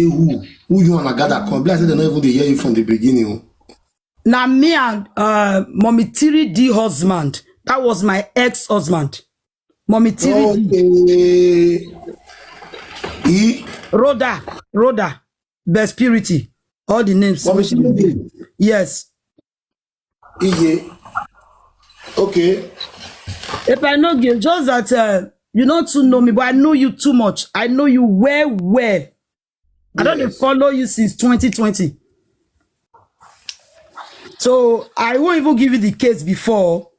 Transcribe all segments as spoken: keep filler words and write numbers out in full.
who? Who you and Agada come? Be like say they no even dey hear you from the beginning. Oh. Now me and uh, Mommy Tiri D husband. That was my ex-husband. Mommy Tiri D. Okay. E. Rhoda. Rhoda. Best Purity. All the names. Mommy Which you Tiri D. give. Yes. Iye. Okay. If I know you, just that uh, you don't too know me, but I know you too much. I know you well, well. I don't dey Yes. follow you since twenty twenty. So I won't even give you the case before,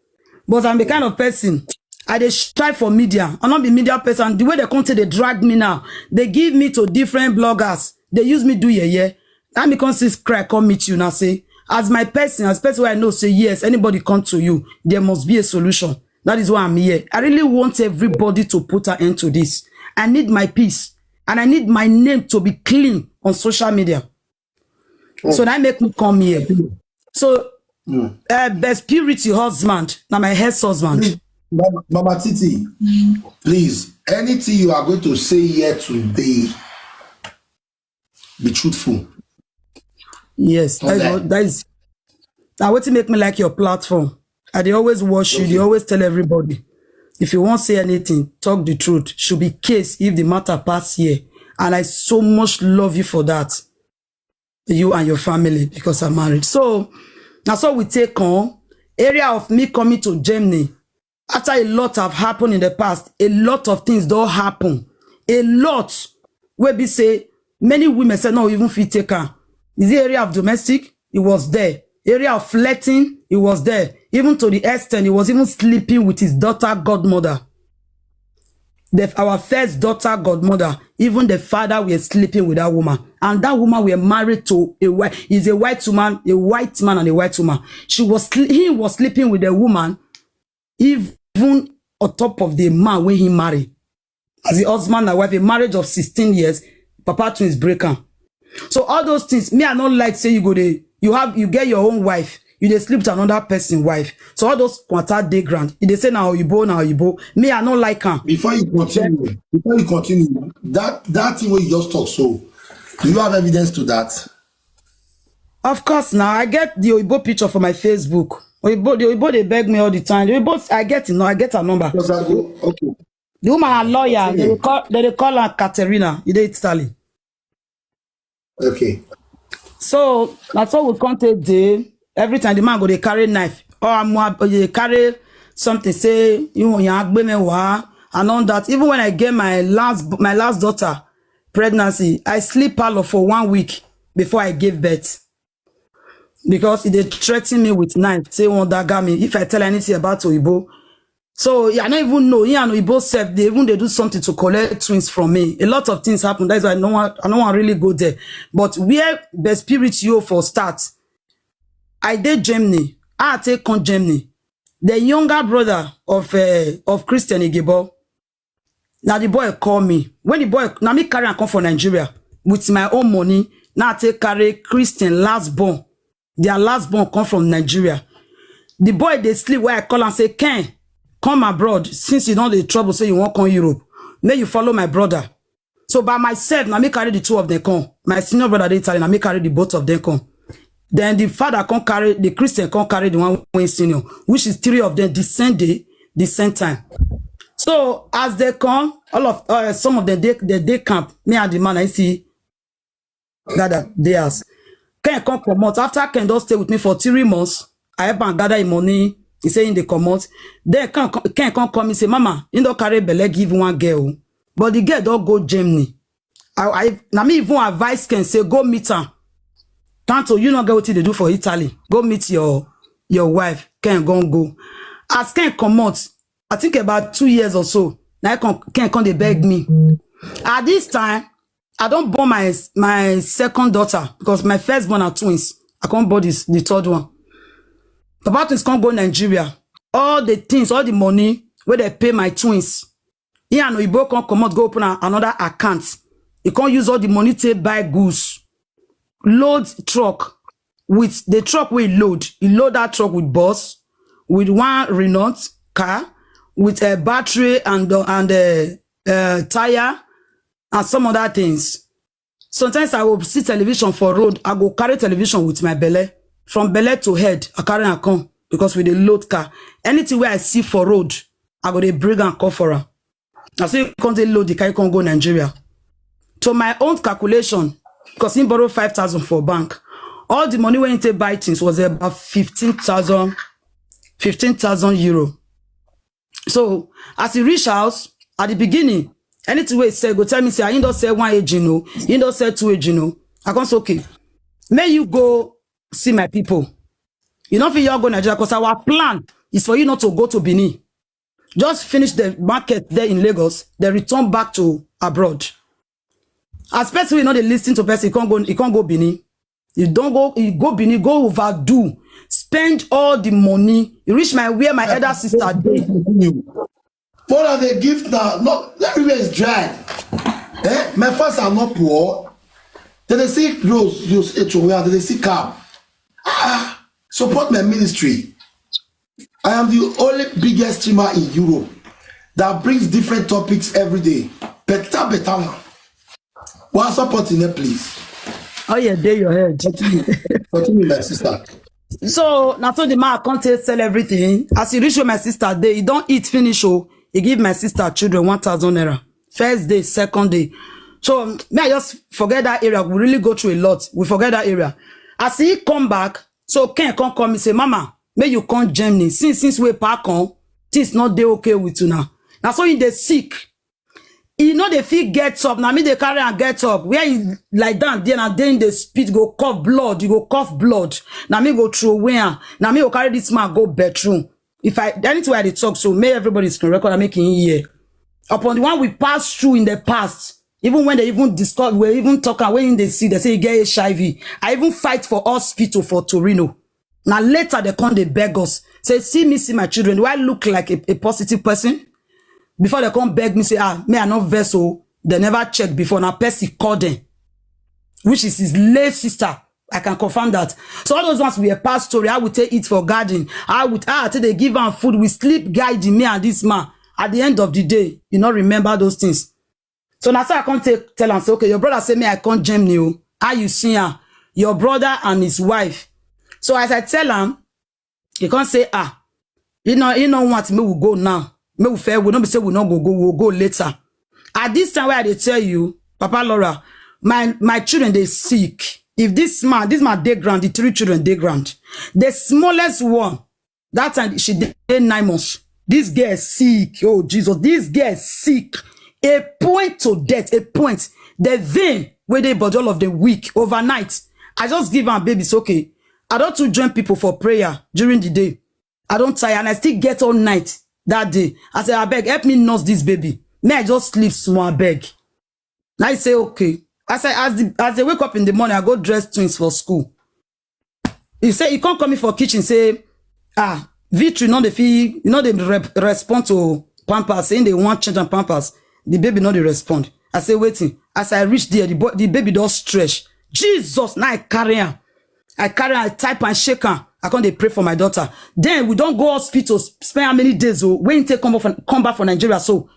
but I'm the kind of person I dey strive for media. I'm not the media person. The way they come to they drag me now, they give me to different bloggers. They use me do yeah yeah. Let me come see cry, come meet you now. Say as my person, as person where I know say yes, anybody come to you, there must be a solution. That is why I'm here. I really want everybody to put an end to this. I need my peace and I need my name to be clean on social media. So that make me come here. So uh, Best Purity husband, now my ex-husband. Mama, Mama Titi, please, anything you are going to say here today, be truthful. Yes, that is Okay. what that is. Now what make me like your platform? I they always watch you, they always tell everybody. If you won't say anything, talk the truth. Should be case if the matter pass here. And I so much love you for that. You and your family, because I'm married. So that's what we take on. Area of me coming to Germany. After a lot have happened in the past, a lot of things don't happen. A lot where be say many women say no, even fit take her. Is the area of domestic? It was there. Area of flirting, it was there. Even to the extent he was even sleeping with his daughter godmother. The, our first daughter godmother, even the father was sleeping with that woman, and that woman were married to a white, is a white woman, a white man and a white woman. She was sle- he was sleeping with the woman, even on top of the man when he married. As the husband and wife, a marriage of sixteen years, Papa twins break am. So all those things, me I not like say you go dey, you have you get your own wife, you dey sleep with another person wife. So all those kwata dey ground, you dey say na oyibo na oyibo. Me I not like am. Before you continue, before you continue, that that thing wey you just talk so, do you have evidence to that? Of course now I get the oyibo picture for my Facebook. Oyibo, the oyibo they beg me all the time. The oyibo I get it now, I get her number. Because I go okay, The woman a lawyer, they continue. Dey call they dey call her Katerina. You dey Italy. Okay. So that's what we come take day. Every time the man go they carry knife or I'm they carry something say you want your agbemewa and all that. Even when I get my last my last daughter pregnancy, I sleep parlor for one week before I gave birth because he dey threaten me with knife, say one dagger me if I tell anything about Oyibo. So yeah, I don't even know. He and Oyibo self, they even they do something to collect twins from me. A lot of things happen. That's why I don't want I don't want really go there. But where the spirit you for start, I did Germany. I take on Germany. The younger brother of uh, of Christian Igebo. Now the boy call me. When the boy now me carry and come for Nigeria with my own money. Now I take carry Christian last born. Their last born come from Nigeria. The boy they sleep where I call and say, Ken, come abroad since you don't the trouble, so you won't come Europe. May you follow my brother. So by myself, now me carry the two of them come. My senior brother they Italian, now me carry the both of them come. Then the father can carry the Christian can carry the one when senior, which is three of them the same day, the same time. So as they come, all of uh, some of them they they, they camp. Me and the man I see gather theirs. Ken come comot. After Ken don stay with me for three months, I help am gather him money. He say he dey comot. Then Ken come, Ken come call me say, Mama, he don carry belle give one girl. But the girl don go Germany. I, I na me even advise Ken say go meet am. Tanto, you no get wetin dey do for Italy. Go meet your your wife. Ken gon go. As Ken comot, I think about two years or so. Now Ken come dey beg me. At this time, I don't born my my second daughter because my first born are twins. I can't born this the third one. Papa twins can't go Nigeria. All the things, all the money where they pay my twins. He and Oyibo can't come out, go open a, another account. He can't use all the money to buy goods. Load truck with the truck we load. He load that truck with bus, with one Renault car, with a battery and uh, and a uh, tire and some other things. Sometimes I go see television for road. I go carry television with my belle. From belle to head, I carry am come because we dey load car. Anything wey I see for road, I go dey bring am come for am. Na so you come dey load the car, you come go Nigeria. To my own calculation, because he borrow five thousand for bank, all the money wey he take buy things was about fifteen thousand, fifteen thousand euro. So as he reach house, at the beginning, anything wey he sell, go tell me say, "Ah, he don sell one engine o, he don sell two engine o." I come say, "Okay, make you go see my people. You no fit, you go Nigeria, because our plan is for you not to go to Benin. Just finish the market there in Lagos, then return back to abroad." As person wey no dey listen to person, you can't go, you can't go Benin. You don't go, you go Benin, go overdo, spend all the money. You reach my, where my elder sister dey. What are the gift now? No, everywhere is dry. Eh? My fans are not poor. Then they see rose, you say to where they see cow. Ah, support my ministry. I am the only biggest streamer in Europe that brings different topics every day. Better, better one. One support in there, please. Oh yeah, dey your head. Continue, continue, my sister. So na so the man come take sell everything. As he reach where my sister dey, he don eat finish o. He give my sister children one thousand naira. First day, second day. So me, I just forget that area. We really go through a lot. We forget that area. As he come back, so Ken come call me say, "Mama, make you come Germany. Since, since we pack on, things not dey okay with you now." Now so he dey sick. He no dey fit get up. Na me dey carry am get up. Where he lie down there, na then the spit go cough blood. You go cough blood. Na me go throw away am. Na me go carry this man go bedroom. If I, anything wey I dey talk, so may everybody screen record and make him hear. Upon the one we pass through in the past, even when they even discuss, we even talk am, when they see, they say he get H I V. I even fight for hospital for Torino. Now later they come, they beg us. Say, "See me, see my children. Do I look like a, a positive person?" Before they come beg me, say, "Ah, me, I no vex o." They never check before. Now person call them, which is his late sister. I can confirm that. So all those ones we a past story. I would take it for garden. I would, ah, till they give am food. We sleep guiding me and this man. At the end of the day, you not remember those things. So now so I can't take, tell am say, "Okay, your brother say me I can't Germany o. How you see am? Your brother and his wife." So as I tell am, he can't say, "Ah, he no, he no want me we go now. Me we fair, we no be say we no go go, we'll go later." At this time where I dey tell you, Papa Laura, my, my children, they sick. If this man, this man dey ground, the three children dey ground. The smallest one, that time she dey nine months. This girl sick. Oh, Jesus, this girl sick. A point to death, a point. The vein where they body, all of them weak overnight. I just give am baby, it's okay. I don't too join people for prayer during the day. I don't tire and I still get all night that day. I say, "I beg, help me nurse this baby. May I just sleep small, I beg." Now I say, "Okay." I say, as the, as they wake up in the morning, I go dress twins for school. He say, he can't come in for kitchen, say, "Ah, Victory, no dey fit, you know, they rep-, respond to Pampers, saying they want change and Pampers. The baby no dey respond." I say, "Waiting." As I reach there, the, boy, the baby don't stretch. Jesus, now I carry him. I carry am, I type and shake am. I come dey pray for my daughter. Then we don't go hospital, s-, spend how many days o, when take come back from, come back from Nigeria. So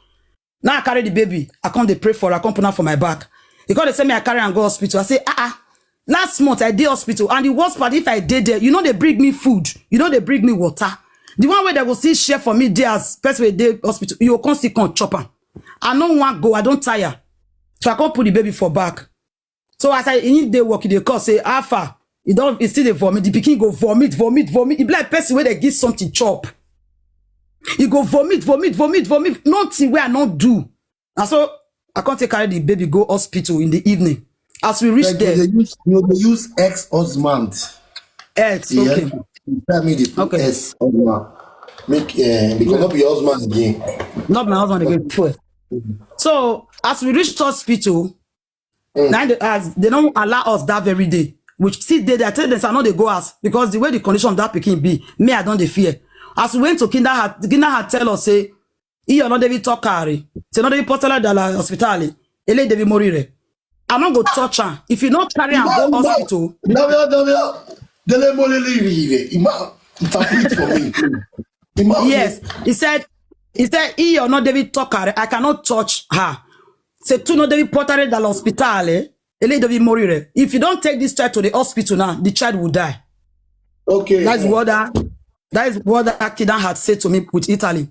now I carry the baby. I come dey pray for her, I come put her for my back. He come dey say me I carry am go hospital. I say, "Ah, ah. Last month I dey hospital, and the worst part, if I dey there, you know they bring me food, you know they bring me water. The one where they go still share for me there as person wey dey hospital, you go come still come chop am. I no want go, I don't tire." So I come put the baby for back. So as I in the work, they call say, "Alpha." He don't, he still dey vomit. The pikin go vomit, vomit, vomit. He be like person where they give something chop. He go vomit, vomit, vomit, vomit. Nothing where I not do. And so I can't take carry the baby go hospital in the evening. As we reach Like, you there, dey use, you dey use ex-husband. Ex, Yeah. okay. You tell me the Okay. ex-husband. Make, uh, because not be your husband again. Not my husband again. Before. So as we reached hospital, Mm. now they, as they don't allow us that very day, which still dey there. I tell them, "I know they go us," because the way the condition of that pikin be, me, I don't dey fear. As we went to Kinder Heart, Kinder Heart tell us, say, "He or not David Tokari, say not David Portala Dala Hospital, Ele David Morire. I not go touch her. If you not carry her go hospital." No, no, no, no. Dele mo lele ri re. Ima, interpret for me. Ima, Yes, he said, he said, "He or not David Tokari, I cannot touch her." Say, "Tu no David Portala Dala Hospital, eh?" Eléyìí tó bí Morire. If you don't take this child to the hospital now, the child will die. Okay. That's what that that is what that accident had said to me with Italy.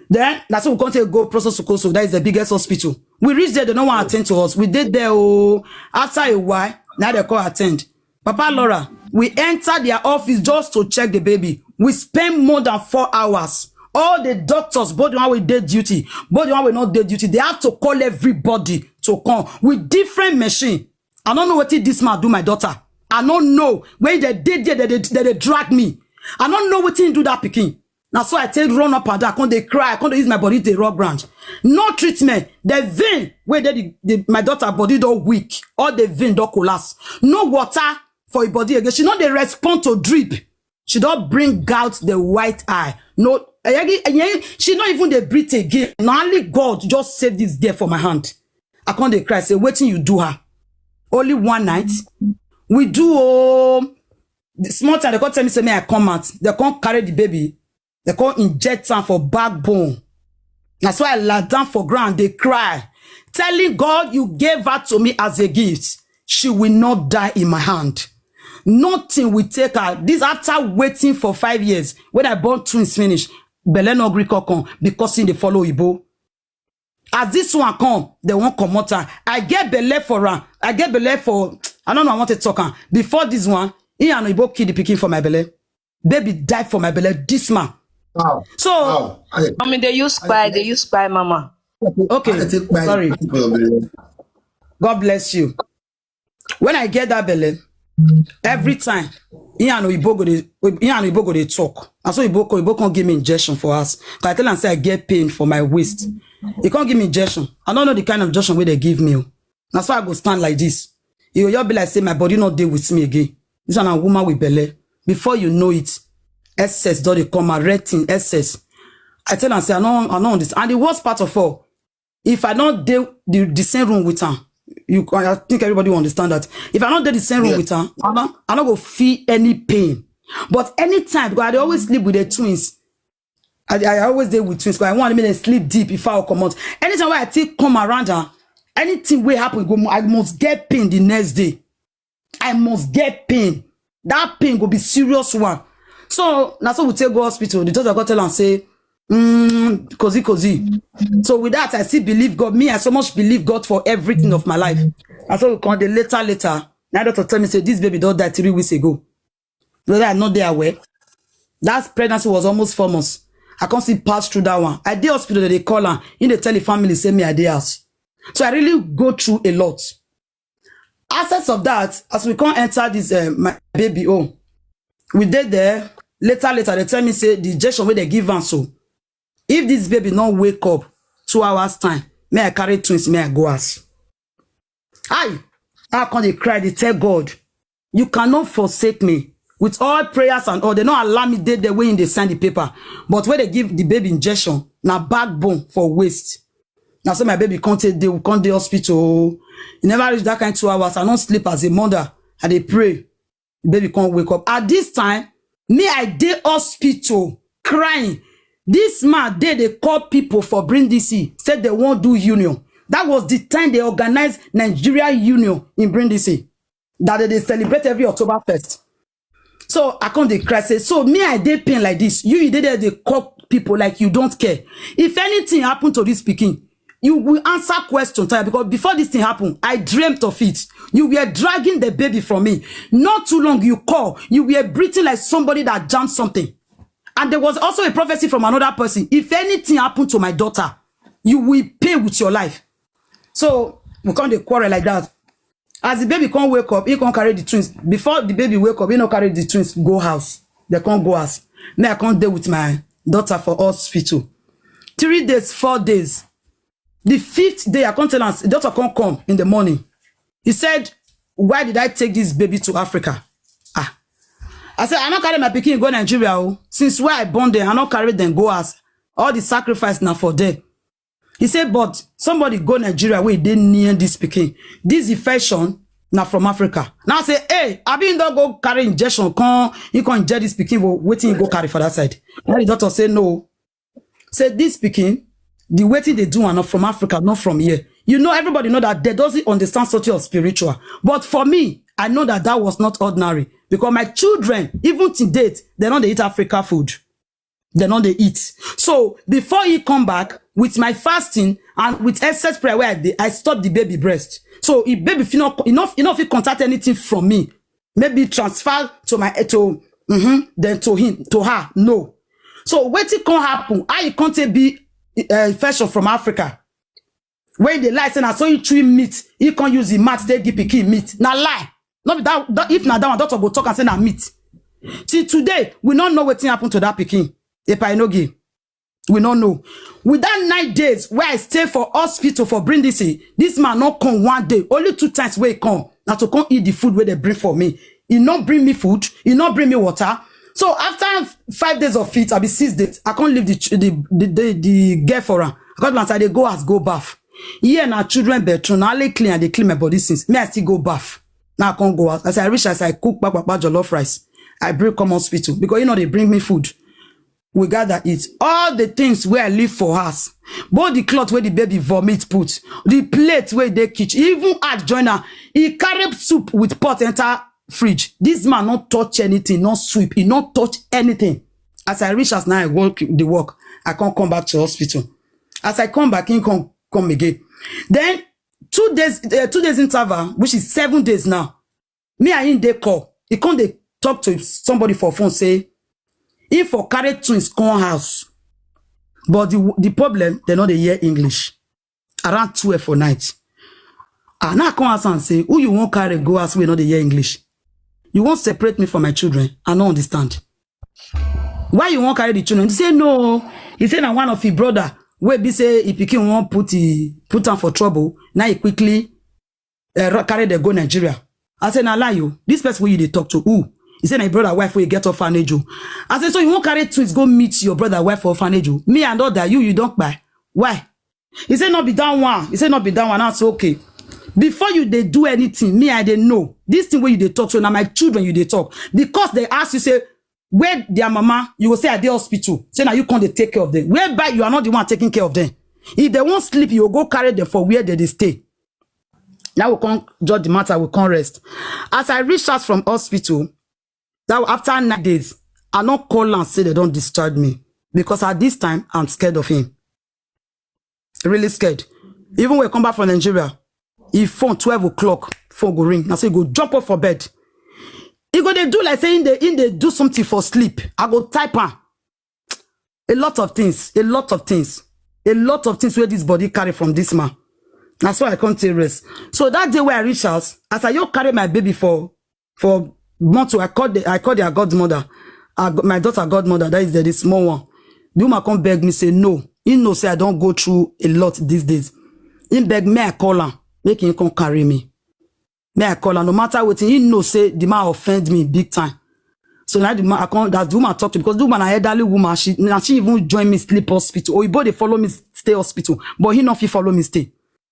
Then that's what we can't take go Proso Sukoso. That is the biggest hospital. We reached there, they don't want to attend to us. We did there. Oh, after a while, now they call attend. Papa Laura, we enter their office just to check the baby. We spend more than four hours. All the doctors, both the one we did duty, both the one we not did duty, they have to call everybody to come with different machine. I don't know what this man do my daughter. I don't know. When they did there, they, they, they drag me. I don't know what he do that picking. Now so I take run up and down, I come they cry, I come they use my body, they rub ground. No treatment. The vein where they, the, my daughter body don't weak, all the vein don't collapse. No water for your body again. She not they respond to drip. She don't bring out the white eye. No, eh, eh, eh, she not even they breathe again. Now only God just save this girl for my hand. I can't they cry, say, waiting you do her. Only one night. We do oh the small time they can't tell me say me I come out. They can't carry the baby. They can't inject her for backbone. That's why I lie down for ground. They cry, telling God you gave her to me as a gift. She will not die in my hand. Nothing will take her. This after waiting for five years. When I born twins finish, Bele no gree come because in the follow Igbo. As this one come, they won't come out. I get belle for her. I get belle for I don't know. I want to talk her. Before this one, he and Igbo kid the picking for my belle. Baby died for my belle. This man. Wow. So Wow. I, I mean, they use spy, they use spy mama. Okay, I take my sorry. People of the God bless you. When I get that belle, every time he and Oyibo go dey he and Oyibo go dey talk. And so Oyibo, Oyibo can't give me injection for us. 'Cause I tell him say I get pain for my waist. He can't give me injection. I don't know the kind of injection where they give me. That's why I go stand like this. He will just be like say my body not there with me again. This one a woman with belle. Before you know it, S S don't dey come out, red thing, S S. I tell him say I don't I don't understand. And the worst part of all, if I don't do the, the same room with her, you I think everybody will understand that. If I don't do the same room Yeah. with her, I don't I don't go feel any pain. But anytime, because I dey always sleep with the twins. I, I always dey with twins because I want me to sleep deep if I come out. Anytime where I take come around her, anything will happen, go I must get pain the next day. I must get pain. That pain go be serious one. So that's what we take go hospital. The doctor go tell and say, mm, cozy cozy. So with that, I still believe God. Me, I so much believe God for everything of my life. And so we come the later later. Now doctor tell me say this baby don't die three weeks ago. Whether I not there aware. That pregnancy was almost four months. I can't see pass through that one. I did hospital that they call her. In they tell the family, say me I dey house. So I really go through a lot. Access of that, as we can't enter this uh, my baby home, we did there. Later, later, they tell me say the injection where they give her so. If this baby not wake up two hours time, may I carry twins, may I go house. I, I can't they cry, they tell God, you cannot forsake me. With all prayers and all, they not allow me dead the way in they sign the paper. But where they give the baby injection, now backbone for waste. Now so my baby can't take they will come the hospital. You never reach that kind two hours. I don't sleep as a mother. I dey pray. Baby can't wake up. At this time, me I dey hospital crying. This man dey they call people for Brindisi, said they won't do union. That was the time they organized Nigeria Union in Brindisi. That they celebrate every October first. So I come dey cry say, so me I dey pain like this. You you dey there they call people like you don't care. If anything happen to this pikin, you will answer question time because before this thing happen, I dreamt of it. You were dragging the baby from me. Not too long you call. You were breathing like somebody that jammed something. And there was also a prophecy from another person. If anything happened to my daughter, you will pay with your life. So we can't dey quarrel like that. As the baby can't wake up, he can't carry the twins. Before the baby wake up, he not carry the twins, go house. They can't go house. Me, I can't deal with my daughter for hospital. Three days, four days. The fifth day, I can't tell him, the daughter can't come in the morning. He said, why did I take this baby to Africa? Ah. I said, I not carry my pikin go Nigeria. Oh. Since where I born them, I not carry them go as all the sacrifice now for them. He said, but somebody go Nigeria where they near this pikin. This infection now from Africa. Now I say, hey, I been don't go carry injection. Come, you can inject this pikin. Waiting you go carry for that side. Now the doctor say no. Say this pikin, the waiting they do are not from Africa, not from here. You know, everybody know that they doesn't understand something of spiritual. But for me, I know that that was not ordinary, because my children, even to date, they don't dey eat Africa food. They don't dey eat. So before he come back, with my fasting and with excess prayer, where I dey, I stop the baby breast. So if baby fit not, enough, enough, he contact anything from me, maybe transfer to my, to, mm-hmm, then to him, to her. No. So wetin come happen? How you come take be uh, infection from Africa? When they lie, say na so he chew meat, he can't use the mat, they give pikin meat. Na lie. Not that, that, if na that one, doctor go talk and say na meat. Till today, we don't know wetin happen to that pikin. Epa Enogie. We don't know. With that nine days where I stay for hospital for Brindisi, this man not come one day. Only two times where he come. Now to come eat the food where they bring for me. He not bring me food. He not bring me water. So after five days of it, I be six days. I can't leave the ch- the the, the, the girl for her. I got once I dey go as go bath. Yeah, now children bedroom. Now I clean and they clean my body since. Me, I still go bath. Now I can't go out. As I reach, as I cook, back, back, back, jollof rice. I bring come hospital because you know they bring me food. We gather it. All the things where I leave for house, both the cloth where the baby vomit put, the plate where they kitchen, even add joiner, he carry soup with pot enter fridge. This man not touch anything, not sweep, he not touch anything. As I reach as now I work the work, I can't come back to hospital. As I come back, he come come again. Then two days, uh, two days interval, which is seven days now. Me and him dey call. He come dey talk to somebody for phone say he for carry twins come house, but the the problem they know they hear English. Around twelve for night, and I come ask and say, "Who you won't carry go house? We know they hear English. You won't separate me from my children. I don't understand. Why you won't carry the children?" He say no. He say na one of his brother wey be say he pikin won't put he put am for trouble. Now he quickly uh, carry them go Nigeria. I say na lie you. This person wey you dey talk to, who? He say na his brother wife wey get orphanage o. I say so you won't carry twins go meet your brother wife for orphanage o. Me and other you you don't buy. Why? He say not be that one. He say not be that one. That's okay. Before you they do anything, me I dey know this thing where you dey talk to. Now my children you dey talk because they ask you say where their mama, you go say at the hospital. Say now you can't dey take care of them. Whereby you are not the one taking care of them. If they won't sleep, you go carry them for where they, they stay. Now we can't judge the matter. We can't rest. As I reach out from hospital, that after nine days, I not call and say they don't discharge me because at this time I'm scared of him. Really scared. Even when I come back from Nigeria, he phone twelve o'clock, phone go ring. I say go jump up for bed. He go they do like saying they in they do something for sleep. I go type am. A lot of things, a lot of things, a lot of things where this body carry from this man. That's why I can't take rest. So that day where I reach house, as I yo carry my baby for for months, I called the, I called their godmother, uh, my daughter godmother. That is the, the small one. The woman come beg me say no. He know say I don't go through a lot these days. He beg me I call her, make him come carry me. Me I call her no matter what. He know say the man offend me big time. So now the man I come, that's the woman I talk to because the woman an elderly woman. She now she even join me sleep hospital. Oyibo dey follow me stay hospital, but he not fit follow me stay.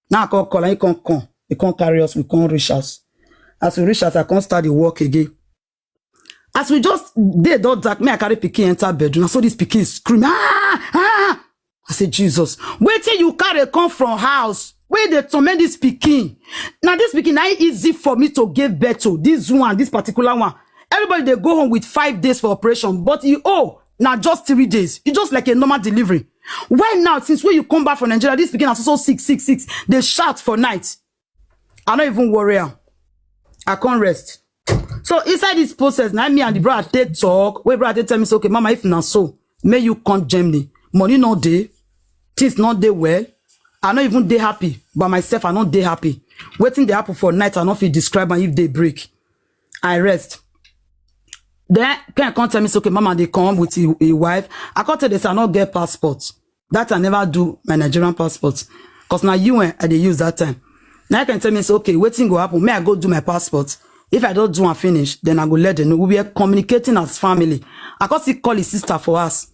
Now I come call and he come come. He come carry us. We come reach house. As we reach house, I come start the work again. As we just dey don dark, me I carry pikin enter bedroom. So this pikin scream, ah, ah. I say Jesus, wait till you carry come from house. Where they torment this pikin. Now this pikin now easy for me to give birth to this one, this particular one. Everybody they go home with five days for operation, but you oh now just three days. You just like a normal delivery. Why now since when you come back from Nigeria, this pikin is also six six six. They shout for night. I don't even worry am. I can't rest. So inside this process, now me and the brother take talk. Where brother take tell me say, okay, mama, if not so, may you come Germany. Money not day, things not day well. I not even day happy by myself. I not day happy. Waiting they happen for night. I not feel describe and if they break, I rest. Then can come tell me say, okay, mama, they come with a, a wife. I can't tell this I not get passport. That I never do my Nigerian passport. Cause now you and I they use that time. Now I can tell me say, okay, waiting go happen. May I go do my passport? If I don't do and finish, then I go let them know. We were communicating as family. I got to call his sister for us.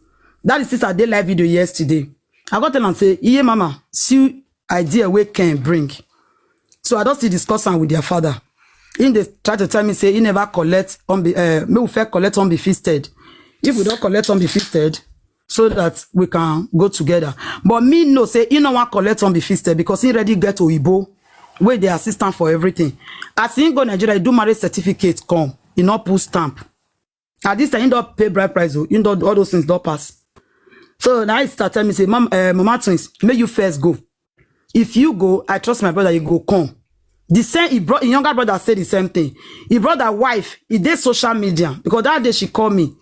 That is sister they live video yesterday. I got tell and say, yeah, mama, see idea we can bring. So I don't see discuss am with their father. He they try to tell me say he never collect on be uh, me we fair collect on be feasted. If we don't collect on be feasted, so that we can go together. But me know say he no wan collect on the fifty because he already get oyibo wey dey assist am for everything. As he go Nigeria, he do marriage certificate come, he no put stamp. At this time, he don pay bride price o, he don, all those things don pass. So now he start tell me say, "Mom, uh, Mama Twins, make you first go. If you go, I trust my brother, he go come." The same, he brought, his younger brother said the same thing. He brought that wife, he did social media because that day she called me.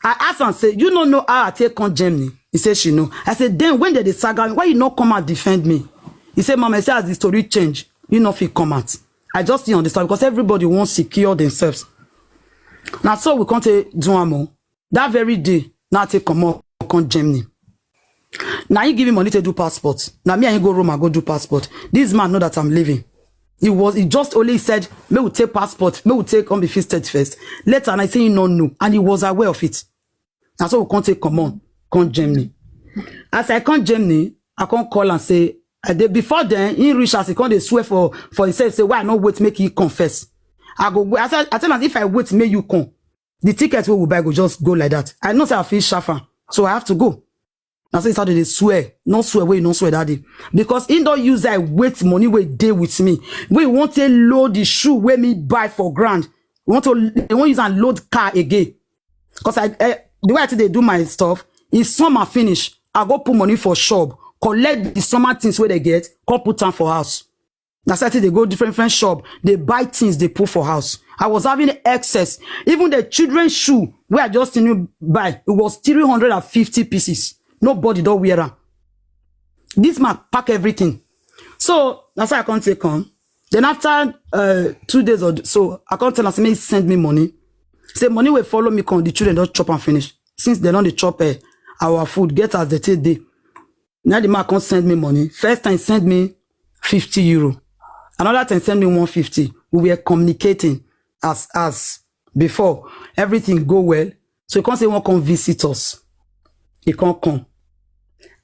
I asked and said, "You don't know how I take come Germany?" He said she know. I said, "Then when did the saga, why you not come and defend me?" He said, "Mama, I said as the story change, you not fit come out." I just didn't understand because everybody wants secure themselves. Now so we can't take do am o. That very day, now take come up, come Germany. Now he give me money to do passport. Now me and you go Rome and go do passport. This man know that I'm leaving. He was, he just only said, "Me will take passport, me will take on the fifty first." Later, and I say he no know, and he was aware of it. That's why we can't take come on, come Germany. As I come Germany, I can't call and say, I dey, before then, he reach as he come dey swear for, for himself, say, "Why I not wait make he confess?" I go, I said, I tell him, "If I wait, make you come. The ticket we will buy go just go like that." I know say I feel sharper, so I have to go. Now say he started to swear, not swear, wait, not swear that day. Because he don't use that wait money wey dey with me. We want to load the shoe wey me buy for grand. We want to, they won't use and load car again. Because I, eh, the way I think they do my stuff, if summer finish, I go put money for shop, collect the summer things where they get, come put them for house. That's why they go different, different shop, they buy things, they put for house. I was having excess. Even the children's shoe, where I just didn't buy, it was three hundred and fifty pieces. Nobody don't wear am. This man pack everything. So that's why I can't take come. Then after uh, two days or so, I can't tell us, "May he send me money." Say money will follow me, come, the children don't chop and finish. Since they don't dey chop eh, our food, get as they take day. Now the man can't send me money. First time send me fifty euro. Another time send me one fifty. We were communicating as, as before. Everything go well. So he can't say he won't come visit us. He can't come.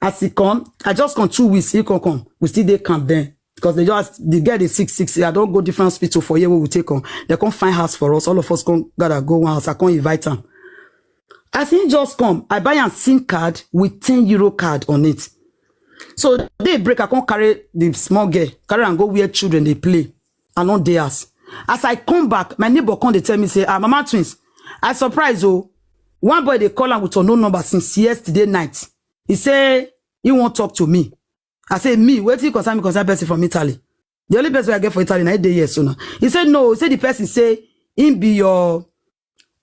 As he come, I just come two weeks, he can't come. We still dey camp then. Because they just, the girl is six six. I don't go different hospital for here where we take on. They can't find house for us. All of us can't gather, go one house. I can't invite them. As he just come, I buy a SIM card with ten euro card on it. So they break, I can't carry the small girl, carry and go where children they play. I not dey house. As I come back, my neighbor come, they tell me, say, "Ah, Mama Twins, I surprise oh. One boy they call am with unknown number since yesterday night. He say he won't talk to me." I say, "Me, wait till concern me, concern person from Italy." The only person I get for Italy, na dey here so now. He said, "No," he said the person say, "Him be your,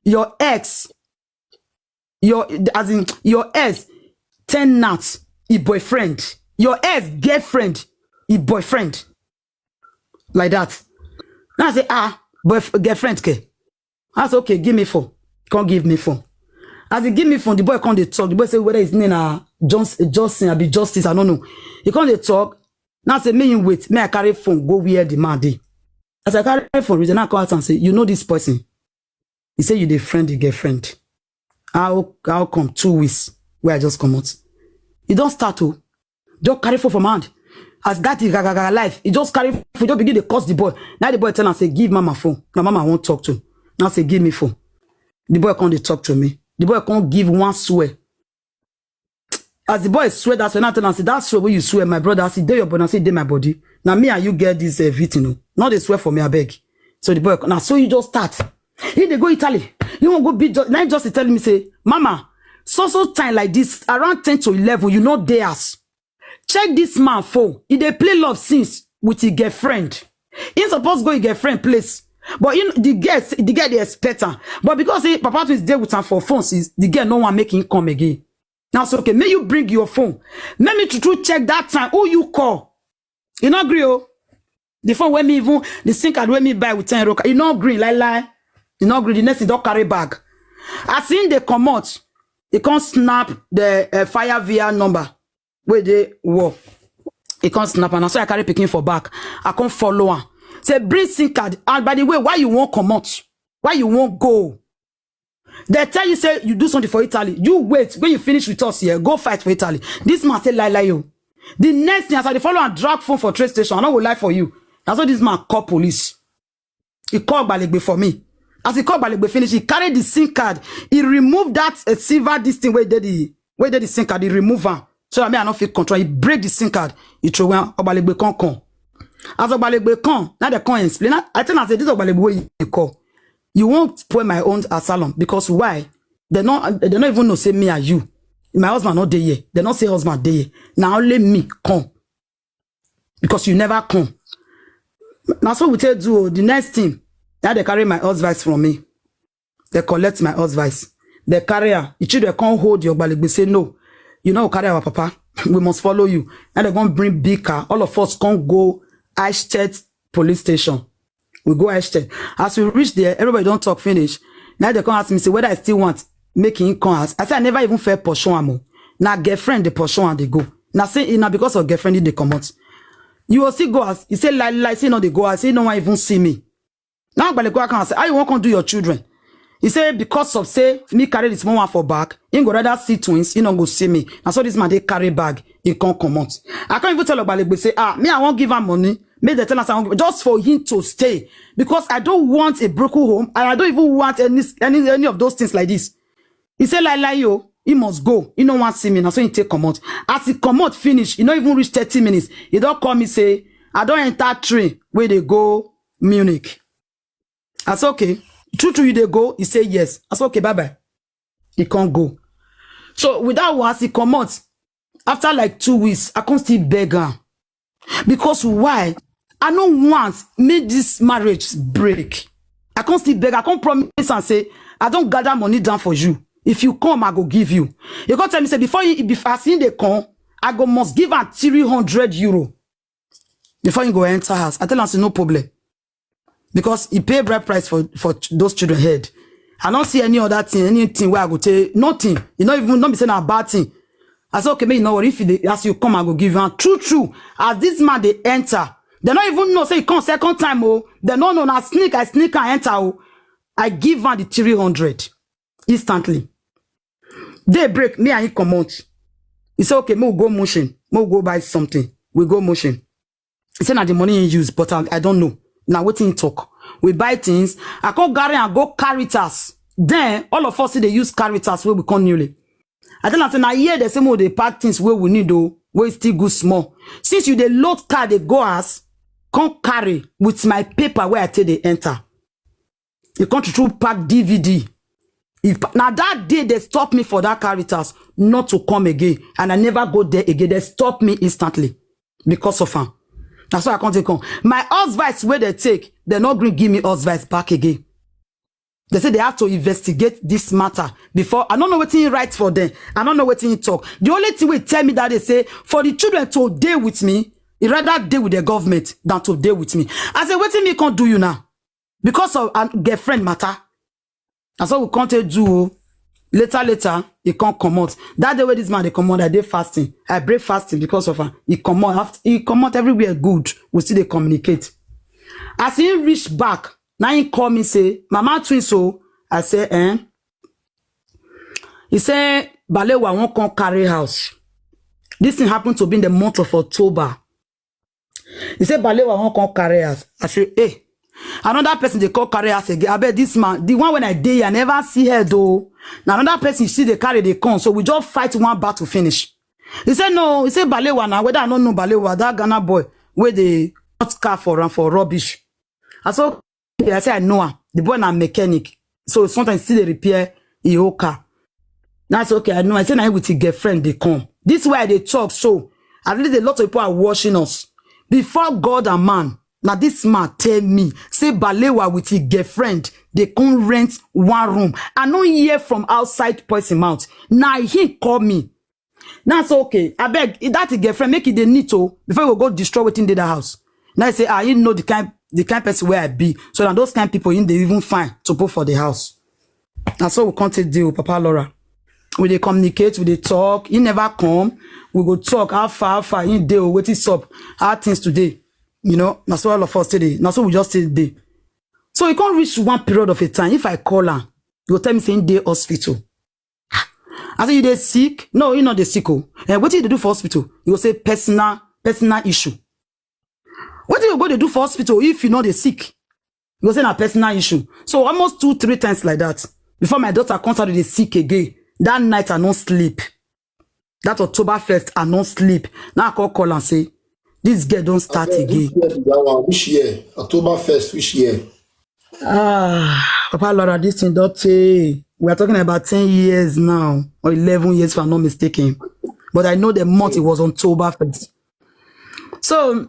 your ex, your, as in, your ex tenant, his boyfriend, your ex girlfriend, his boyfriend." Like that. Now I say, "Ah, boyf-, girlfriend ke." I say, "Okay, give me phone." Can't give me phone. As he give me phone, the boy can't dey talk. The boy say whether his name na Johnson, Johnson, I be Justice, I don't know. He can't dey talk. Now I say, "May you wait. May I carry phone, go where the man dey." As I carry phone, reach, now I call out and say, "You know this person?" He say, "You dey friend the girlfriend." "How, how come two weeks where I just come out?" He don't start to. Just carry phone from hand. As that is gaga life, he just carry phone, just begin to curse the boy. Now the boy tell am say, "Give mama phone. My mama won't talk to." Now say, "Give me phone." The boy can't dey talk to me. The boy can't give one swear. As the boy swear, that's when I tell am say, "That swear where you swear, my brother, as he dey your body, as he dey my body. Now me and you get this uh, everything, no? Not they swear for me, I beg." So the boy, now so you just start. He dey go Italy. You won't go beat just, now just tell me say, "Mama, so so time like this, around ten to eleven, you know dey house. Check this man phone. He dey play love since with his girlfriend. He suppose go his girlfriend place." But you know, the girl, the girl they expect her. But because he, Papa Twins dey with her for phone since, the girl no one make him come again. Now it's okay. May you bring your phone. Let me to, to check that time. Who you call? You not agree, oh. The phone where me even, the SIM card where me buy with ten euro, you not green, lie lie. You not green. The next thing don't carry bag. As in they come out, he can't snap the uh, fire V R number. Where they were. He can't snap, and so I carry picking for back. I can't follow her. Say, "Bring SIM card." And by the way, why you won't come out? Why you won't go? They tell you say you do something for Italy. You wait. When you finish with us here, go fight for Italy. This man say, "Lie, lie, you." The next thing, as I dey follow and drag phone for train station, I no go lie for you. That's why this man call police. He call Gbalegbe for me. As he call Gbalegbe finish, he carry the SIM card. He remove that uh, silver this thing where they the wey dey the SIM card, he remove am. So that me, I no fit control. He break the SIM card, he throw am, Ogbalegbe come come. As Ogbalegbe come, now they come explain. I, I tell am say, "This Ogbalegbe wey you dey call, you won't spoil my own asylum, because why? They no, they no even know say me and you. My husband no dey here. They no say husband dey here. Na only me come. Because you never come." Na so we take do o. The next thing, now they carry my advice from me. They collect my advice. They carry her. The children come hold the Ogbalegbe, say, "No, you no carry our papa. We must follow you." Now they gonna bring big car. All of us come go Eichstätt police station. We go Eichstätt. As we reach there, everybody don talk finish. Now they come ask me, say, whether I still want make him come house. I say, "I never even feel pursue am o. Na girlfriend dey pursue am dey go." Na say, "Na because of girlfriend he dey comot." "You will still go house?" He say, "Lie, lie, say no dey go house. Say no one even see me." Now Ogbalegbe come say, "How you wan come do your children?" He say, "Because of say me carry the small one for back, he go rather see twins, he no go see me." And so this man dey carry bag, he come comot. I can't even tell Ogbalegbe say, "Ah, me, I won't give him money." Make they tell us I won't give, just for him to stay, because I don't want a broken home, and I don't even want any any any of those things like this." He say, "Lie, lie, yo, he must go. He no want see me." Now so he take comot. As he comot finish, he no even reach thirty minutes. He don't call me say, "I don't enter train where they go Munich." I say, "Okay. True, true, you dey go?" He say, "Yes." I say, "Okay, bye bye." He can't go. So with that one, as he comot, after like two weeks, I can't still beg am. Because why? I no want make this marriage break. I can't still beg. I can't promise and say, "I don't gather money down for you. If you come, I go give you." He can't tell me, say, before he, before, as he dey come, I go must give am three hundred euro. Before he go enter house, I tell him, say, "No problem." Because he pay bride price for, for ch-, those children head. I don't see any other thing, anything where I go take, nothing. You know, even, don't be saying a bad thing. I say, "Okay, me, you know what? If they, as you come, I go give you." And true, true, as this man, they enter, they don't even know, say, he come second time, oh. They don't know, na sneak, I sneak and enter, oh. I give her the three hundred instantly. Day break, me and he comot. He say, "Okay, me we go Mushin. Me we go buy something." We go Mushin. He say, "Na the money he use, but I, I don't know." Now, wetin he talk? We buy things. I come carry and go Caritas. Then, all of us see they use Caritas where we come newly. I tell am say, "Na here they say, mo, they pack things where we need, though, where still good small. Since you dey load car, they go as, come carry with my paper where I take they enter." He come to true pack D V D. He pa-, now that day they stop me for that Caritas not to come again, and I never go there again. They stop me instantly because of him. That's why I can't take on. My advice where they take, they not going give me advice back again. They say they have to investigate this matter before. I don't know what he writes for them. I don't know what he talk. The only thing will tell me that they say for the children to deal with me, he rather deal with the government than to deal with me. I say, "What me can do you now?" Because of a girlfriend matter. And so we can't take do o. Later, later, he can't come out. That day where this man they come out, I did fasting. I break fasting because of her. He come out. After, he come out everywhere good. We still they communicate. As he reach back, now he call me say, "Mama twin so." I say, "Eh?" He say, "Balewa won't come carry house." This thing happened to be in the month of October. He say, "Balewa won't come carry us." I say, "Hey, another person they call carry us again." I bet this man, the one when I dey, I never see her though. Now another person you see they carry they come. So we just fight one battle finish. He said, "No." He said, "Balewa now, whether I don't know Balewa, that Ghana boy, where they not car for am for rubbish." I said, "Okay." I say, "I know her. The boy na mechanic. So sometimes still they repair his whole car." That's okay, I know. I say, "Now with his girlfriend, they come." This is why they talk. So at least a lot of people are watching us. Before God and man, now this man tell me, say Balewa with his girlfriend, they come rent one room. I no hear from outside person mouth. Now he call me. Now it's okay. I beg, if that his girlfriend, make it the need to, before we go destroy within the house. Now I say, "Ah, you know the kind, the kind person where I be." So now those kind people in they even find to put for the house. And so we can't take deal with Papa Laura. We they communicate, we they talk. He never come. We go talk how far, how far he dey, what is up, how things today. You know, that's what all of us today. Now so we just stay there. So he can't reach one period of a time. If I call her, he will tell me say he dey hospital. I say, "You dey sick?" "No, you not the sick. Oh, and what did they do for hospital?" He will say, "Personal, personal issue." What do you go to do for hospital if you not the sick? He will say, "Na personal issue." So almost two, three times like that before my daughter comes out of the sick again. That night I no sleep. That October first, I no sleep. Now I call call and say, this girl don't start Abeg, which again. Year be that one? Which year? October first, which year? Ah, Papa Laura, this thing don't take. We are talking about ten years now, or eleven years if I'm not mistaken. But I know the month it was October first. So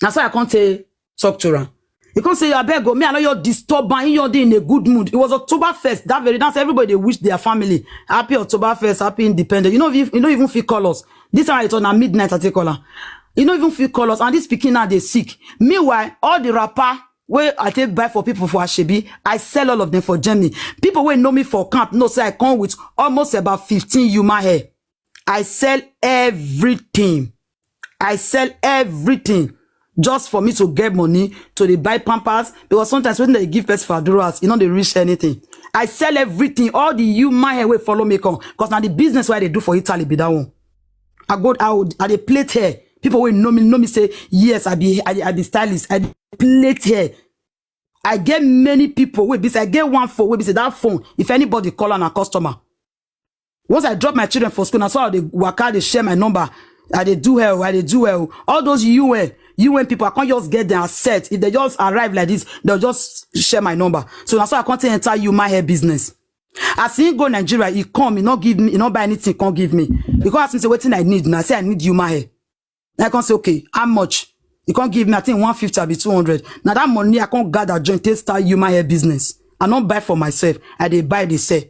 that's why I can't say talk to her. You can't say, "I beg, oh, me, I know you're disturbed and you're in a good mood." It was October first. That very dance, everybody wish their family happy October first, happy independence. You know, if you don't even feel call us. This time it's on at midnight, I take call her. You don't even feel call us. And this speaking now, they sick. Meanwhile, all the wrapper where I take buy for people for Ashebi, I sell all of them for Germany. People who know me for camp know say I come with almost about fifteen human hair. I sell everything. I sell everything just for me to get money to dey buy pampers, because sometimes when they give person for Adura house, you know they reach anything. I sell everything, all the human hair wey follow me come, because now the business why they do for Italy be that one. I go out, I dey plait hair. People wey know me know me say yes, I be I, I be stylist. I dey plait hair. I get many people wey be say I get one phone wey be say that phone, if anybody call on a customer, once I drop my children for school, na so I dey waka, dey share my number. I dey do well, I dey do well. All those U N, U N people, I can't just get them set. If they just arrive like this, they'll just share my number. So that's why I can't enter human hair business. As he go Nigeria, he come, he not give me, he not buy anything, can't give me. Because ask me say wetin I need, and I say I need human hair. I can't say, "Okay, how much?" You can't give me, I think one fifty, I be two hundred. Now that money I can't gather joint take start human hair business. I don't buy for myself. I dey buy, they sell.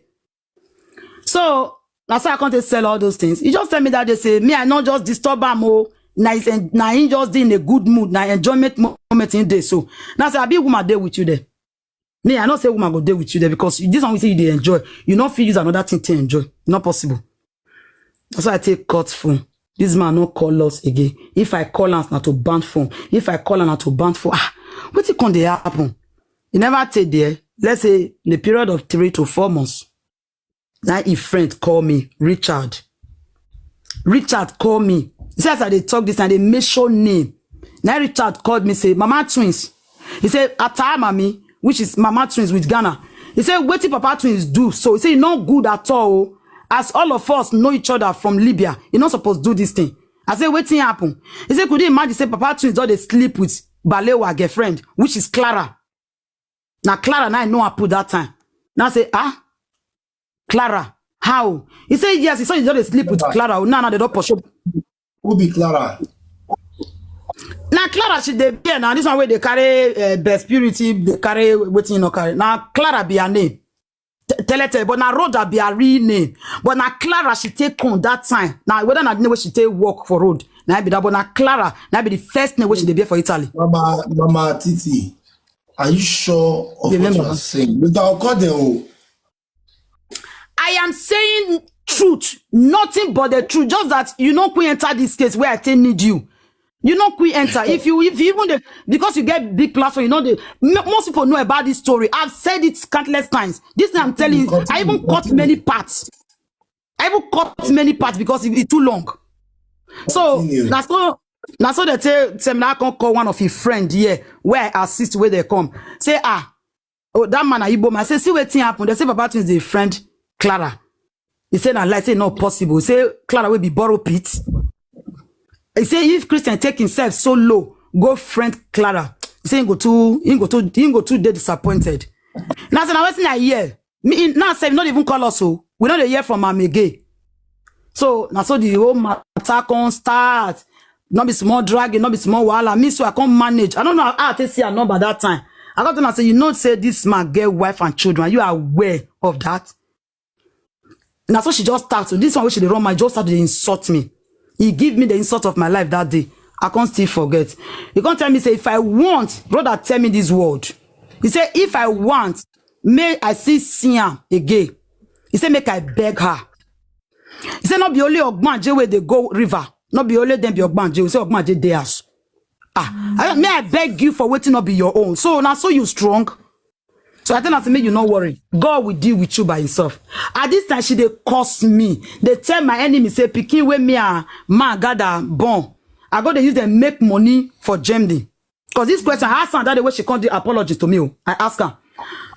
So that's why I can't take sell all those things. He just tell me that they say, "Me, I not just disturb am, oh." Now he's en- now he just in a good mood. Now enjoyment mo- moment in day. So now say, "I be woman there with you there." Me, I not say woman go there with you there, because this one we say you dey enjoy. You not feel use another thing to enjoy. Not possible. That's why I take cut phone. This man no call us again. If I call am, na to ban phone. If I call am, na to ban phone. Ah, wetin come dey happen? E never take there. Let's say the period of three to four months. Now his friend call me, Richard. Richard call me. He say as I dey talk this, and they mention name. Now Richard called me, say, "Mama Twins." He say, "Ata Mami," which is Mama Twins with Ghana. He say, "Wetin Papa Twins do?" So he say, "E no good at all. As all of us know each other from Libya, you not supposed to do this thing." I say, "Wetin happen?" He say, "Could you imagine say Papa Twins don dey sleep with Balewa girlfriend, which is Clara?" Now Clara, now I know I put that time. Now I say, "Ah, Clara, how?" He say, "Yes." He saw you just dey sleep with Clara. Now, now they don't pursue. Who be Clara? Now Clara, she dey there now. This one where they carry uh, best purity, they carry wetin you no carry. Now Clara be her name. T- tell her, tell her, but now Rhoda be her real name. But now Clara, she take on that time. Now whether na the name where she take work for road, now be that. But now Clara, now be the first name where she dey bear for Italy. Mama, Mama Titi, are you sure of You what you remember? are saying? Mister Okode, oh, I am saying truth, nothing but the truth. Just that you know, we enter this case where I take need you. You know, we enter. If you, if you even the, because you get big platform, you know the m- most people know about this story. I've said it countless times. This thing I'm telling you, I even cut many parts. I even cut many parts because it, it's too long. So Continue. That's so. That's so they say. Seminar can call one of his friend here where I assist where they come. Say, "Ah, oh, that man, Igbo man." I say, "See what thing happen." They say Papa Twins dey friend Clara. He said, "I like say not possible." He say Clara will be borrow pit. He say if Christian take himself so low, go friend Clara. He say he go too, he go too, he go too dey disappointed. Now say now wetin I hear. Me now say not even call us, so we not hear from am again. So now so the whole matter can start. Not be small dragging, not be small wahala. Me so I can't manage. I don't know how I take see a number that time. I got to say, "You know, say this man get wife and children. You are aware of that." Now so she just start. So this one which she dey run my just started to insult me. He give me the insult of my life that day. I can't still forget. You can't tell me say if I want, brother, tell me this word. He said if I want, may I see see am again. He said make I beg her. He said not be only Ogbanje where they go river. Not be only them be Ogbanje. He say Ogbanje dey house. Ah, I, may I beg you for waiting not be your own. So now so you strong. So I tell her to make you not worry. God will deal with you by himself. At this time, she dey curse me. They tell my enemy say pikin wey me and man gather born. I go dey use them make money for Germany. Because this question, I ask her that day when she come do apology to me. Oh. I ask her.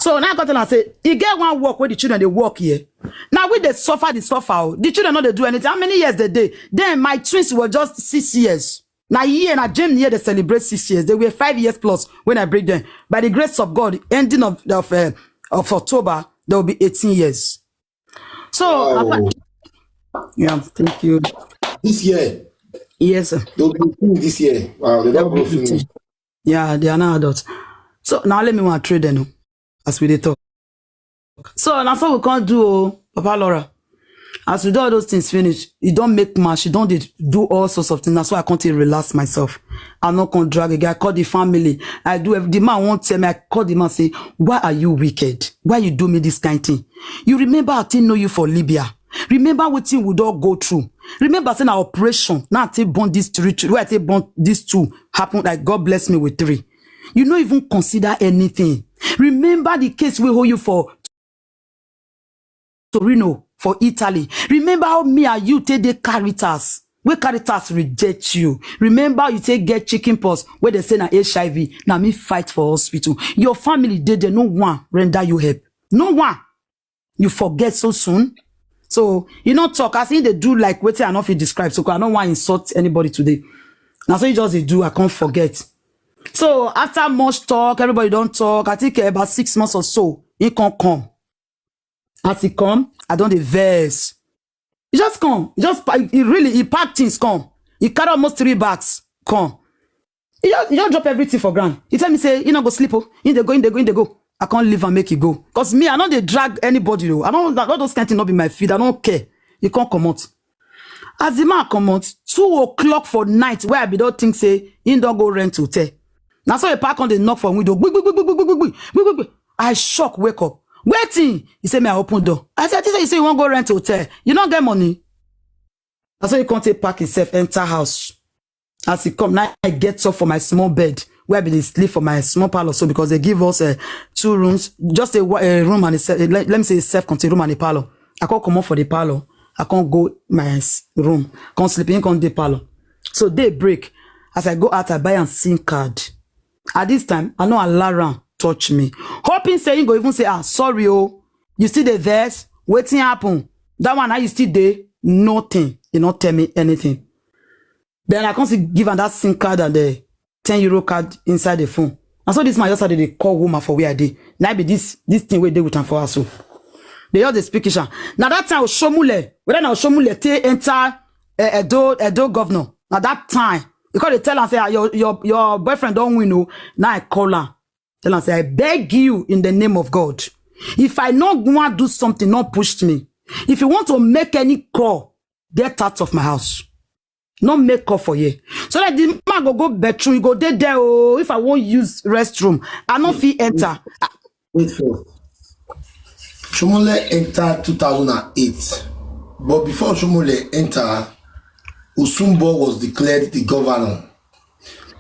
So now I got to say, e get one work where the children they work here. Now we they suffer, they suffer. Oh. The children no dey do anything. How many years they dey? Then my twins were just six years. Now year, now Jane year they celebrate six years. They were five years plus when I bring them. By the grace of God, ending of of, uh, of October, they will be eighteen years. So Wow. after, yeah, thank you. This year, Yes, sir. they'll be eighteen this year. Wow, they don't go finish. Yeah, they are now adults. So now let me want to trade them oh, as we dey talk. So now so we can't do oh, Papa Laura. As we do all those things finish, you don't make mash, you don't dey do all sorts of things. That's why I can't even relax myself. I not can drag again. I call the family. I do every the man won't tell me. I call the man say, "Why are you wicked? Why you do me this kind thing? You remember I didn't know you for Libya. Remember what thing we don't go through. Remember saying our operation. Now I take born these three. Where I take born these two happen. Like God bless me with three. You no even consider anything. Remember the case we hold you for Torino for Italy. Remember how me and you take the Caritas. Where Caritas reject you. Remember how you take get chicken pox where they say na H I V. Now me fight for hospital. Your family did they no one render you help. No one. You forget so soon. So you not talk. I think they do like what I not fit describe. So I don't want to insult anybody today. Now so you just dey do. I can't forget. So after much talk, everybody don't talk. I think eh, about six months or so, he can't come. As he come, I don't dey vex. He just come. He just pa- he really he packed things come. He carry almost three bags come. He just, he just drop everything for ground. He tell me say he not go sleep. Oh, he dey go, he dey go, he dey go. I can't leave and make it go. Cause me, I don't dey drag anybody. Oh. I don't all those kind things not be my feed. I don't care. He can't come out. As the man come out, two o'clock for night, where I be don't think say he don't go rent hotel. Now so he park on the knock for window. Gbi, gbi, gbi, gbi, gbi, gbi, gbi, gbi, gbi, gbi. I shock, wake up. Waiting. He say me I open door. I said, "This you say you won't go rent hotel. You don't get money." That's why he can't take pack himself, enter house. As he come, now I get up for my small bed where I be dey sleep for my small parlor. So because they give us uh, two rooms, just a, wa- a room and a se- let, let me say a self-contained room and a parlor. I can't come up for the parlor. I can't go my s- room. Can't sleep in, can't the parlor. So day break. As I go out, I buy a SIM card. At this time, I know alarm touch me. Hoping say he go even say, "Ah, sorry, oh, you still the verse. Waiting happen. That one, I you still dey nothing. You not tell me anything." Then I can't see give am that SIM card and the ten euro card inside the phone. And so this man just had to call woman for where I did. Now be this this thing we did with am for us. So they all the speak Isha. Now that time Oshomule, whether now Oshomule take enter uh, Edo Edo governor. Now that time, because they tell am say, "Ah, your your your boyfriend don't win. Oh." Now I call am. Tell am say, "I beg you in the name of God. If I not want do something, not push me. If you want to make any call, get out of my house. Not make call for you." So that the man go go bedroom, you go there there. Oh, if I won't use restroom, I not fit enter. Wait for Shomole entered two thousand eight. But before Shomole entered, Usumbo was declared the governor.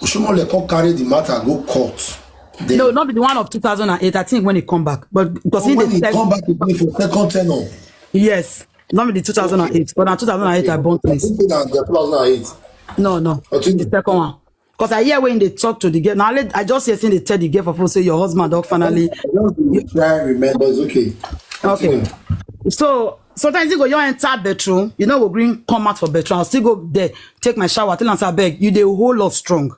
Shomole can carry the matter go court. Then No, not be the one of two thousand eight. I think when he come back, but because he when the he sec- come back again for second tenure, yes, not be the two thousand eight, but now two thousand eight I born I twins. think that the two thousand eight. No, no, I think the second one. Because I hear when they talk to the girl. Now let- I just hear saying they tell the girl for phone say your husband dog finally. I don't really try remember. It's okay. Okay. Continue. So sometimes you go you enter bedroom, you know, go green come out for bedroom. I'll still go there, take my shower, tell and say, "I beg you, the whole lot strong.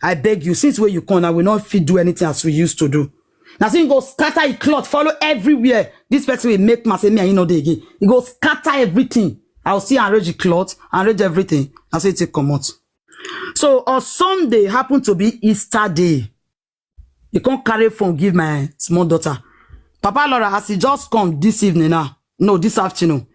I beg you, since where you come, I will not fit do anything as we used to do." Now see, go scatter a cloth, follow everywhere. This person will make mass me, I know they again. He go scatter everything. I'll see arrange the cloth, arrange everything. I say take come out. So on Sunday happened to be Easter day. He can't carry phone, give my small daughter. Papa Laura, as he just come this evening now, no, this afternoon,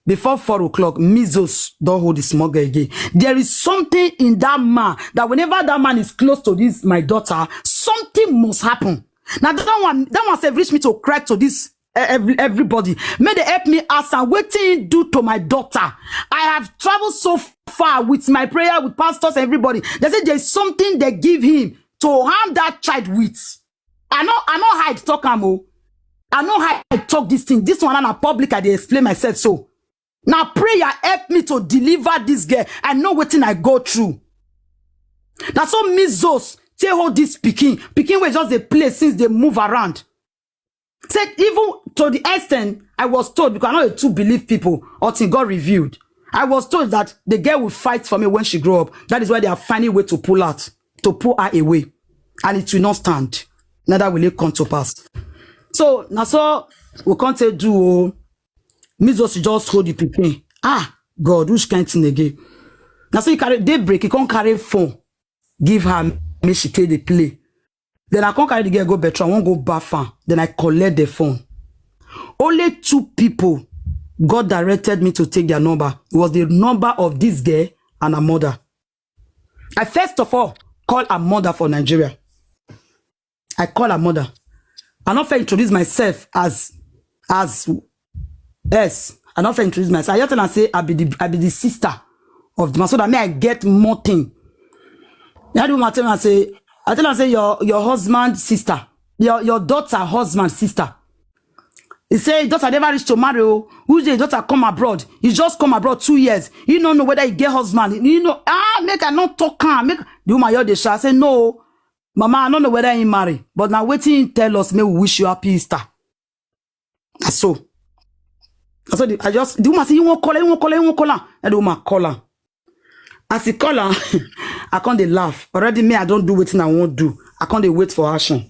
before four o'clock, measles don't hold the small girl again. There is something in that man that whenever that man is close to this, my daughter, something must happen. Now that one, that one have reached me to cry to this eh, every, everybody. May they help me ask and what thing do to my daughter. I have traveled so far with my prayer with pastors, everybody. They say there's something they give him to harm that child with. I know, I know how I talk am oh. I know how I talk this thing. This one na public, I dey explain myself so. Now prayer help me to deliver this girl. I know wetin I go through. Now so measles take hold this pikin. Pikin wey just dey play since they move around. Take even to the extent I was told, because I no dey too believe people until God revealed. I was told that the girl will fight for me when she grow up. That is why they are finding way to pull out, to pull her away. And it will not stand. Neither will it come to pass. So, na so we come take do o. Miss Josie just hold the pikin. Ah, God, which kind thing again? Na so he carry daybreak, he come carry phone, give her, make she take dey play. Then I come carry the girl go bedroom, I wan go baff am. Then I collect the phone. Only two people God directed me to take their number. It was the number of this girl and her mother. I first of all call her mother for Nigeria. I call her mother. I no fit introduce myself as, as S. I no fit introduce myself. I just tell am say I be the, I be the sister of the man, so that me I get more thing. Now the woman tell me, I say, I tell am say your, your husband sister, your, your daughter husband sister. He say his daughter never reach to marry o. Who say his daughter come abroad? He just come abroad two years. He no know whether he get husband. He no, ah, make I no talk am. Make the woman here dey shout. I say no, mama, I no know whether he marry, but na wetin he tell us make we wish you happy Easter. Na so. Na so the, I just, the woman say, "You wan call her, you wan call her, you wan call her." And the woman call her. As he call her, I come dey laugh. Already me, I don do wetin I wan do. I come dey wait for action.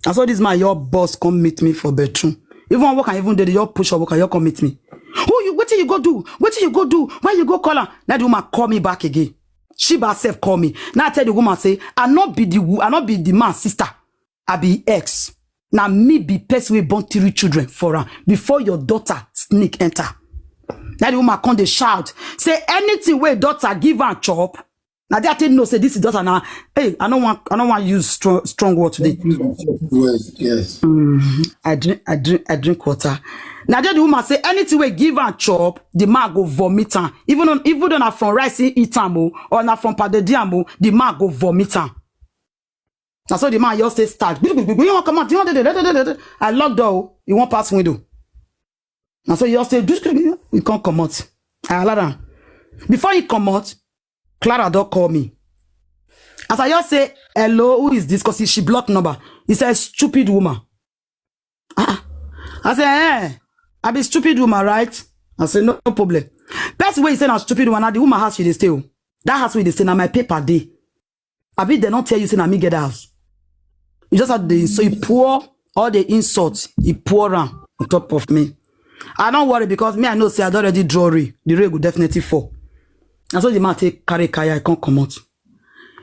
Na so this man, your boss, come meet me for bedroom. Even work and even dey, your push up work and your come meet me. Who you, wetin you go do? Wetin you go do? Why you go call her? Now the woman call me back again. She by herself call me. Now I tell the woman say, "I not be the wo-, I not be the man sister. I be ex. Now me be person wey born three children for her before your daughter sneak enter." Now the woman come dey shout, say anything wey daughter give am chop. Now they take know say this is daughter now. Hey, I don't want, I don't want use strong, strong word today. Yes, yes. I drink, I drink, I drink water. Now the woman say anything wey give am chop, the man go vomit am. Even on, even though na from rice he eat am o, or na from pounded yam o, the man go vomit am. Na so the man just stay start. You wan come out? You wan dey there? I lock door o. You wan pass window? Na so you just say, you can't come out. I allow am. Before he come out, Clara don call me. As I just say, "Hello, who is this?" 'Cause she block number. He said, "Stupid woman." Ah, I say, "Eh, I be stupid woman, right?" I say, "No problem." Person wey he say na stupid woman, na the woman house she dey stay o. That house wey dey stay, na my paper dey. Abi dem no tell you say na me get that house? You just had the, so he pour all the insults, he pour am on top of me. I don't worry because me, I know say I don already draw rain. The rain go definitely fall. And so the man take carry kaya, I can't come out.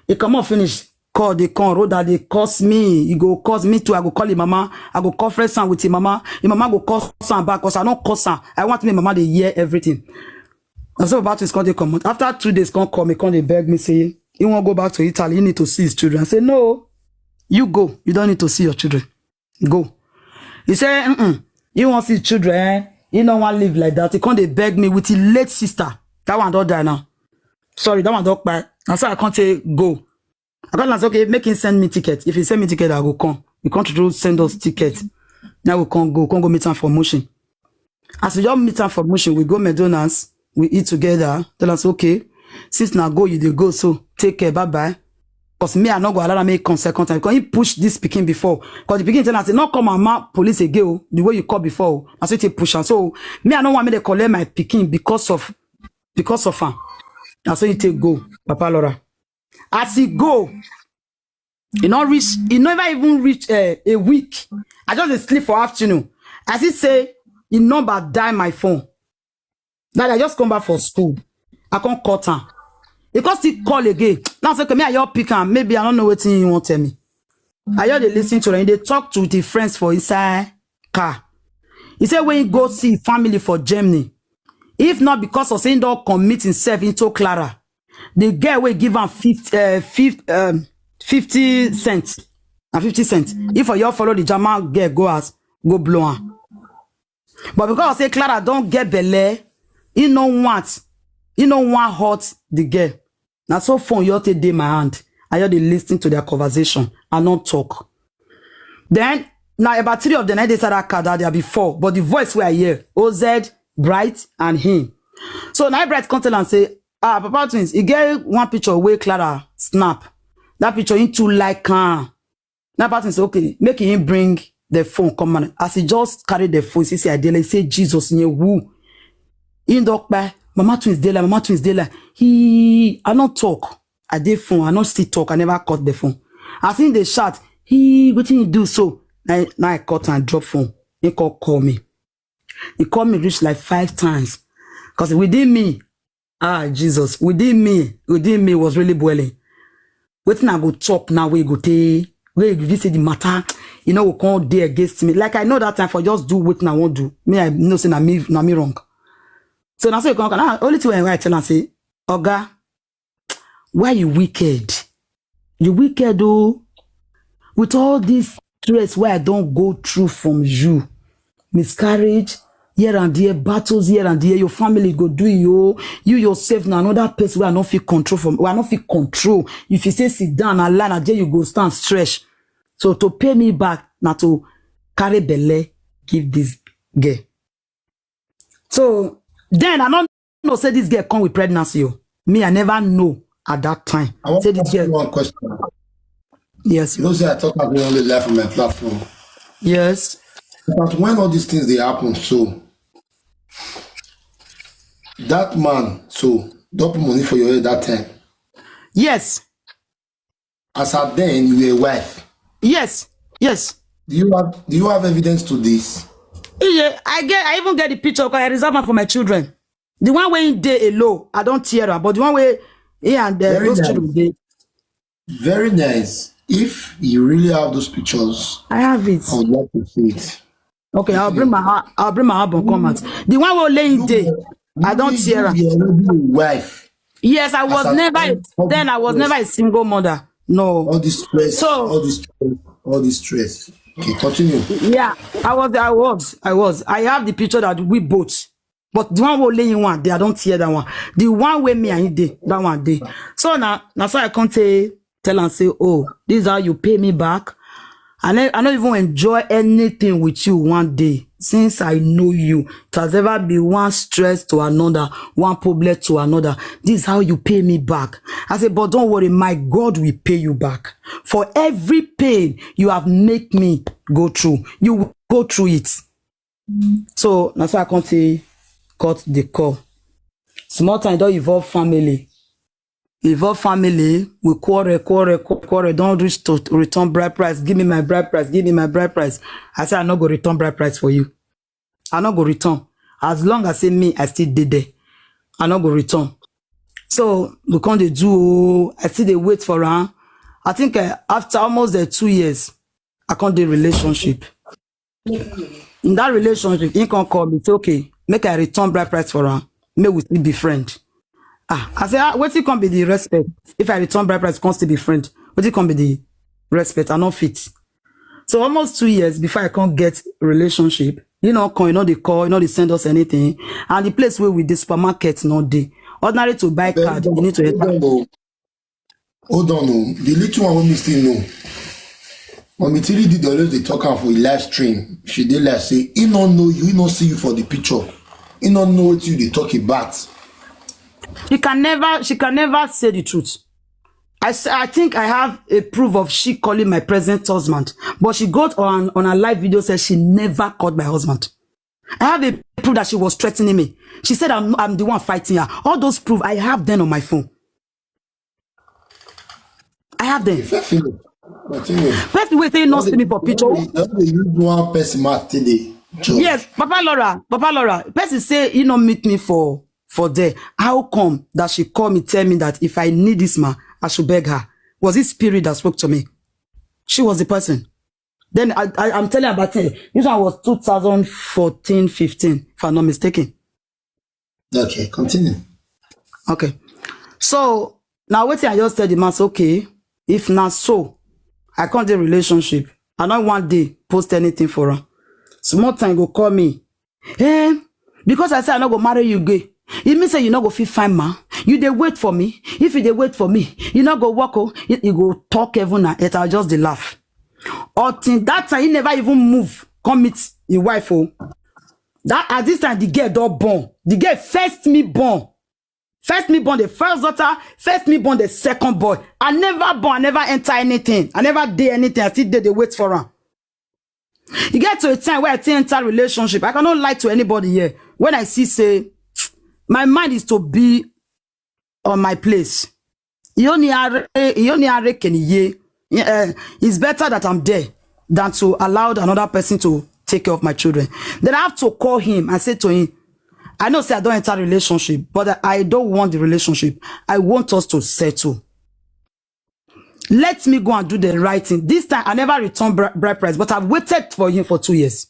He come out finish, call, they come, road that they curse me. He go curse me too. I go call him mama. I go conference am with him mama. Him mama go curse am back 'cause I don't curse am. I want me mama dey hear everything. And so about this come dey come out. After two days, come call me, come dey beg me, say he won't go back to Italy. He need to see his children. I say, "No, you go. You don't need to see your children. Go." He say, "Mm-mm. He won't see children. He don't want live like that." He come dey beg me with his late sister. That one don't die now. Sorry, that one don't buy. And so I can't say go. I can't say, "Okay, make him send me ticket. If he send me ticket, I go come." He can't to send us ticket. Now we can't go, can't go meet am for motion. As we just meet am for motion, we go McDonald's, we eat together. Tell us, "Okay, since now go, you dey go, so take care, bye bye." 'Cause me, I no go allow am make come second time. 'Cause he push this pikin before. 'Cause the pikin tell us, "Not come and ma police again o, the way you call before o." I say, "Take push am." So me, I no want me to collect my pikin because of, because of am. I say, "You take go, Papa Laura." As he go, he not reach, he never even reach uh, a week. I just dey sleep for afternoon. As he say, he number die my phone. That I just come back for school. I can't cut am. He come still call again. Now say, "Okay, me, I your pick am. Maybe I don't know what you want tell me." I hear they listen to them. They talk to the friends for inside car. He said when he go see family for Germany, if not because of saying don't commit himself into Clara, the girl will give am fifty, uh, fifty, um, fifty cents. And fifty cents. If for your follow the German girl go as, go blow am. But because I say Clara don't get belle, he no want, he no want hurt the girl. Now so phone you take dey my hand. I hear they listen to their conversation. I not talk. Then now about three of them, they said that car that there before, but the voice where I hear, O Z, Bright, and him. So now Bright come tell and say, "Ah, Papa Twins, he get one picture where Clara snap. That picture he too like am." Now Papa Twins say, "Okay, make him bring the phone come on. As he just carry the phone, he say, "I dey like," say, "Jesus, you who?" In the back, "Mama Twins dey like, Mama Twins dey like." He, I not talk. I dey phone, I not still talk, I never cut the phone. As in the chat, he, "Wetin you do so?" Now, now I cut and drop phone. He call, call me. He called me reach like five times. Because within me, ah, Jesus, within me, within me was really boiling. Wetin I go chop now, wey go take, wey you say the matter, you know, go come dey against me. Like, I know that time for just do wetin I wan do. Me, I know say na me, na me wrong. So na so you come, ah, only thing wey I tell am say, "Oga, why you wicked? You wicked, oh. With all this stress wey I don go through from you, miscarriage, here and there, battles here and there, your family go do you, oh. You yourself na another person wey I no fit control from, wey I no fit control. If you say sit down and lie, na there you go stand stretch." So to pay me back, na to carry belle, give this girl. So then I don't know say this girl come with pregnancy, oh. Me, I never know at that time. I want Say to this ask you girl, one question. Yes. You know, say I talk about only life on my platform. Yes. But when all these things they happen, so that man, so double money for your head that time. Yes. As at then, you were a wife. Yes. Yes. Do you have, do you have evidence to this? Yeah, I get, I even get the picture 'cause I reserve am for my children. The one wey dey alone, I don't tear am, but the one wey he and the, Very those nice. children dey. Very nice. If you really have those pictures, I have it. I would like to see it. Okay, I'll bring my ha- I'll bring my album come out. The one wey laying day, I don't tear am. You were already a wife. Yes, I was never a- then I was never a single mother. No. All this stress, So- all this stress, all this stress. Okay, continue. Yeah, I was, I was, I was. I have the picture that we both. But the one wey laying one, they I don't tear that one. The one wey me and you dey, that one dey. So now, now so I come say, tell and say, "Oh, this is how you pay me back." I ne- I don't even enjoy anything with you one day. Since I know you, it has ever been one stress to another, one problem to another. This is how you pay me back. I say, "But don't worry, my God will pay you back for every pain you have make me go through. You will go through it." So na so I come take cut the call. Small time don involve family. Involve family, we quarrel, quarrel, qu- quarrel. Don't reach to return bride price. Give me my bride price. Give me my bride price. I say I no go return bride price for you. I no go return. As long as say me, I still dey there. I no go return. So we come dey do. Oh, I still dey wait for her. I think uh, after almost the two years, I come dey relationship. In that relationship, he come call me, say, "Okay, make I return bride price for her. May we still be friend." Ah, I say, "Ah, wetin come be the respect? If I return bride price, come still be friend. Wetin come be the respect? I no fit." So almost two years before I come get relationship, you know, come, you know, they call, you know, they send us anything. And the place where we dey supermarket no dey. Ordinary to buy card, you need to enter. Hold on, oh. The little one wey me still know. Mommy Tiri did always dey talk am for a live stream. She dey like say, "He no know you, he no see you for the picture. He no know what you dey talk about." She can never, she can never say the truth. I, s- I think I have a proof of she calling my present husband, but she got on on a live video says she never called my husband. I have a proof that she was threatening me. She said I'm I'm the one fighting her. All those proof I have them on my phone. I have them. If I feel it, continue. Person wey say no see me for picture. Don't dey use one person mouth take dey judge. Yes, Papa Laura, Papa Laura. Person say he no meet me for for there. How come that she call me, tell me that if I need this man, I should beg her? Was it spirit that spoke to me? She was the person. Then I, I I'm telling about it. This one was two thousand fourteen, fifteen, if I'm not mistaken. Okay, continue. Okay. So now wetin I just tell the man say, "Okay, if na so, I come dey relationship. I no one day post anything for her." Small time go call me. Eh, because I say I no go marry you gay. E mean say you no go fit find man. You dey wait for me. If you dey wait for me, you no go walk, oh. You, you go talk heaven and earth. I just dey laugh. Until that time, he never even move. Come meet your wife, oh. That at this time, the girl don born. The girl first me born. First me born the first daughter, first me born the second boy. I never born, I never enter anything. I never did anything. I still did the wait for her. E get to a time where I take enter relationship. I cannot lie to anybody here. When I see say my mind is to be on my place. Iyoni are, Iyoni are keniye. Eh, it's better that I'm there than to allow another person to take care of my children. Then I have to call him and say to him, I know say I don't enter relationship, but I don't want the relationship. I want us to settle. Let me go and do the right thing. This time, I never return bri- bride price, but I've waited for him for two years.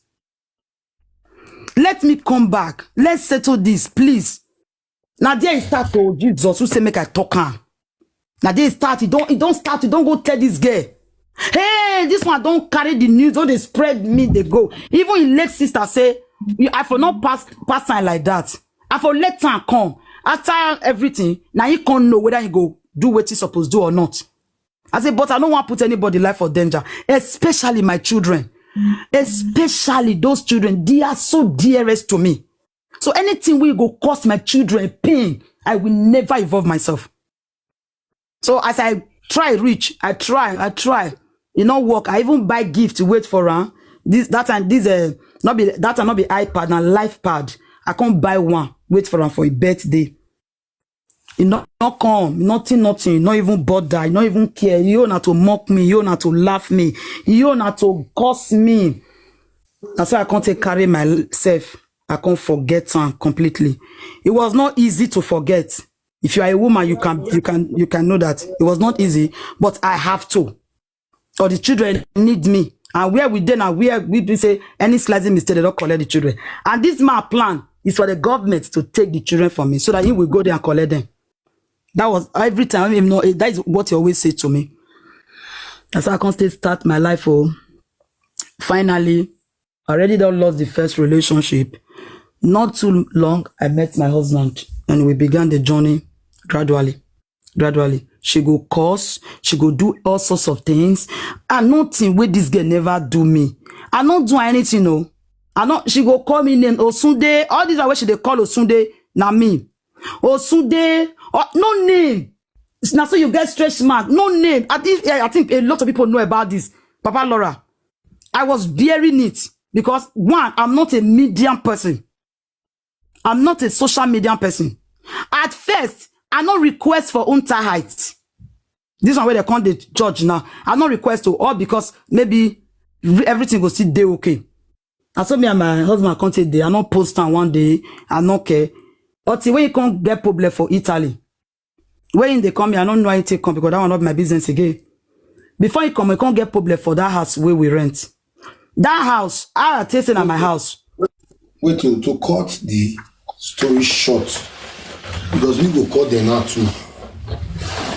Let me come back. Let's settle this, please. Now there he start to Jesus who say make I talk am. Now there he start. He don't. He don't start. He don't go tell this girl. Hey, this one don't carry the news. Don't they spread me? They go. Even his late sister say, "You- I for not pass pass sign like that. I for let time come after everything. Now he can't know whether he go do what he supposed do or not." I say, but I don't want to put anybody life for danger, especially my children. Especially those children, they are so dearest to me. So anything will go cost my children pain, I will never involve myself. So as I try reach, I try, I try. You know work. I even buy gift, wait for her. This that time, this uh, not be that time, not be iPad, na life pad. I can't buy one, wait for her for a birthday. You not, not come, nothing, nothing, not even bother, not even care. You not to mock me, you not to laugh me, you not to curse me. That's why I can't take carry myself. I can't forget her completely. It was not easy to forget. If you are a woman, you can you can you can know that it was not easy, but I have to. Or the children need me. And where we then and where we be say any slicing mistake, they don't collect the children. And this my plan is for the government to take the children from me so that he will go there and collect them. That was every time. Him know, that is what he always say to me. That's how I can still start my life. Oh, finally, I already done lost the first relationship. Not too long, I met my husband and we began the journey gradually. Gradually. She go curse, she go do all sorts of things. And nothing where this girl never do me. I not do anything, no. I not she go call me name Osunde. All these are what she they call Osunde. Na me. Osunde. Oh, no name. Now so you get stretch mark. No name. I think yeah, I think a lot of people know about this. Papa Laura. I was bearing it because one, I'm not a medium person. I'm not a social media person. At first, I no request for Unterheit. This one where they come the judge now. I no request to all because maybe everything will still day okay. I saw me and my husband come take day. I no post on one day. I no care. But when you come get problem for Italy, when they come here, I don't know anything come because that one not my business again. Before you come, you can't get problem for that house where we rent. That house, I tell say na my house. Wait to, to cut the story short because we go cut them now too.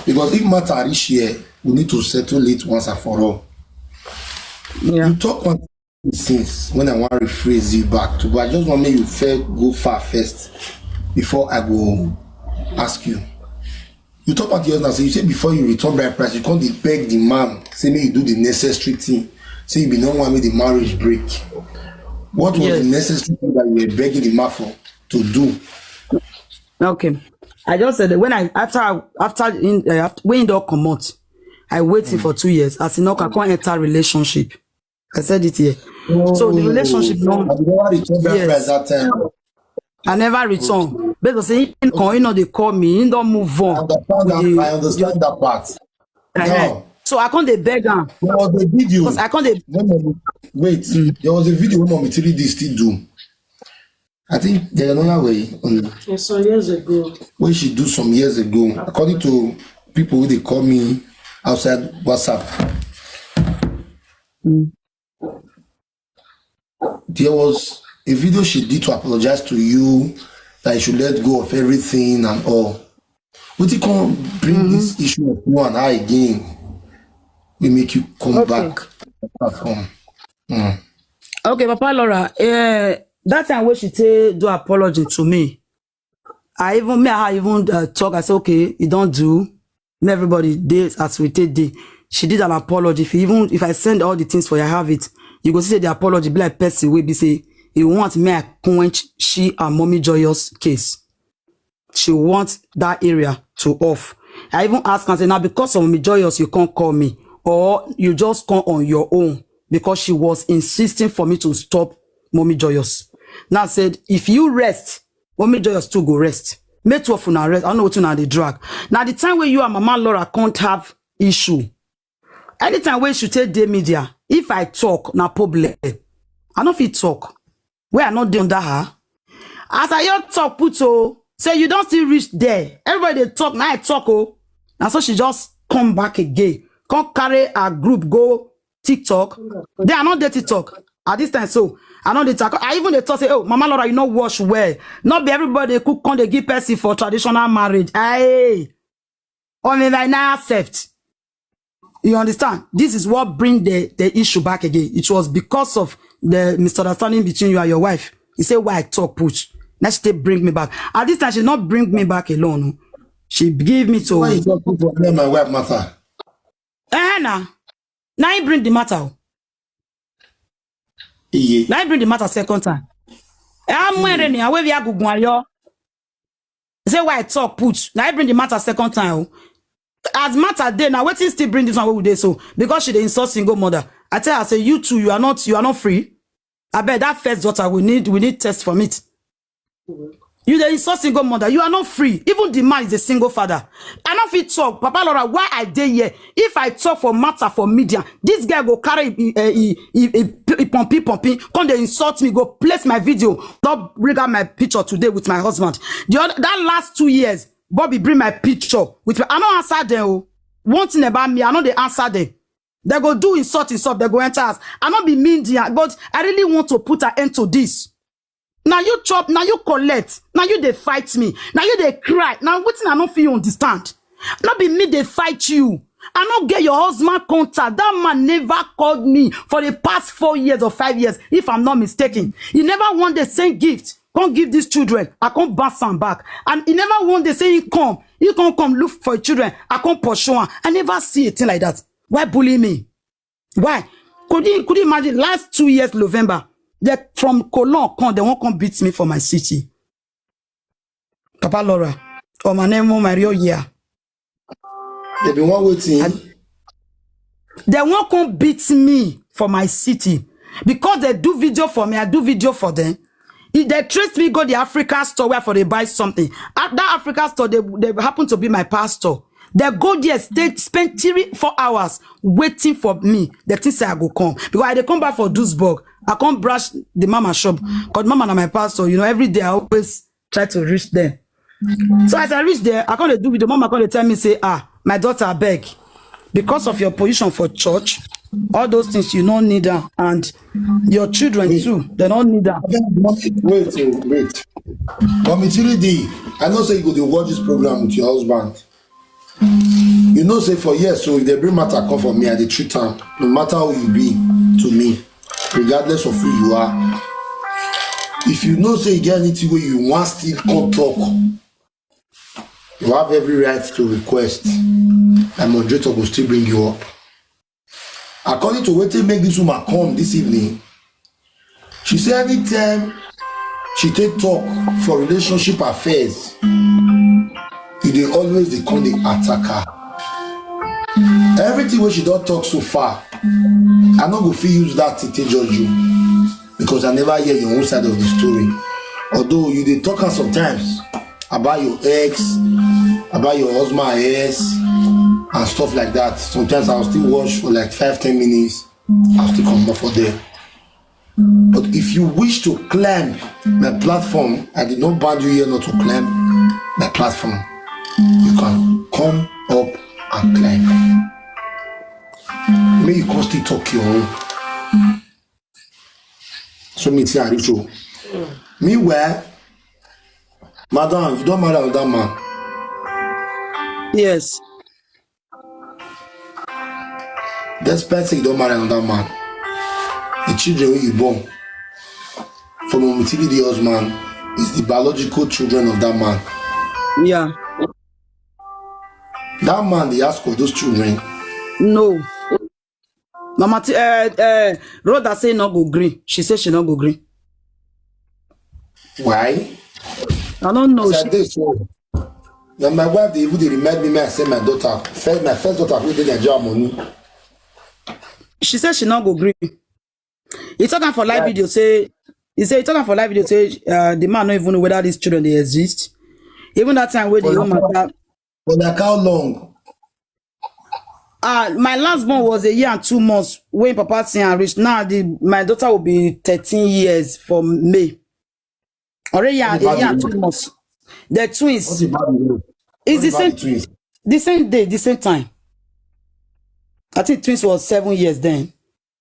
Because if matter reach here, we need to settle it once and for all. Yeah. You talk one thing since when I want to rephrase you back to, but I just want make you fair go far first before I go ask you. You talk about your husband, say you say before you return bride price, you can't beg the man, say make you do the necessary thing, say you be no one with the marriage break. What was the Yes. necessary thing that you were begging the man for to do? Okay. I just said that when I after after in uh, after, when he don't come out, I waited for two years. As in, I can't enter relationship. I said it here. So the relationship No, no, I never return bride Yes. price that time. I never return. Because he come, you know they call me, he don't move I on. understand with that. the- I understand that part. Uh-huh. Now, So I can't dey beg am. there was a video Because I can't dey when mommy, wait, there was a video when mommy three D still do. I think there's another way on Yeah, some years ago. when she do some years ago. According to people who they call me outside WhatsApp, there was a video she did to apologize to you that you should let go of everything and all. But you can't bring this issue of you and I again. We make you come Okay. back to the platform. Mm. Okay, Papa Laura, uh, that time when she take do apology to me, I even me I even uh, talk. I say okay, you don't do. Me everybody dey as we take dey. She did an apology. If you even if I send all the things for you, I have it. You go see the apology be like person wey be say you want me I quench she and mommy joyous case. She wants that area to off. I even ask and say now because of mommy joyous you can't call me or you just come on your own. because she was insisting for me to stop Mommy Joyous. Now I said, if you rest, Mommy Joyous too go rest. Make two of una rest. I don't know what una dey drag. Now the time where you and Mama Laura can't have issue. Anytime wey she take dey media, if I talk, na problem. I no fit talk. Where I no dey under her. As I hear talk put, oh, say you don still reach there. Everybody dey talk, na I talk, oh. Na so she just come back again. Come carry her group go TikTok. Then I no dey TikTok. At this time, so I no dey talk. I even dey talk say, oh, Mama Laura, you no wash well. No be everybody dey cook, come dey give person for traditional marriage. Hey, on me right now, accept. You understand? This is what bring the, the issue back again. It was because of the misunderstanding between you and your wife. He said, why I talk put. Now she take bring me back. At this time, she not bring me back alone. Oh. She give me to. Why you talk put for me and my wife matter? Eh, na. Now he bring the matter. Oh. Iye. Now he bring the matter second time. Eh, I'm wearing it. I wear the agugun ayo. Say why I talk put. Now I bring the matter second time. Oh. As matter dey, now wetin still bring this one wey we dey so? Because she dey insult single mother. I tell her, say, you too, you are not, you are not free. I bet that first daughter, we need, we need test from it. You dey insult single mother. You are not free. Even the man is a single father. I no fit talk. Papa Laura, why I dey here? If I talk for matter for media, this guy go carry e, e, e, e, e, pompi, pompi, come dey insult me, go place my video, don bring out my picture today with my husband. The other, that last two years, Bobby bring my picture with my, I no answer them. Oh. One thing about me, I no dey answer them. They go do insult, insult, they go enter us. I no be media, but I really want to put an end to this. Now you chop, now you collect, now you dey fight me, now you dey cry. Now wetin I no fit understand. No be me dey fight you. I no get your husband contact. That man never called me for the past four years or five years, if I'm not mistaken. He never one day send gift, come give these children. I come bounce am back. And he never one day say he come, he come come look for children. I come pursue am. I never see a thing like that. Why bully me? Why? Could you, could you imagine last two years, November, they from Cologne come, they won't come beat me for my city. Papa Laura, or my name, my real year. They be one waiting. And they won't come beat me for my city. Because they do video for me, I do video for them. If they trace me, go the Africa store where for they buy something. At that Africa store, they, they happen to be my pastor. They go there, stay, spend three, four hours waiting for me. They think say I go come. Because I dey come back for Duisburg. I come brush the mama shop. Because mama na my pastor. You know, every day I always try to reach them. So as I reach there, I come dey do video. Mama come dey tell me, say, ah, my daughter, I beg. Because of your position for church, all those things you don't need them. And your children too, they don't need them. Wait, oh, wait. Mommy Tilly D, I know say you go dey watch this program with your husband. You know say for years, so if they bring matter come for me, I dey treat am, no matter who you be to me, regardless of who you are. If you know say you get anything where you want still come talk, you have every right to request. My moderator will still bring you up. According to wetin make this woman come this evening, she say anytime she take talk for relationship affairs, e dey always dey come dey attack her. Everything wey she don talk so far, I no go fit use that thing take judge you because I never hear your own side of the story. Although you dey talk am sometimes about your ex, about your husband ex, and stuff like that. Sometimes I'll still watch for like five, ten minutes. I'll still come up for there. But if you wish to climb my platform, I did not ban you here not to climb my platform. You can come up and climb. May you come still talk your own. So me see I reach you. Meanwhile, madam, you don marry another man. Yes. Despite say you don marry another man, the children wey you born from Mama Tilly D husband is the biological children of that man. Yeah. That man dey ask for those children. No. Mama T, uh, uh, Rhoda say no go gree. She say she no go gree. Why? I don't know. As I dey so, na my wife dey even dey remind me, me I say my daughter, first, my first daughter wey dey Nigeria money. She say she no go gree. He talk am for live video say, he say, he talk am for live video say, uh, the man no even know whether these children dey exist. Even that time wey the For whole like how, matter, for like how long? Uh, my last born was a year and two months when papa see and reach. Now the my daughter will be thirteen years for May. Already a, What a about year and the two months. The twins. What about the It's the about same the twins? The same day, the same time. I think twins was seven years then.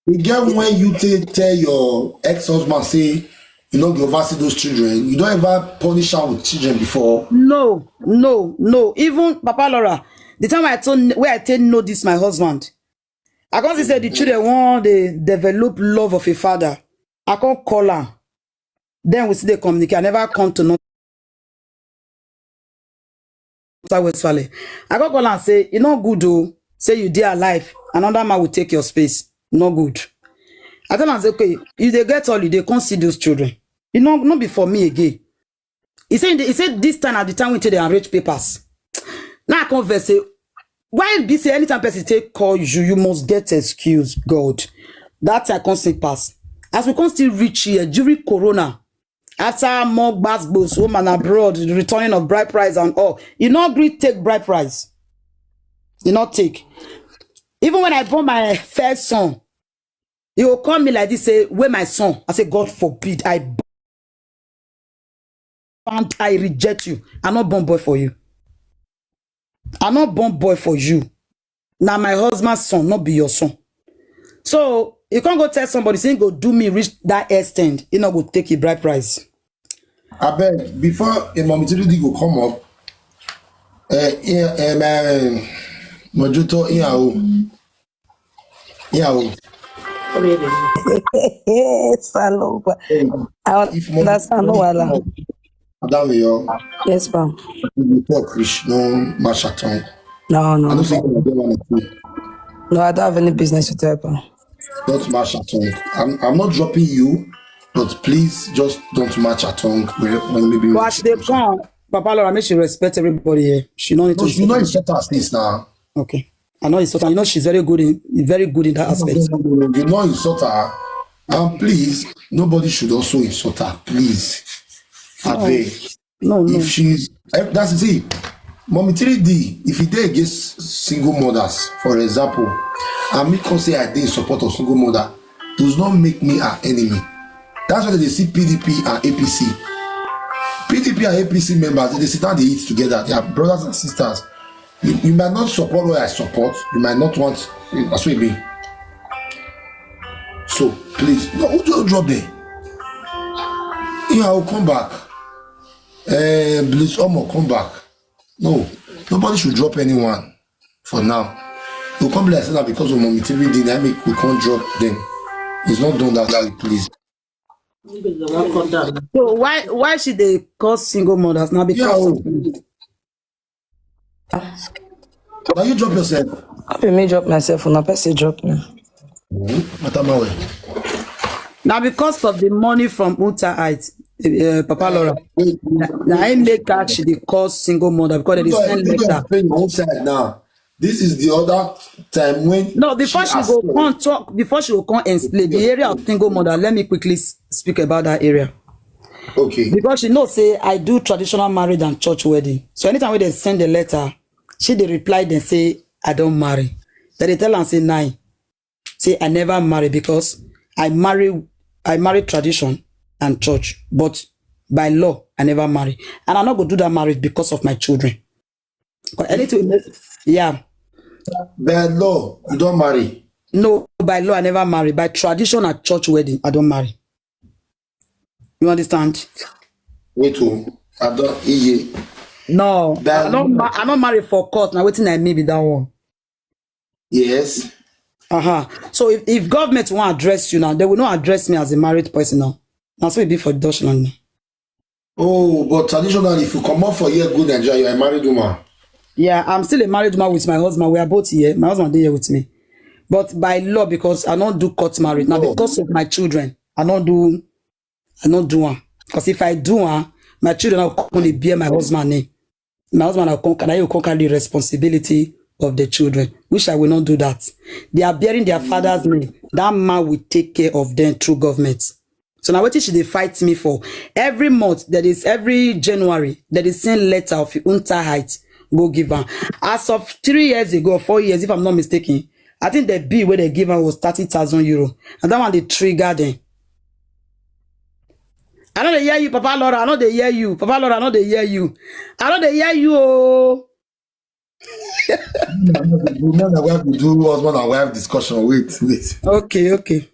You get when you take tell your ex-husband say you no go oversee those children. You don't ever punish her with children before. No, no, no. Even Papa Laura, the time I told where I tell no this my husband, I can't say the children want they develop love of a father. I can't call her. Then we see the communicate. I never come to no South West Valley. I go call and say, "E no good o. Say you dey alive, another man will take your space. No good." I tell am say, "Okay, you dey get holiday, come see those children. E no, no be for me again." He said, he said this time at the time we take dey arrange papers. Now I come vex say, why be say anytime person take call you, you must get excuse, God. That I come sing pass. As we come still reach here during corona, after more gbasgbos, woman abroad, the returning of bride price and all, he not gree take bride price. He not take. Even when I born my first son, he will call me like this, say, "Where my son?" I say, "God forbid, I and I reject you. I not born boy for you. I not born boy for you. Now my husband's son, not be your son." So you can't go tell somebody saying go do me reach that extent. You know go take a bride price. I beg before a mommy three D go come up. Uh, yeah, um, um, Mojoto, yeah, oh. Yeah, oh. Saloba. I If mommy understand, no three D wahala. Come up, Madam Yo, Yes, ma'am. You talk rich, no match at all. No, no. I don't think I get one at all. No, I don't have any business with her, pa. Don't match at all. I'm, I'm not dropping you, but please just don't match at all when, when maybe we But as they come, Papa Laura, make she respect everybody here. She no need No, to you know insult her since now. Okay. I know insult her. You know she's very good in very good in that No, aspect. no, no, no, no. You know insult her. And please, nobody should also insult her. Please. I No. beg. No, no. If she's eh, that's it. Mommy three D, if you dey against single mothers, for example, and me come say I dey in support of single mother, does not make me an enemy. That's why they see P D P and A P C. P D P and A P C members, they sit down, they eat together. They are brothers and sisters. You, you might not support what I support. You might not want. That's what it be. So please, no, who don't drop there? Yeah, I'll come back. Uh, please, Omo, come back. No, nobody should drop anyone for now. You come like say na because of Mommy T V D, that make we can't drop them. It's not done that way, please. So why why should they call single mothers now? Yeah, Because oh. of Now you drop yourself. How be me drop myself? Una person drop me. Matamawe. Now because of the money from Uta Heights, uh, Papa Laura, Wait, wait, now I make her she dey call single mother because they You are, send you are letter. Paying your own side now. This is the other time when No, before she she go asked. Come talk, before she go come explain the area of single mother, let me quickly s- speak about that area. Okay. Because she know say I do traditional marriage and church wedding. So anytime when they send a letter, she dey reply them say I don't marry. Then they tell am say nine. Say I never marry because I marry I marry tradition and church, but by law I never marry, and I not go do that marriage because of my children. But anything, yeah, By law, you don't marry. No, by law I never marry. By tradition at church wedding, I don't marry. You understand? Me too. I don't. Iye. No, By I don't. law. Ma- I don't marry for court. Now waiting I may be that one. Yes. Uh huh. So if, if government want address you now, they will not address me as a married person now. Now so it be for Dutchland. Oh, but traditionally, if you come up for here, good Nigeria, you're a married woman. Yeah, I'm still a married man with my husband. We are both here. My husband dey here with me. But by law, because I don't do court marriage now, No. because of my children, I don't do, I don't do one. Because if I do one, my children will come and bear my husband name. My husband will come, can I will come carry the responsibility of the children, which I will not do that. They are bearing their father's name. That man will take care of them through government. So now wetin she dey fight me for? Every month, that is every January, that is send letter of Unterheit go give am. As of three years ago, four years, if I'm not mistaken, I think the bill wey they give am was thirty thousand euro. And that one dey trigger them. I no dey hear you, Papa Laura. I no dey hear you. Papa Laura, I no dey hear you. I no dey hear you. Oh. Me and my wife dey do husband and wife discussion. Wait, wait. Okay, okay.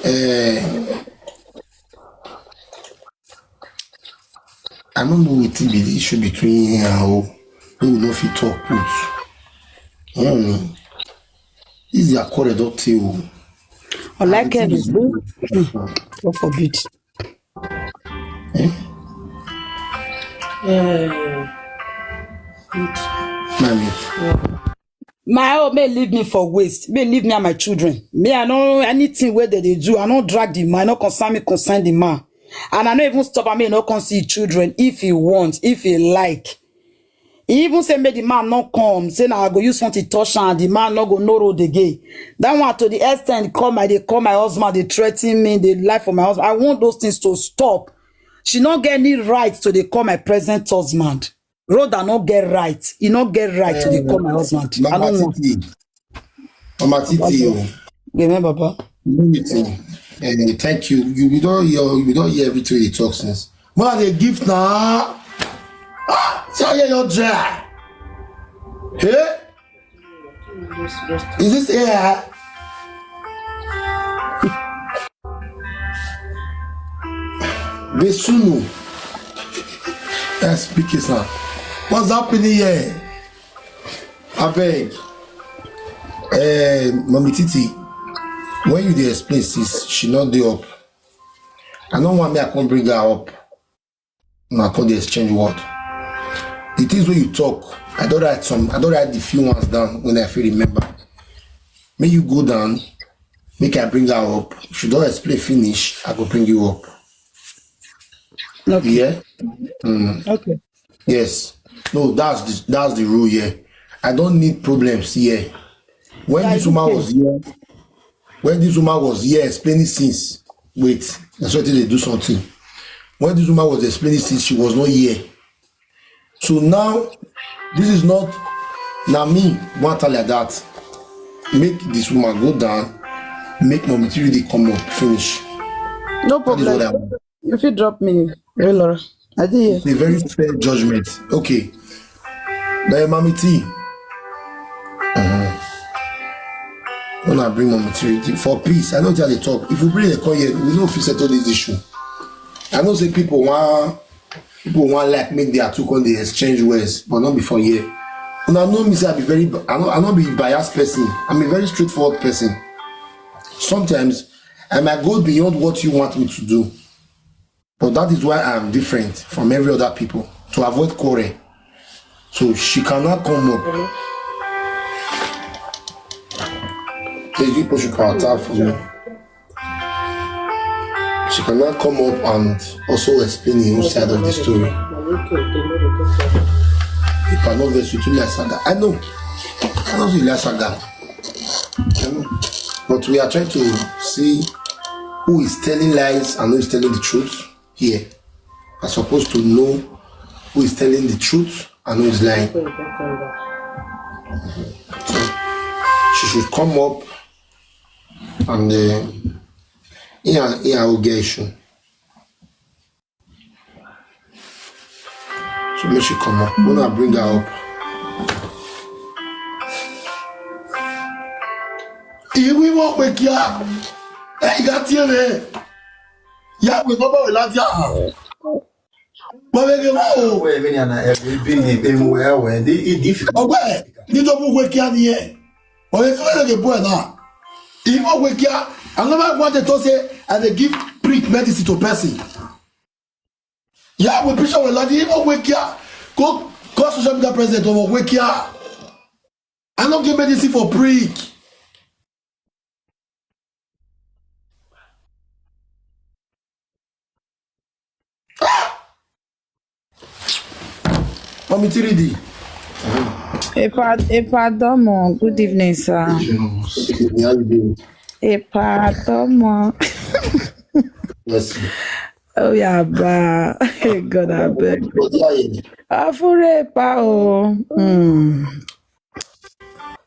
Eh, I don't know wetin be the issue between you and O. We no fit talk put. You know me. This is your quarrel, don't tell. Olakemi, God forbid. Eh? Eh, good. Mami. My own may leave me for waste. May leave me and my children. Me, I know anything where they, they do. I don't drag the man. I no concern me, concern the man. And I no even stop. I may not come see children if he wants, if he like. He even say make the man not come. Say now I go use something touch and the man not go no road again. That one to the extent call my they call my husband, they threaten me, they lie for my husband. I want those things to stop. She not get any right to they call my present husband. Rhoda not get right. He not get right to they call my husband. I Mama don't want. Titi. Mama Titi, oh. Remember, Papa. Everything. Eh, thank you. You, you don't hear, you don't hear everything he talks since. Man, they gift now. Ah, see how you dry. Hey? Just, just Is this A I? Besunu. That's speaking, sir. What's happening here? I beg. Eh, Mommy Titi, when you dey explain, sis, she not dey up. I don't want me, I can't bring her up. No, I can't dey exchange word. The things when you talk, I don't write some, I don't write the few ones down when I feel remember. May you go down, make I bring her up. If you don't explain finish, I go bring you up. Okay. Yeah? Mm. Okay. Yes. No, that's the, that's the rule here. I don't need problems here. When Yeah, this it's woman okay. was here, when this woman was here explaining things, wait, that's what they do something. When this woman was explaining things, she was not here. So now, this is not, na me want her like that. Make this woman go down, make Mommy Titi come up, finish. No That is what I problem. want. If you drop me, hey, Laura, I did It's a very fair judgment. Okay. But Mommy T. Uh-huh. When I bring Mommy T for peace, I know they talk. If you bring a call here, we know if you settle this issue. I know say people want people want like make their two come dey exchange words, but not before here. And I know me say I be very, I know I not be biased person. I'm a very straightforward person. Sometimes I might go beyond what you want me to do, but that is why I am different from every other people to avoid quarrel. So she cannot come up. Please, you push your power tap for me. She cannot come up and also explain the own side of the story. If I know this, you too like saga. I know. I know you like saga. I know. But we are trying to see who is telling lies and who is telling the truth here. I'm supposed to know who is telling the truth and who is lying. So she should come up and uh, yeah, yeah, I will get issue. So make she come up. When I bring her up. Iwi mo pe kia. Eh, iga tie me. Ya we baba we la dia. Mo be ke mo. Where many and every be be where when the difficult. Owe, ni to bu we kia ni e. Oye, so we ke bu e na. Iwo we kia. I never wanted to say I dey give preach medicine to person. Yeah, we preach our Lord. Even wake here. Go, go social media president or wake here. I don't give medicine for preach. Mommy three D. Epa, Epa Domo, good evening, sir. How you doing? Epa Domo. Bless you. Oh, yeah, ba. God, I beg. But yeah, yeah. Afure Epa, oh. Hmm.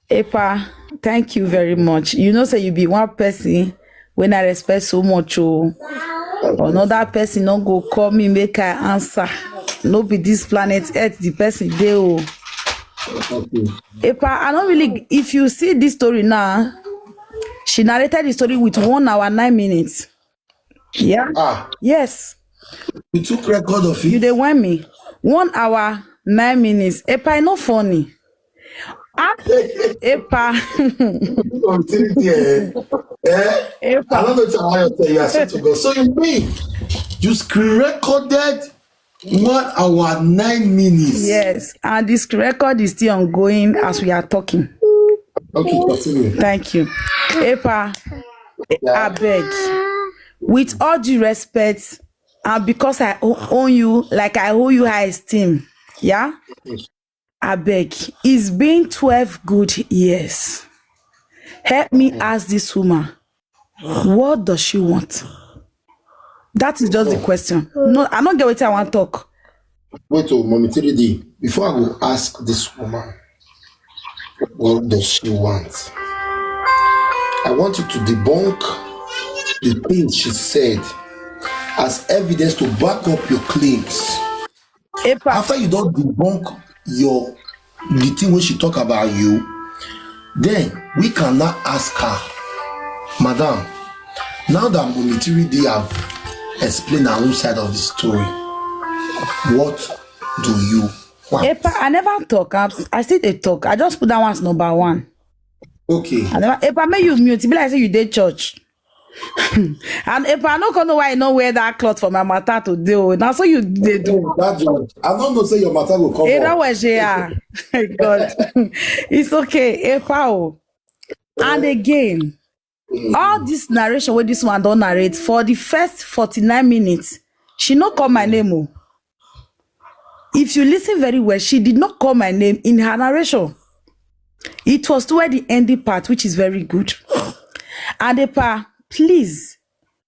Epa, thank you very much. You know, say you be one person when I respect so much. Oh, another person not go call me, make I answer. No be this planet Earth, the person dey oh. Okay. Epa, I don't really. If you see this story now, she narrated the story with one hour, nine minutes. Yeah. Ah, Yes. we took record of You it. dey when me. One hour, nine minutes. Epa, e no funny. Ah, Epa. Mommy three D, eh? Eh? I Epa. Don't know how you tell you, I swear to God. So you mean you screen recorded one hour, nine minutes? Yes, and this record is still ongoing as we are talking. Okay, continue. Thank you. Epa, Yeah. I beg. With all due respect, and because I o- own you, like I owe you high esteem, yeah? I beg. It's been twelve good years. Help me ask this woman, what does she want? That is just the question. No, I don't get what I want to talk. Wait, oh, Mommy three D. Before I go ask this woman, what does she want? I want you to debunk the things she said as evidence to back up your claims. Epa, After you don't debunk your the thing when she talk about you, then we can now ask her, Madam, now that Mommy three D have explained her own side of the story, what do you want? Epa, I never talk. I'm, I still dey talk. I just put that one as number one. Okay. I never. Epa, make you mute. E be like say you dey church. And Epa, I no come know why you no wear that cloth for my matter today. Oh. Now so you dey do. That job. I don't know say your matter will come Hey, up. Raweje, ah. God. It's okay. Epa, oh. And again, all this narration wey this one don narrate for the first forty-nine minutes, she no call my name. Oh. If you listen very well, she did not call my name in her narration. It was toward the ending part, which is very good. And Epa, please,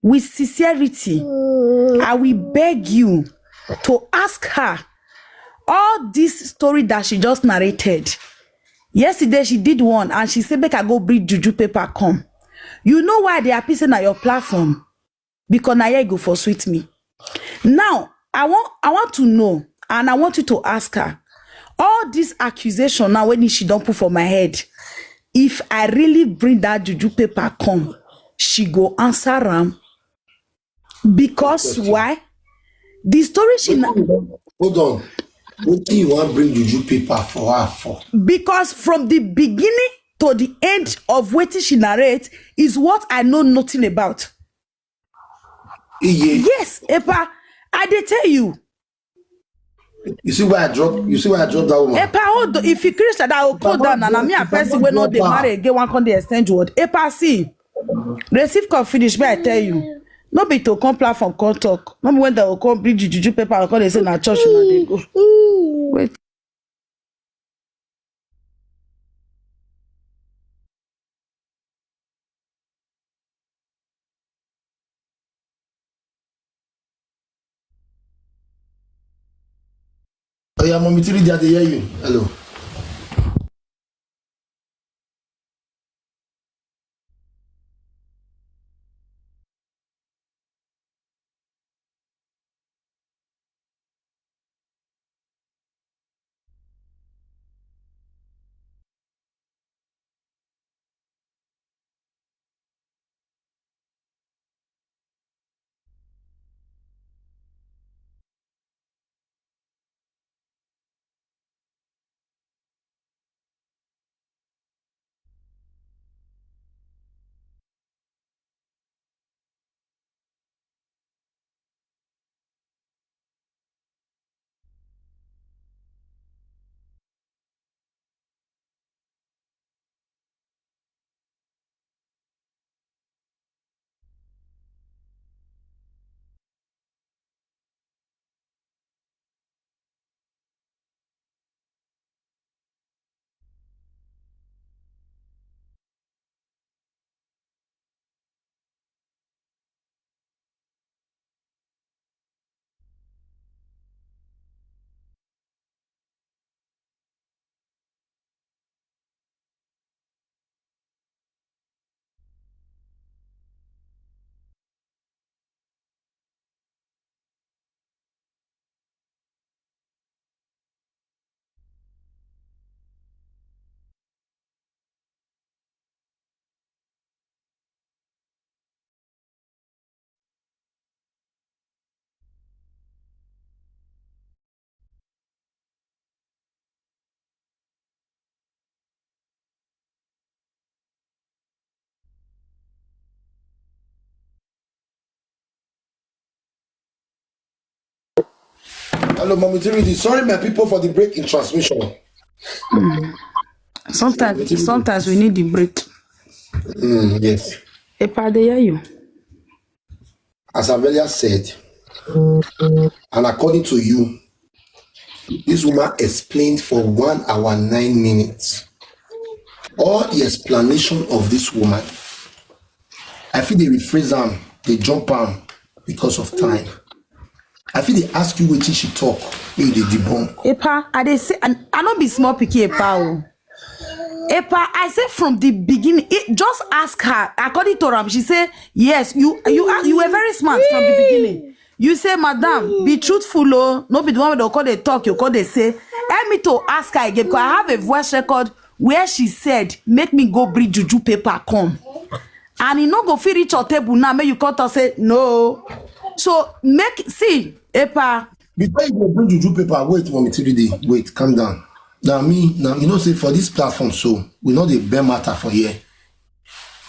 with sincerity, I will beg you to ask her all this story that she just narrated. Yesterday, she did one and she said, make I go bring juju paper come. You know why they are pissing at your platform? Because na here go for sweet me. Now, I want I want to know and I want you to ask her all this accusation now when she don't put for my head. If I really bring that juju paper come, she go answer am. Because why? The story she na- Hold on. What do you want bring juju paper for her for? Because from the beginning to the end of what she narrates is what I know nothing about. Iye. Yes, Epa, I dey tell you. You see why I drop? You see why I drop that woman? Epa, hold on. If you Chris that I will call down and I'm here person wey no dey marry again, one come dey exchange word. Epa, see, receive call finish, but I tell you, no be to come platform come talk. No be when they will come bring juju paper and come dey say na church una dey go. Wait. Oh yeah, Mommy three D, I dey hear you. Hello. Hello, Mommy T V D. Sorry, my people, for the break in transmission. Sometimes, sometimes we need the break. Mm, yes. Epa, I dey hear you. As Avelia said, and according to you, this woman explained for one hour, nine minutes. All the explanation of this woman, I feel they rephrase am, they jump am because of time. I feel they ask you wetin she talk, you dey debunk. Epa, I dey say, I, I no be small pikin, Epa o. Epa, I say from the beginning, it, just ask her. According to Ram, she say, yes, you you are, you were very smart from the beginning. You say, madam, be truthful, oh, no be the one wey dey call dey talk, you call dey say. Help me to ask her again because I have a voice record where she said, make me go bring juju paper come. And e no go fit reach your table now, make you come talk say, no. So make, see, Epa, Before you go bring juju paper, wait, Mommy T V D, wait, calm down. Now me, now you know say for this platform, so we know the bare matter for here.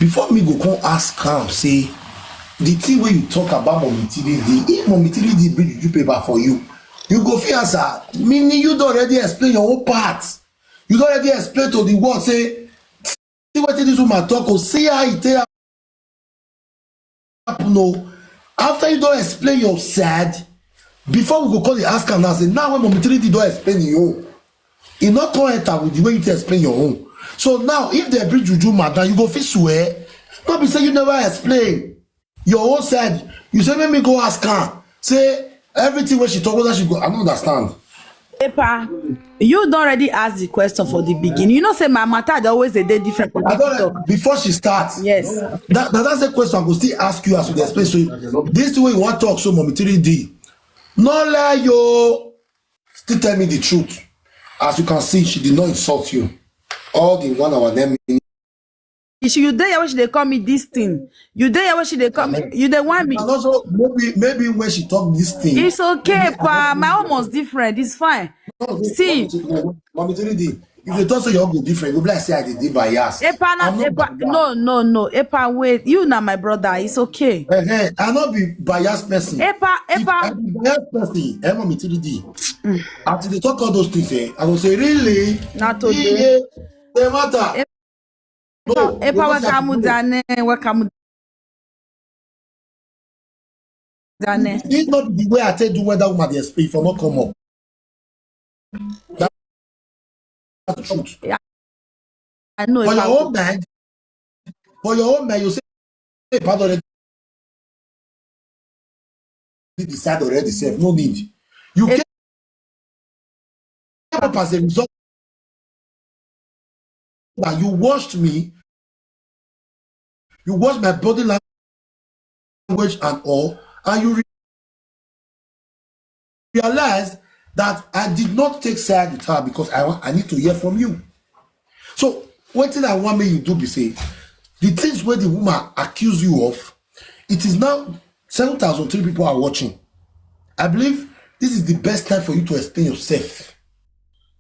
Before me go come ask am say the thing wey you talk about Mommy T V D, if Mommy T V D bring juju paper for you, you go fit answer. Meaning you don already explain your own part. You don already explain to the world say, see wetin this woman talk o, see how e take happen o. After you don explain your side, before we go call the ask am now say, now when Mommy T V D don explain your own, e no come enter with the way you take explain your own. So now if they bring juju madam, you go fit swear. No be say you never explain your own side. You say make me go ask am. Say everything wey she talk, whether she go, I no understand. Epa, you don already ask the question for the beginning. You know say my matter dey always dey dey different from I people talk. Don't before she starts. Yes. That, that that's the question I go still ask you as we dey explain. So this thing wey you wan talk, so Mommy T V D, no lie yo. Still tell me the truth. As you can see, she did not insult you. All the one hour, ten minutes. She, you dey here when she dey call me this thing. You dey here when she dey call me. You dey want me. And also, maybe maybe when she talk this thing. It's okay, pa. My own was different. It's fine. See. Mommy T V D, if you talk say your own go different, you go be like say I dey dey bias. Epa, na, I'm not Epa, bias. No, no, no. Epa, wait. You na my brother. It's okay. Eh, eh, I no be biased person. Epa, If Epa. I be biased person, eh, Mommy T V D, as they talk all those things, eh, I go say, really? Na today. Yeah, the matter. Epa, Epa, welcome, Dane. Welcome, Dane. This not the way I tell you when that woman dey explain for not come up. That's the truth. I know. For Epa. Your own mind, for your own mind, you say, hey, pardon, already decide already, self, no need. You Eh. Came up as a result that you watched me, you watched my body language and all, and you re- realized that I did not take side with her because I wa- I need to hear from you. So what thing I want me you do be say the things where the woman accuse you of, it is now seven thousand three people are watching. I believe this is the best time for you to explain yourself.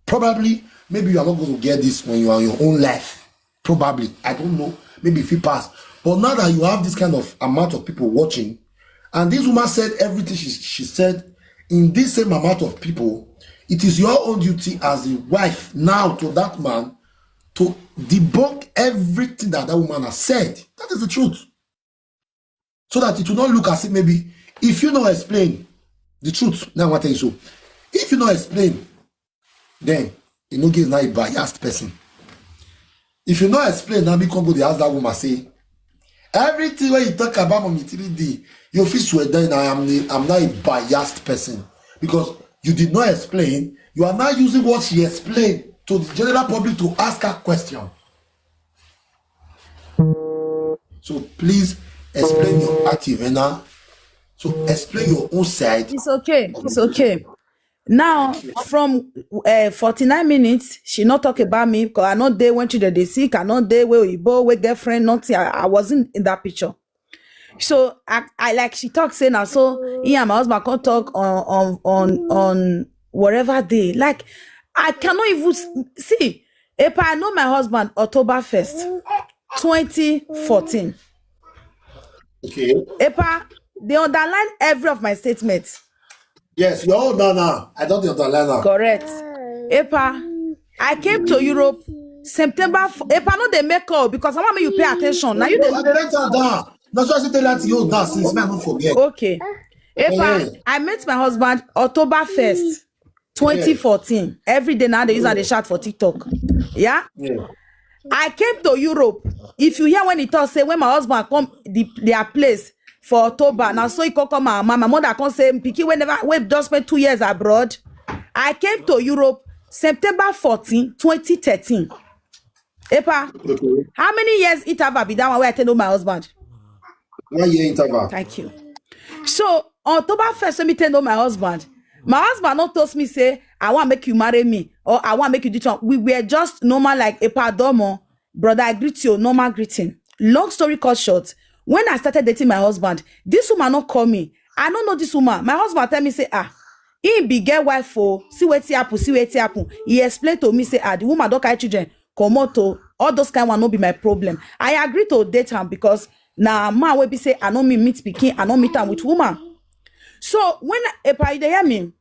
Probably, maybe you are not going to get this when you are in your own life. Probably, I don't know. Maybe if you pass, but now that you have this kind of amount of people watching, and this woman said everything she, she said in this same amount of people, it is your own duty as a wife now to that man to debunk everything that that woman has said. That is the truth. So that it will not look as if maybe if you no explain the truth, now I want to tell you so. If you no explain, then you no give now a biased person. If you no explain, now me come go dey ask that woman say, everything wey you talk about Mommy T V D, you fit swear then I am the, I'm not a biased person because you did not explain. You are now using what she explained to the general public to ask her question. So please explain your active and now. So explain your own side. It's okay. It's okay. Now, from uh, forty-nine minutes, she not talk about me because I not there when children they sick. I not there where we both with girlfriend. Nothing. I, I wasn't in that picture. So I, I like she talk say now. So he and my husband can't talk on on on on whatever day. Like I cannot even s- see. Epa, I know my husband October first, twenty fourteen. Okay. Epa, they underline every of my statements. Yes, your own now now. I don't underline now. Correct. Epa, I came to Europe September. F- Epa, no dey make up because I want make you pay attention. Now you No, dey. I let her down. That's why I say tell that you now since man don't forget. Okay. Epa, Eh. I met my husband October first, twenty fourteen. Every day now they use and they shout for TikTok. Yeah? Yeah. I came to Europe. If you hear when he talk, say when my husband come the, their place for October, now so he come come my mama, my mother come say pikin whenever we just spent two years abroad. I came to Europe September fourteen, twenty thirteen. Epa, Okay. how many years interval be that one where I tell know my husband? One year interval. Thank you. So October first, let me tell know my husband. My husband not told me say I want make you marry me or I want make you do something. We were just normal like a pardomo. Brother, I greet you, normal greeting. Long story cut short, when I started dating my husband, this woman not call me. I don't know this woman. My husband tell me say ah, he be get wife for see what happen, see what happen. He explained to me say ah, the woman don't carry children. Come out to all those kind one no be my problem. I agree to date him because now man will be say I know me meet pikin, I know meet am with woman. So when Epa, you dey hear me?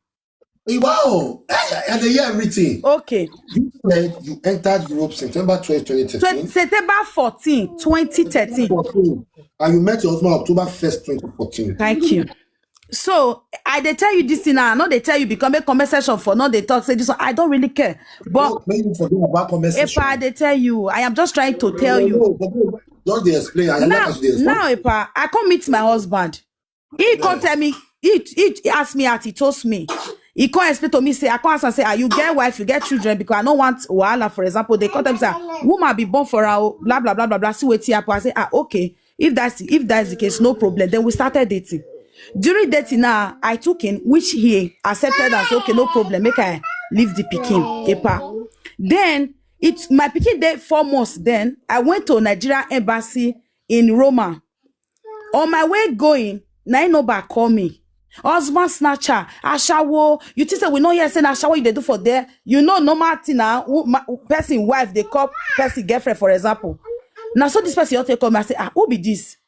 Wow, I, I dey hear everything. Okay. You said you entered Europe September twelfth, twenty thirteen. September fourteen, twenty thirteen. fourteen, and you met your husband October first, twenty fourteen. Thank you. So I dey tell you this thing now. I know they tell you because make comment section for no they talk say this one. I don't really care. But Make you forget about comment if section. I dey tell you, I am just trying to tell you. No, but no, just dey explain. I like Now, as you dey explain. Now, Epa, I come meet my husband. He come tell me, he, he asked me out, he told me. He come explain to me, say, I come ask and say, ah, you get wife, you get children, because I don't want wahala, for example. They come tell me, say, ah, woman be born for her, oh, blah, blah, blah, blah, blah. See what happen. I say, ah, okay. If that's if that's the case, no problem. Then we started dating. During dating now, I took in, which he accepted and said, okay, no problem. Make I leave the pikin, Epa. Then it's my pikin there four months. Then I went to Nigeria embassy in Roma. On my way going, na him number call me. Husband snatcher, ashawo. You think say we know here say na ashawo you dey do for there? You know normal thing na who- ma- person wife dey call person girlfriend, for example. Na so this person take call me. I say, ah, who be this?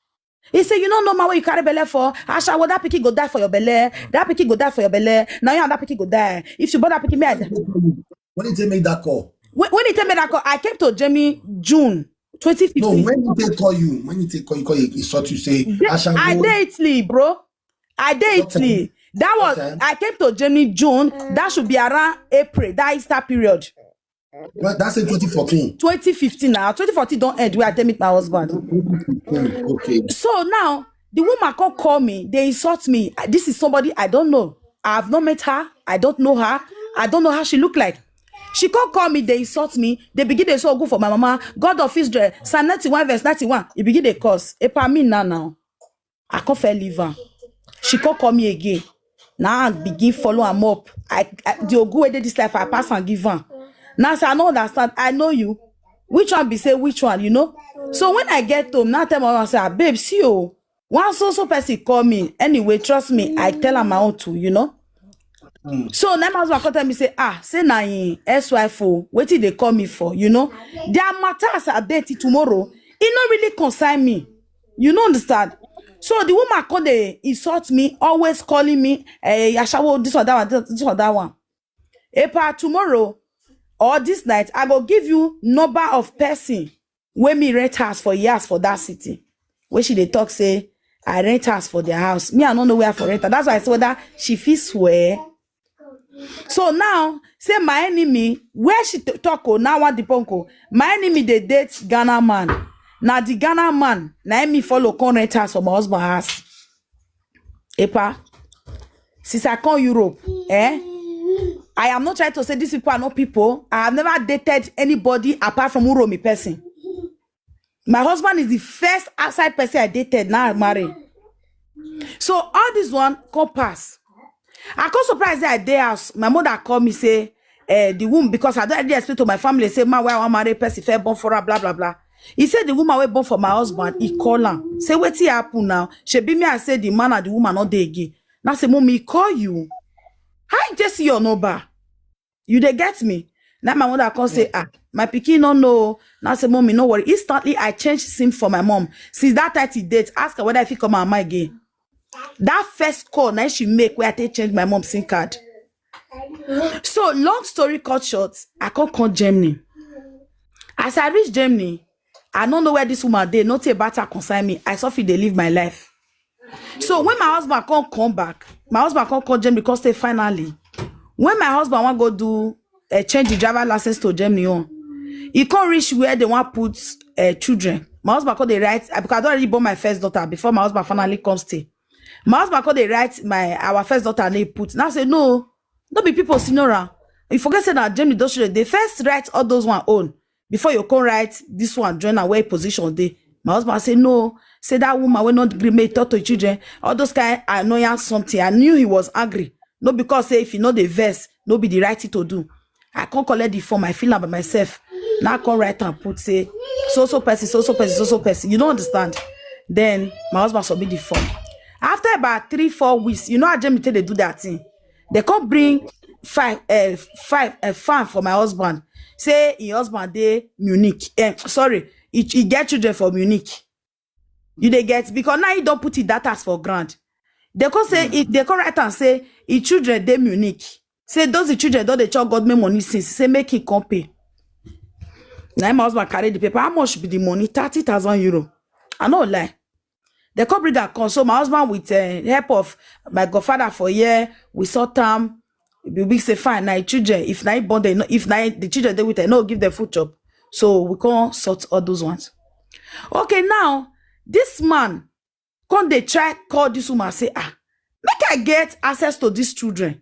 He say, you know normal wey you carry belle for ashawo, that pikin go die for your belle. That pikin go die for your belle. Now you and that pikin go die. If you born that pikin, me I die. When did they make that call? When, when he tell me that call, I came to Germany June No, twenty fifteen. When did they call you? When did they call you? Call you, he sought you say, Then Ashawo. I dey Italy, bro. I dey What time? Italy. That was What time? I came to Germany June. That should be around April. That Easter period. Well, that's in twenty fourteen. twenty fifteen now. twenty fourteen don't end where I tell meet my husband. Okay. So now the woman come call me. They insult me. I- This is somebody I don't know. I have not met her. I don't know her. I don't know how she look like. She come call me. They insult me. They begin to so good for my mama. God of Israel. Psalm ninety-one verse ninety-one. He begin to curse. Epa me now now. I come fair leave her. She come call me again. Now I begin follow am up. I, I the ogu wey dey this life I pass and give am. Now say I no understand. I know you. Which one be say which one? You know. So when I get home, now I tell my mama say, ah, babe, see oh, one so so person call me. Anyway, trust me, I tell am my own too. You know. So now my husband come tell me say, ah, say na him ex-wife oh, wetin they call me for? You know. Their matter as I date it tomorrow, it no really concern me. You no understand. So the woman come dey insult me, always calling me, eh, ashawo, this one, that one, this one, that one. Epa, tomorrow or this night, I go give you number of person wey me rent house for years for that city. Wey she dey talk say I rent house for their house. Me, I no know where for rent. That's why I say whether she fit swear. So now, say my enemy, where she t- talk oh, now what the punk oh, my enemy dey date Ghana man. Now the Ghana man, now me follow come rent house for my husband house. Epa, since I come Europe, eh? I am not trying to say these people are not people. I have never dated anybody apart from Uromi person. My husband is the first outside person I dated. Now I'm married. So all this one come pass. I come surprise that I dey house. My mother call me say, eh, the womb because I don't really explain to my family say man why I want marry person fair born for her blah blah blah. He said the woman wey born for my husband. He call am say wetin happen now? She be me. I say the man and the woman not dey again. Now say mommy call you. How you just see your number? You dey get me? Now my mother come say ah my pikin no know. Now say mommy no worry. Instantly I change sim for my mom. Since that time till date, ask her whether if he come and my again. That first call na she make where I take change my mom SIM card. So long story cut short, I come come Germany. As I reach Germany, I no know where this woman dey, nothing about her concern me. I suffer dey live my life. So when my husband come come back, my husband come come Germany come stay finally. When my husband wan go do uh, change the driver license to Germany on, he come reach where they wan put uh, children. My husband come dey write, uh, because I don already born my first daughter before my husband finally come stay. My husband come dey write my our first daughter name put. Now say no, no be people senior am. You forget say na Germany those children dey first write all those one own before you come write this one join am where position dey. My husband say no, say that woman wey no gree make e talk to children, all those kind annoyance something. I knew he was angry. No because say if you no dey vex, no be the right thing to do. I come collect the form, I fill am by myself. Now I come write and put say so so person, so so person, so so person. You don't understand. Then my husband submit the form. After about three, four weeks, you know how Germany take dey do that thing. They come bring five, uh, five, uh, fan for my husband. Say his husband dey Munich. Um, sorry, he, he get children for Munich. You dey get because now he don put his datas for ground. They come say he, they come write and say his children dey Munich. Say those the children don dey chop government money since. Say make he come pay. Now my husband carry the paper. How much be the money? Thirty thousand euro. I no lie. They come bring am come. So my husband with uh, help of my godfather for here, we sort am. We big say fine. Now children, if na born, they no, if na the children dey with, I no give them food chop. So we come sort all those ones. Okay, now this man come dey try call this woman say ah, make I get access to these children.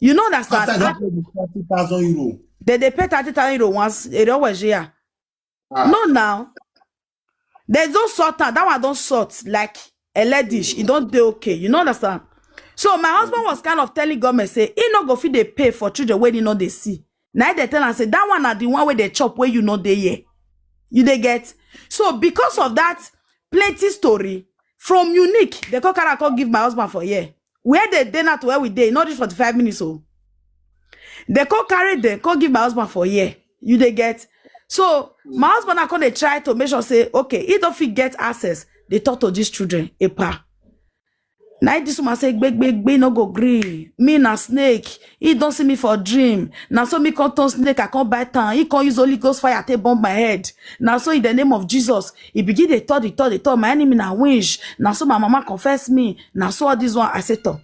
You know that After I ah, don't pay the thirty thousand euro. They dey pay thirty thousand euro once. They always here. Ah. No, now there's no sort am. That one don sort like a ladish. E don dey okay. You know understand? So my husband was kind of telling government say he no go fit dey pay for children wey he no dey see. Now they tell am say that one na the one wey dey chop wey you no dey here. You dey get? So because of that plenty story from Munich, they come carry am come give my husband for here. Where they dey now to where we dey, not just forty-five minutes. So they come carry them, come give my husband for here. You dey get? So my husband now come dey try to make sure say okay, he don fit get access. They talk to these children, a pa. Now this woman say, gbe gbe gbe no go gree. Me na snake. He don see me for dream. Na so me come turn snake, I come bite am. He come use Holy Ghost fire take burn my head. Na so in the name of Jesus, he begin dey talk, dey talk, dey talk. My enemy na winch. Na so my mama confess me. Na so all this one I say talk.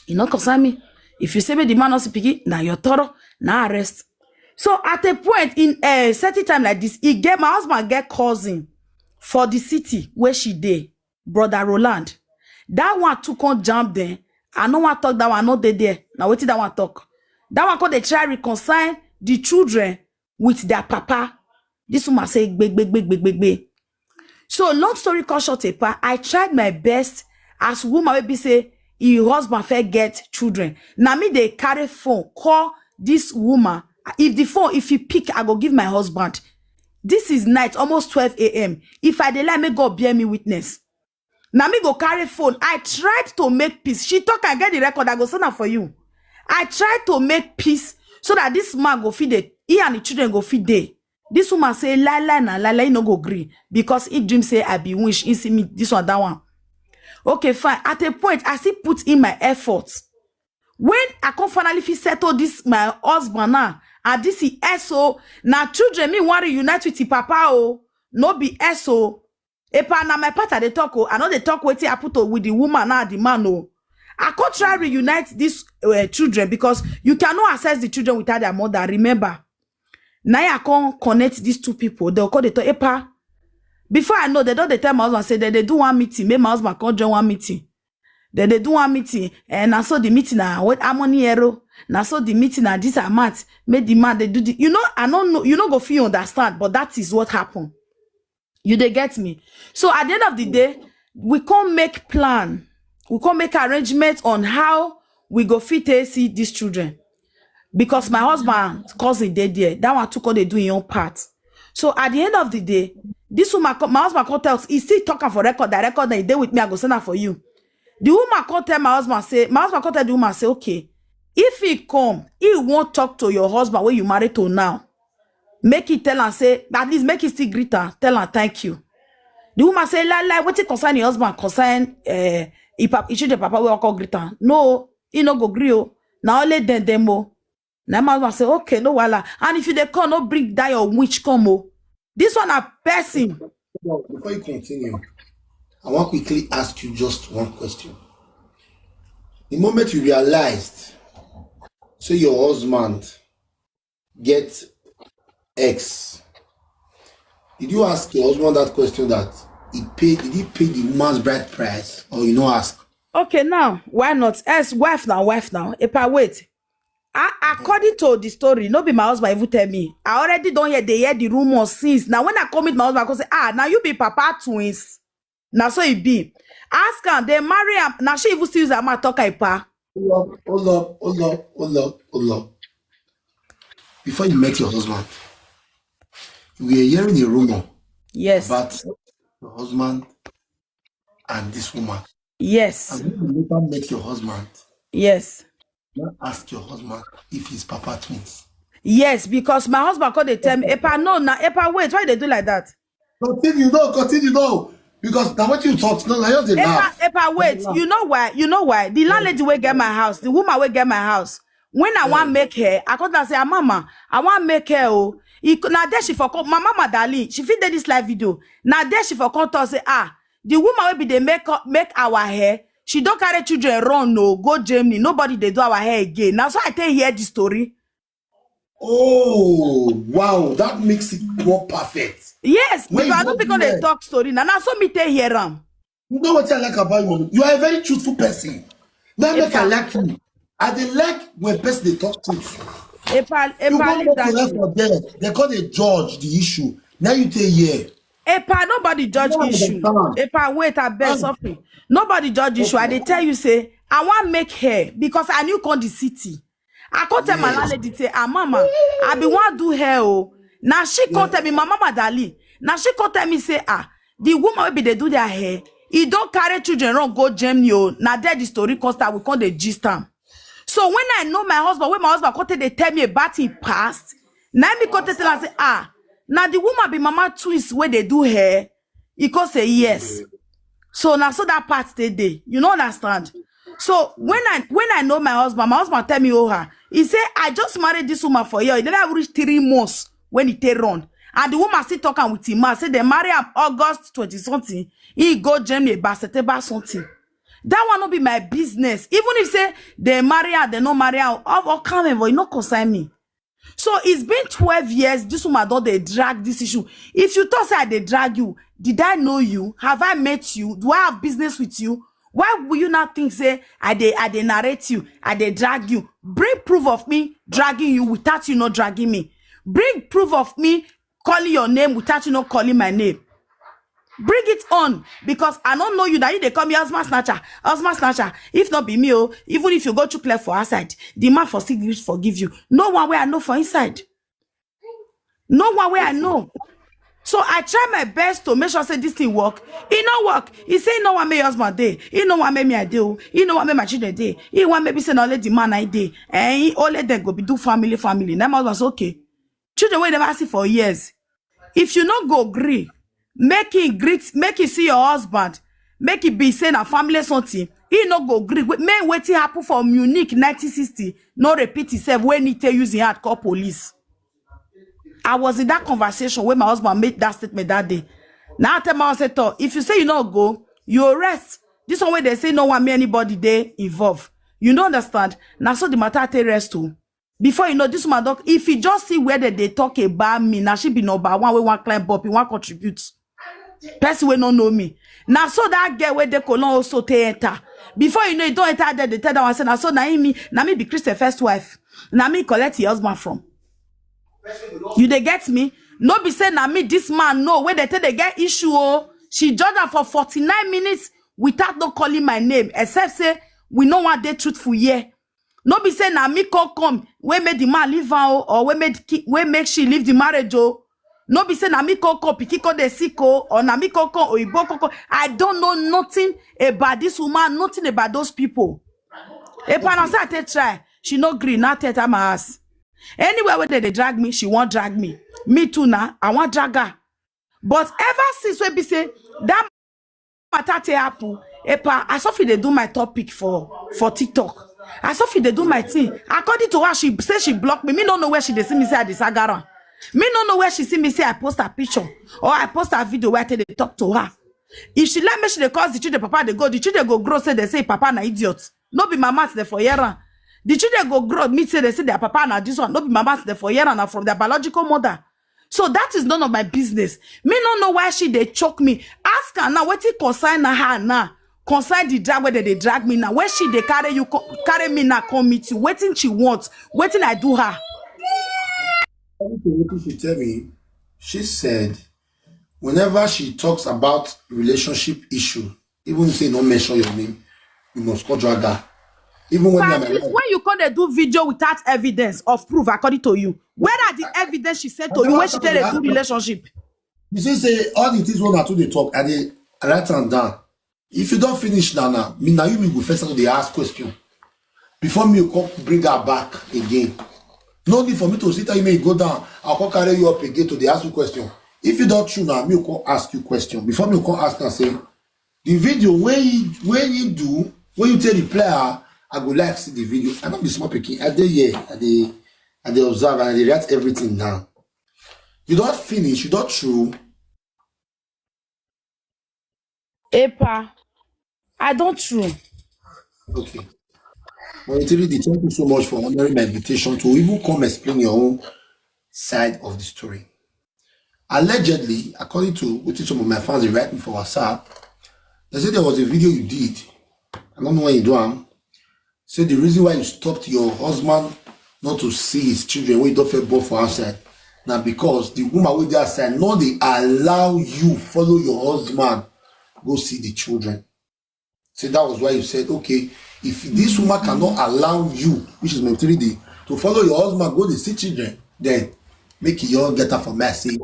E no concern me. If you say me the man no see pikin, na your toro, na arrest. So at a point in a certain time like this, he get my husband get cousin for the city where she dey, brother Roland. That one too come jam them. I no wan talk that one, no dey there. Now wetin that one talk? That one come dey try reconcile the children with their papa. This woman say gbe gbe gbe gbe gbe gbe. So long story cut short, epa, I tried my best as woman wey be say her husband fit get children. Na me dey carry phone call this woman. If the phone, if he pick, I go give my husband. This is night, almost twelve a.m. If I dey lie, make God bear me witness. Na me go carry phone. I tried to make peace. She talk, I get the record. I go send am for you. I tried to make peace so that this man go fit dey, he and the children go fit dey. This woman say lie lie na lie lie, he no go gree because he dream say I be winch. He see me this one, that one. Okay, fine. At a point, I still put in my effort. When I come finally fit settle this my husband now, and this is S O, na children me wan reunite with the papa o, no be S O. Epa, na my part I dey talk o. I no dey talk wetin happen to with the woman now, the man o. I come try reunite these uh, children because you cannot access the children without their mother. Remember, now I come connect these two people. They come dey talk, epa. Before I know, they don dey tell my husband say that they do one meeting. Make my husband come join one meeting. Then they do one meeting, and I saw the meeting na what harmony hero. Na so the meeting na this amount. Make the man they do the. You know, I don't know. You no go feel understand, but that is what happened. You dey get me? So at the end of the day, we come make plan. We come make arrangement on how we go fit take see these children. Because my husband cousin dey there. That one too come dey do him own part. So at the end of the day, this woman, come, my husband come tell us, he still talk am for record. That record that he dey with me, I go send am for you. The woman come tell my husband say, my husband come tell the woman say, okay, if he come, he won't talk to your husband when you married to now. Make he tell am say, at least make he still greet am, tell am thank you. The woman say, lie lie, wetin concern your husband concern uh, If papa, if the papa will come greet am, no, he no go gree o. Na only dem dem o. Na my husband say, okay, no wahala. And if you dey come, no bring that your witch come o. This one a person. Before you continue, I want quickly ask you just one question. The moment you realized, say your husband get ex, did you ask your husband that question that he paid? Did he pay the woman's bride price, or you no ask? Okay, now why not? As wife now, wife now. If I wait, I, according to the story, no be my husband even tell me. I already don't hear they hear the rumor since. Now when I come with my husband, I go say, ah, now you be papa twins. Now so it be. Ask her, they marry am. Now she even still use her mouth talk her pa. Hold up, hold up, hold up, hold up, hold up. Before you met your husband, we were hearing a rumor Yes. about your husband and this woman. Yes. And when you later met your husband, Yes. Now ask your husband if he's papa twins. Yes, because my husband called they tell me, Epa, no, na Epa, wait, why they do like that? Continue, no, continue, no. Because now what you talk, no, I just dey Epa, laugh. Epa, wait, you know why? You know why? The landlady will get my house, the woman will get my house. When I want make her, I come and say, ah, mama, I want make her. Oh, he, now there she for come, my mama darling, she fit dey this live video. Now there she for come talk say, ah, the woman will be they make up, make our hair. She don't carry children run no go Germany. Nobody they do our hair again. Now so I tell hear the story. Oh wow, that makes it more perfect. Yes, When because I you don't go think they there- talk story. Now, now so me tell hear am. You know what I like about you, mommy? You are a very truthful person. That make I Epa. Like you. I dey like when person dey talk truth. Epa, You Epa, go leave look that left thing. For there. They call it judge the issue. Now you take here. Epa, nobody judge No, issue. understand. Epa, wait, I beg Um, something. Nobody judge issue. I dey tell you say I want make hair because I new come the city. I come tell my Yes. Landlady say, ah, mama, I be want do hair. Oh, now she come Yes. Tell me, my mama darling. Now she come tell me say, ah, the woman will be they do their hair. He don't carry children run go Germany. Oh, now there the story come start. We come the gist am. So when I know my husband, when my husband come tell they tell me about him past, now me come tell am say, ah, now the woman be mama twins where they do hair. He come say yes. So now so that part they dey. You know understand? So when I when I know my husband, my husband tell me, oh her. He say, I just married this woman for a year. He never reach three months when he take run. And the woman still talk am with him man. Say they marry am August twenty something. He go Germany about September something. That one no be my business. Even if say they marry her, they no marry her, or, or come and you no concern me. So it's been twelve years. This woman don't they drag this issue. If you talk say I they drag you, did I know you? Have I met you? Do I have business with you? Why will you not think say I they I they narrate you? I they drag you. Bring proof of me dragging you without you not dragging me. Bring proof of me calling your name without you not calling my name. Bring it on, because I don't know you that you they call me husband snatcher, husband snatcher. If not be me, oh, even if you go to clear for outside, the man for still gree forgive you. No one where I know for inside. No one where I know. So I try my best to make sure say this thing work. He no work. He say no one may husband day. He no one may me I do. He no one may my children day. He want maybe say no let the man I day. And he only then go be do family family. Now my husband say okay. Children wey never see for years. If you no go gree, make him greet, make him see your husband, make it be say na family something. He no go gree. Wait, make wetin happen for Munich nineteen sixty no repeat itself when he tell use him hand call police. I was in that conversation when my husband made that statement that day. Now I tell my husband, "Toh, if you say you no go, you rest." This one wey they say no one may anybody dey involved. You no understand? Now so the matter take rest too. Before you know, this woman talk. If you just see where they, they talk about me, now she be number one. We want climb up, we want contribute. Person we no know me. Now so that girl where they colon also take enter. Before you know, you don't enter there. They tell that one say, "Now so now me, now me be Christian first wife. Now me collect your husband from." You they get me? No be say now me this man no where they tell they get issue. Oh, she judge her for forty-nine minutes without not calling my name, except say we no want they truthful here. No be say na me come come wey make the man leave her o, or wey make ki- wey make she leave the marriage o. No be say na me come come pikin come dey sick o, or na me come come oyibo come come. I don't know nothing about this woman, nothing about those people. If I say I take try, she no gree, na tell her my ass. Anywhere where they, they drag me, she won't drag me. Me too now, I want drag her. But ever since we be say that matter take happen, Epa, I saw fit dey do my topic for for TikTok. I saw fit dey do my thing. According to her, she say she blocked me. Me no know where she dey see me say I dey sagara. Me no know where she see me say I post her picture or I post her video where I take dey talk to her. If she let me, she dey cause the children papa dey go. The children go grow say they say papa na idiot. No be my mouth dey for hear am. The children go grow meet say they say their papa na this one. No be my mouth dey for hear am, na from their biological mother. So that is none of my business. Me no know why she dey choke me. Ask her now wetin concern her now. Concern the drag where they dey drag me now. Where she dey carry you co- carry me now come meet you. Wetin she want? Wetin I do her? According to wetin she tell me, she said whenever she talks about relationship issue, even if say no mention your name, you must call drag her. Even when Pa, I'm since alive, when you come dey do video without evidence of proof, according to you, where are the evidence she send to you when she tell dey do relationship? You see say all the things wey una two dey talk, I dey write am down. If you don finish now, now me now you me go first start to dey ask question before me go come bring her back again. No need for me to sit tell you make you go down. I'll come carry you up again to dey ask you question. If you don true now, me go come ask you question before me go come ask am say the video wey you wey you do wey you take reply her, I go like see the video. I no be small pikin. I dey here. I dey I dey observe and I dey write everything down. You don finish. You don true. Epa, I don true. Okay. Well, Tiridi, thank you so much for honoring my invitation to even come explain your own side of the story. Allegedly, according to what some of my fans they write me for WhatsApp, they say there was a video you did. I don't know when you do am. Say the reason why you stopped your husband not to see his children when you don't feel born for outside. Now because the woman with the outside, no, they allow you follow your husband go see the children. So that was why you said, okay, if this woman cannot allow you, which is mentally the, to follow your husband, go to see children, then make it your get her for mercy.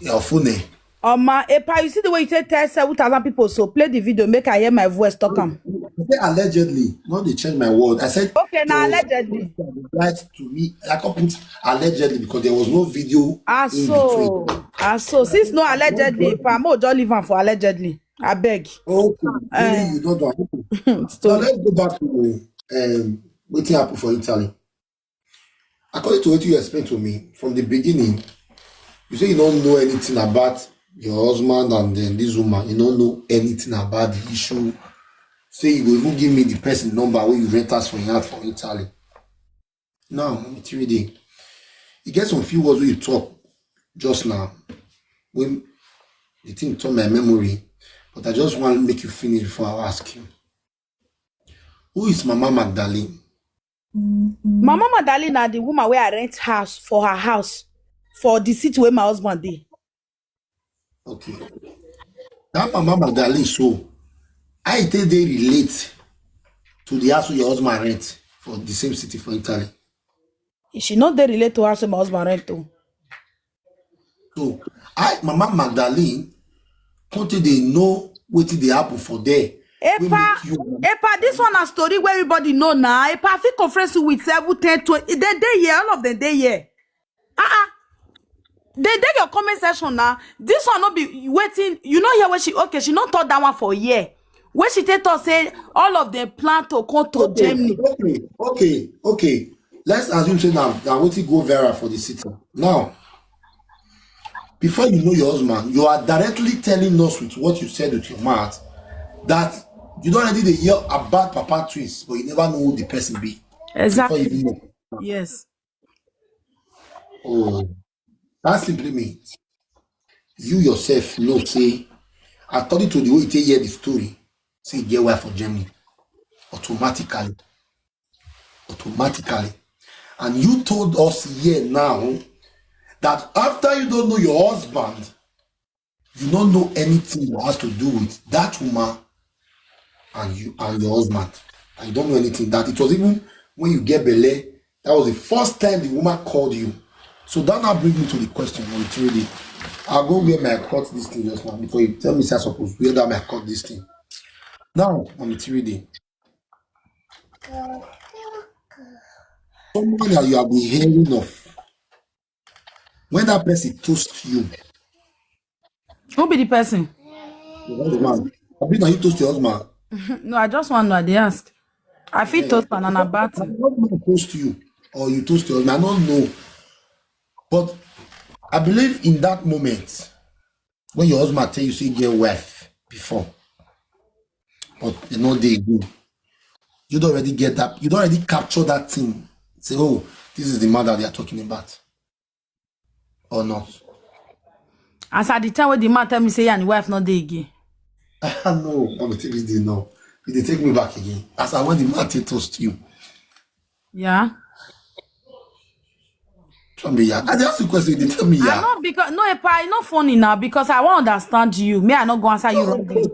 Your phone. Eh? Oma, Epa, you see the way you take tell seven thousand people, so play the video, make I hear my voice, talk am. I said allegedly, not they change my word. I said Okay, now there was allegedly. Right to me, I can't put allegedly because there was no video Ah, in so, between. Ah, so, since no allegedly, Epa, mo just leave am for allegedly. I beg. Okay, Eh. Really, you don't do it. So Stop. Let's go back to um, what happened for Italy. According to what you explained to me from the beginning, you say you don't know anything about your husband and then this woman. You don't know anything about the issue. Say you go even give me the person number where you rent us for your for Italy. Now, Mama Tiridi, you get some few words wey you talk just now. When the thing turn my memory, but I just want to make you finish before I ask you. Who is Mama Magdalene? Mama Magdalene na the woman where I rent house for her house for the city where my husband dey. Okay. That Mama Magdalene, so I think they relate to the house your husband rent for the same city for Italy. She no dey relate to house where my husband rent to. So I, Mama Magdalene, come take dey know wetin dey happen for there. Wey Epa, make you Epa, this one na story where everybody know now. Epa, I fit conference you with seven, ten, twenty. They dey here, all of them dey here. Ah, ah. They dey your comment section now. This one no be waiting. You know here where she okay. She no talk that one for here. When she take talk say all of them plan to come to Germany. Okay, okay, okay. Let's assume say now now wetin go viral for the city. Now, before you know your husband, you are directly telling us with what you said with your mouth that you don't already dey hear about Papa twins, but you never know who the person be. Before Exactly. You know. Yes. Oh, that simply means you yourself know say, according to the way you take hear the story, say you get wife for Germany automatically, automatically, and you told us here now that after you don't know your husband, you don't know anything that has to do with that woman and you and your husband. And you don't know anything. That it was even when you get belle, that was the first time the woman called you. So that now brings me to the question, Mama Tiridi. I'll go where my cut this thing just now because you tell me say I suppose wear that my cut this thing. Now, Mama Tiridi. Someone that you have been hearing of. When that person toast you, Who be the person? the husband, Abi na you toast your husband? No, I just want to, I dey ask. I fit toast am, na bad Your thing. husband toast you, or you toast your husband? I don't know. But I believe in that moment when your husband tell you say you get wife before, but you know they do. You don't already get that. You don't already capture that thing. Say, oh, this is the man that they are talking about, or not? As at the time when the man tell me say, yeah, and the wife not dey again. I know, but the thing is, they know. They take me back again. As I when the man take toast you, Yeah. tell me yeah. I dey ask you question. They tell me I yeah. Know because no, Epa, e no funny now because I won't understand you. Me, I not go answer you wrongly.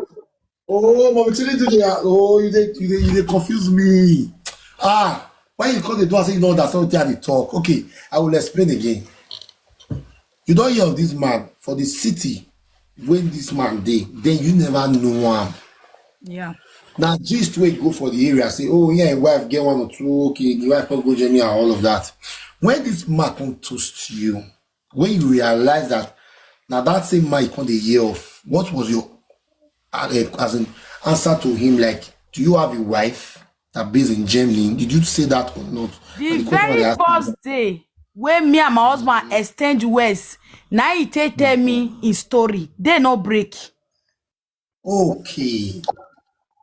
Oh, mommy, today do they? Oh, you they you they, you they confuse me. Ah, why you call the door and say you don't understand what they talk? Okay, I will explain again. You don't hear of this man for the city when this man dey, then you never know him. Yeah. Now, just wait go for the area, say, oh yeah, wife get one or two, okay, the wife come go journey and all of that. When this man come toast you, when you realize that now that same man you come the year of, what was your uh, as an answer to him? Like, do you have a wife that based in Germany? Did you say that or not? The very first day when me and my husband exchange words, now he take tell me his story. They no break. Okay.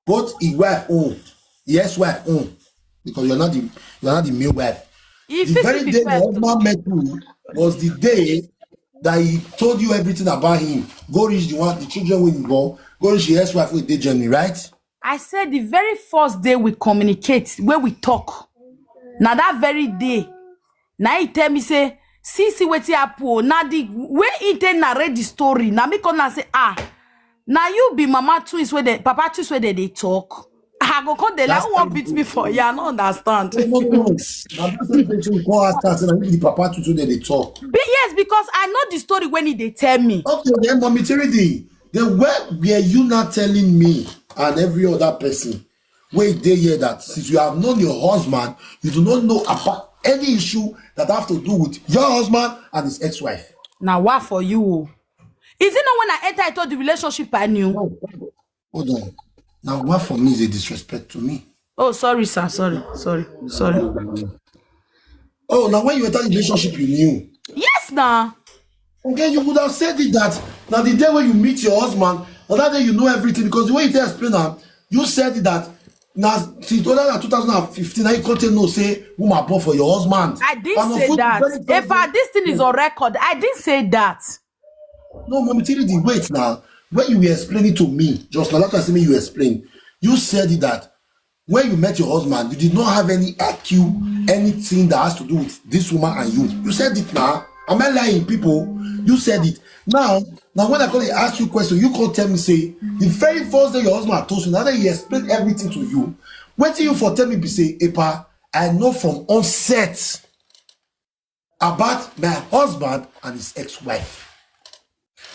Both his wife own, his ex-wife own, because you're not the you're not the male wife. He The fit very still be day the first. husband met you was the day that he told you everything about him. Go reach the one, the children wey you born, go reach the ex-wife wey dey Germany, right? I said the very first day we communicate, where we talk, now that very day, now he tell me say, see, see wetin happen o. Now the way he take narrate the story, now me come and say, ah, now you be mama twins where the papa twins where they, they talk. I go come dey like, That's who wan beat me for? Yeah, I no understand. No, no, no. Na that same thing you go ask her, say, na you be the papa to today they talk. Be- yes, because I know the story when he dey tell me. Okay, then, Mommy Tiridi, then where were you not telling me and every other person? Wait, they hear that since you have known your husband, you do not know about any issue that have to do with your husband and his ex-wife. Now what for you? O? Is it not when I enter into the relationship I knew? No, hold on. Now, what for me is a disrespect to me. Oh, sorry, sir. Sorry, sorry, sorry. Oh, now when you enter the relationship, you knew. Yes, now. Okay, you would have said it that now the day when you meet your husband, now that day you know everything because the way you tell explain now, you said it that now since two thousand fifteen, now you can't know say woman born for your husband. I didn't And of say course, that. very If I, this thing is on record, I didn't say that. No, Mommy Tiridi, wait now. When you were explaining to me just now, that's what I say you explain. You said it that when you met your husband, you did not have any I Q, anything that has to do with this woman and you. You said it now. Am I lying, people? You said it. Now, now when I come and ask you question, you can't tell me say the very first day your husband told you, now that he explained everything to you, what do you for tell me be say, Epa, I know from onset about my husband and his ex-wife.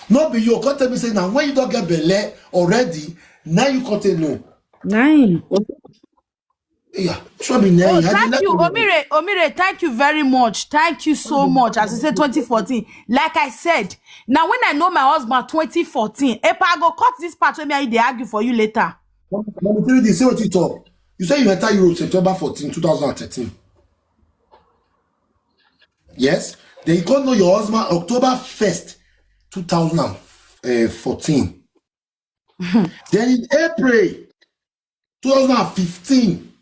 No be you come tell me say now when you don't get belle already, now you can't tell no. Nine. Yeah, show me now. Oh, I dey thank let you, you know. Omire. Omire, thank you very much. Thank you so much. As you say, twenty fourteen. Like I said, now when I know my husband, twenty fourteen, if I go cut this part, let me they argue for you later. Mommy Tiridi, say what you talk. You say you enter Europe September fourteen, two thousand and thirteen. Yes. Then you can't know your husband October first, two thousand and fourteen. Then in April two thousand and fifteen,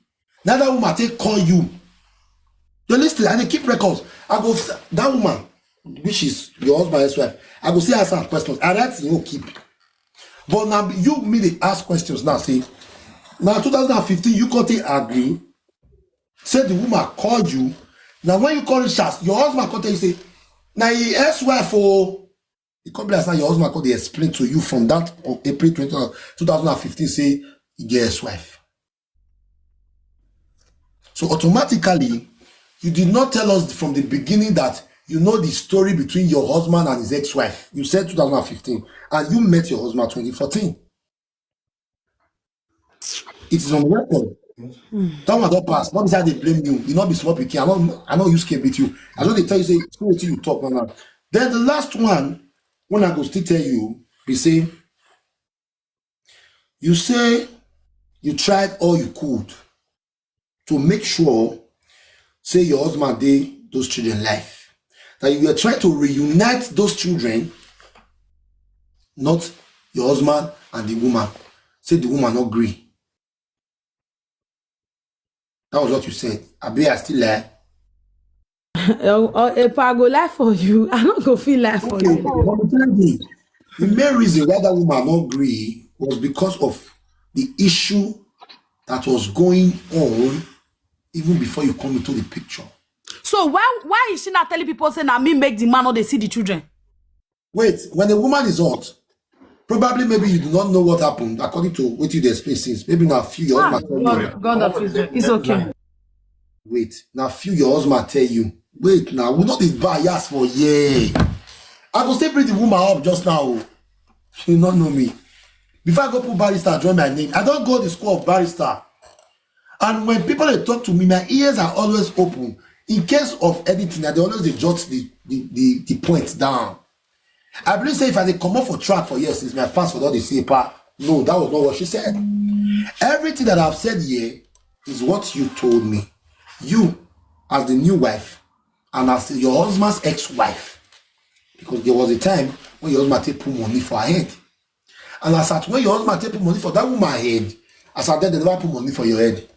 another woman take call you. You listen, and they keep records. I go s- that woman, which is your husband ex-wife. I go say ask her questions. I write you keep. But now you me they ask questions now. Say now two thousand and fifteen, you can't take agree. Say the woman called you. Now when you call it shots, your husband can't tell you say now he ex-wife oh. It can't be as now your husband can't explain to you from that of April twenty, two thousand and fifteen say he get ex-wife. So automatically, you did not tell us from the beginning that you know the story between your husband and his ex-wife. You said two thousand and fifteen, and you met your husband twenty fourteen. It is on record. That one don't pass. Not beside they blame you. You not be small pikin. I don't. I know you scared with you. I know they tell you say so wetin you talk now. Then the last one, when I go still tell you, we say, you You say you tried all you could to make sure say your husband dey those children life. That you were trying to reunite those children, not your husband and the woman. Say the woman not agree. That was what you said. Abi I still lie? Oh, oh, if I go lie for you, I no go feel lie for you. The main reason why that woman not agree was because of the issue that was going on even before you come into the picture. So why why is she not telling people say na me make the man no dey see the children? Wait, when a woman is hot, probably maybe you do not know what happened according to what you explain since. Maybe now few your Ah, husband tell you. God, God of Israel, it's okay. Wait, now few your husband tell you. Wait now, we not dey bias for yeah. I go still bring the woman up just now. Oh. You not know me. Before I go put barrister, join my name. I don't go the school of barrister. And when people dey talk to me, my ears are always open. In case of anything, I dey always dey jot the the the, the points down. I believe say if I dey comot for track for years since my fans for don dey say pa, no, that was not what she said. Everything that I've said here is what you told me. You, as the new wife, and as your husband's ex-wife, because there was a time when your husband take put money for her head. And as at when your husband take put money for that woman head, as at then they never put money for your head.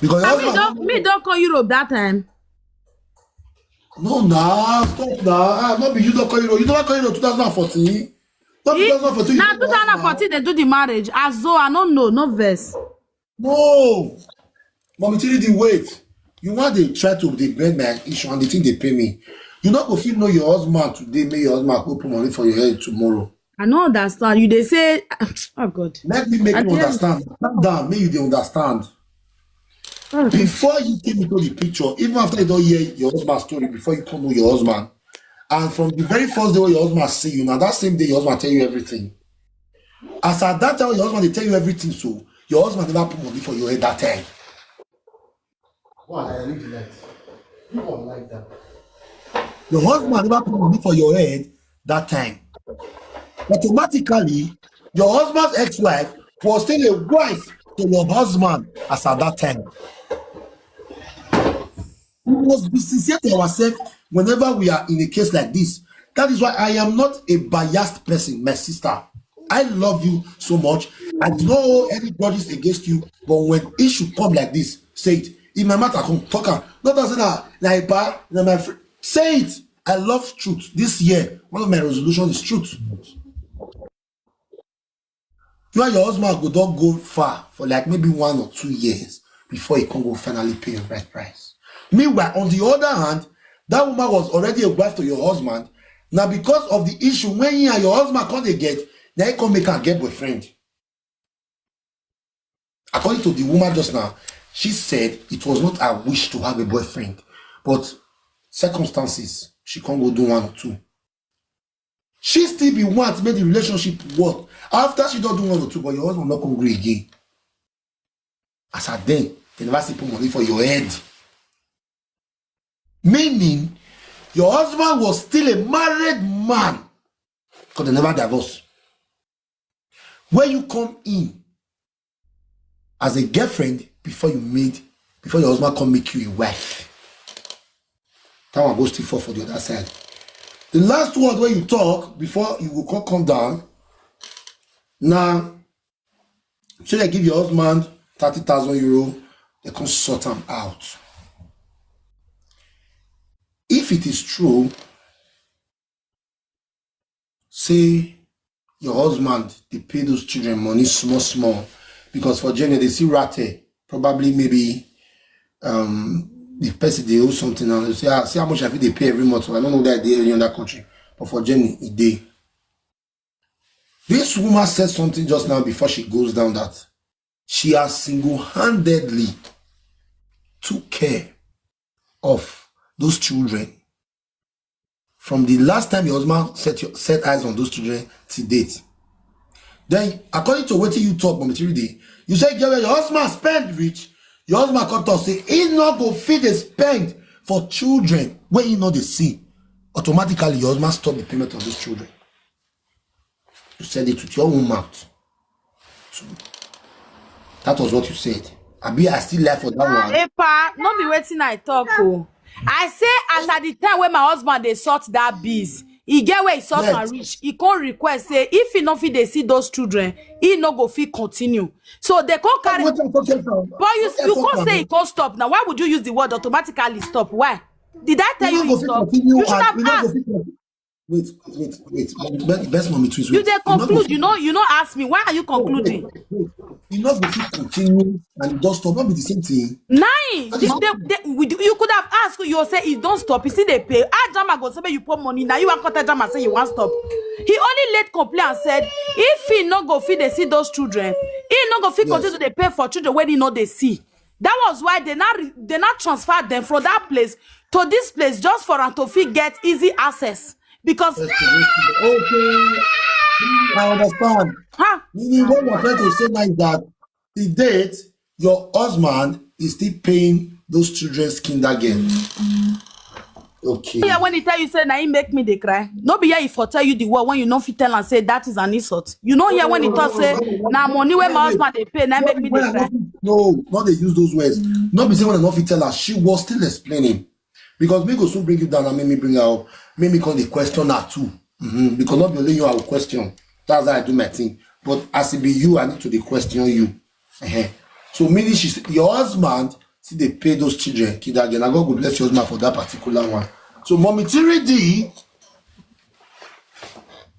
Because your I mean, husband don't, me don't call Europe that time. No, nah, stop nah. Ah, not be you don't call you. You never call you two thousand fourteen. Not two thousand fourteen. Now two thousand fourteen they do the marriage. As though I don't know, no verse. No. Mommy, till the wait. You want they try to they bend my issue and the thing they pay me. You not go feel know your husband today, make your husband go put money for your head tomorrow. I no understand. You they say, oh God. Let me make I you tell you. Understand. Calm down, make you dey understand. Mm. Before you came into the picture, even after you don't hear your husband's story, before you come know your husband, and from the very first day when your husband see you, now that same day your husband tell you everything. As at that time, your husband they tell you everything, so your husband never put money for your head that time. Why I leave the light? You don't like that. Your husband never put money for your head that time. Automatically, your husband's ex-wife was still a wife to your husband as at that time. We must be sincere to ourselves whenever we are in a case like this. That is why I am not a biased person, my sister. I love you so much. I do not hold any grudges against you, but when issue come like this, say it. If my matter come, talk am. Not as na na ipa, na my friend. Say it. I love truth. This year, one of my resolutions is truth. You and your husband go don go far for like maybe one or two years before he come go finally pay your bride price. Meanwhile, on the other hand, that woman was already a wife to your husband. Now, because of the issue when he and your husband come dey get, now he come make am get boyfriend. According to the woman just now, she said it was not her wish to have a boyfriend, but circumstances, she can't go do one or two. She still be want make the relationship work after she don't do one or two, but your husband not come agree again. As at then, they never still put money for your head. Meaning, your husband was still a married man because they never divorce. Where you come in as a girlfriend before you made, before your husband come make you a wife. That one go still fall for the other side. The last word when you talk before you go come, come down. Now, so they give your husband thirty thousand euro, they can sort them out. If it is true, say your husband they pay those children money small small, because for Germany they see rate, probably maybe um the person they owe something and they say, ah, see how much I feel they pay every month. So I don't know that they in that country, but for Germany it dey. This woman said something just now before she goes down that she has single-handedly took care of those children from the last time your husband set your set eyes on those children to date. Then, according to what you talk, Mama Chiride, you say, "Girl, your husband spend rich, your husband come talk say he no go fit dey spend for children wey he no dey see." Automatically, your husband stop the payment of those children. You said it with your own mouth. That was what you said. Abi, I still lie for that one. Epa, no be wetin I talk o. I say as at the time when my husband dey sort that biz, e get where e sort am reach. E come request say if e no fit dey see those children, e no go fit continue. So they come carry. But you you come say e come stop. Now why would you use the word automatically stop? Why? Did I tell you e stop? You should have asked. Wait, wait, wait. Best mommy twist. You dey conclude. You know, you know. Ask me. Why are you concluding? You not go fit continue and don't stop. Not be the same thing. Nine. You could have asked. You say e don stop. You see they pay. Ajama go say you put money. Now you want contact Ajama say you want stop. He only late complain and said if he no go fit dey see those children, he no go fit continue to dey pay for children when he no dey see. That was why they not they not transfer them from that place to this place just for am to fit get easy access because. Okay, I understand. Huh? Meaning what we're trying to say now is that the date your husband is still paying those children's kindergarten. Okay. Yeah, when he tell you say na him make me dey cry. No be here he for tell you the word when you no fit tell and say that is an insult. You know here when he talk say na money when my husband dey pay na make me dey cry. No, not they use those words. Not be say when I not fit tell her, she was still explaining. Because me go soon bring you down and make me bring her up. Make me come the question her too. Mm-hmm. Because not be only you I will question. That's how I do my thing. But as it be you, I need to dey question you. Uh-huh. So meaning she's your husband see they pay those children kid again. I God go bless your husband for that particular one. So mommy Tiri D,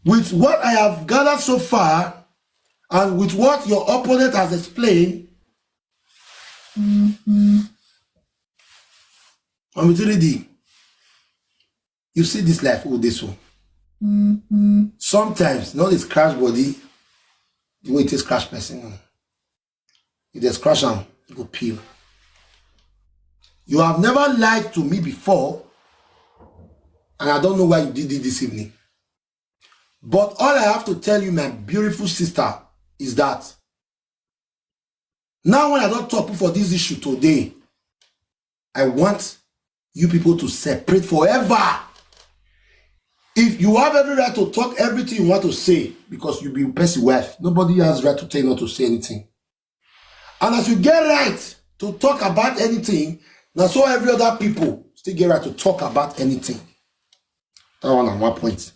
with what I have gathered so far, and with what your opponent has explained, mm-hmm. Mommy Tiri D, you see this life all this one. Mm-hmm. Sometimes not this crash body, the way it is crash person. It is crash and go peel. You have never lied to me before, and I don't know why you did it this evening. But all I have to tell you, my beautiful sister, is that now when I don't talk for this issue today, I want you people to separate forever. If you have every right to talk everything you want to say, because you be person wife, nobody has right to tell you not to say anything. And as you get right to talk about anything, now so every other people still get right to talk about anything. That one at one point.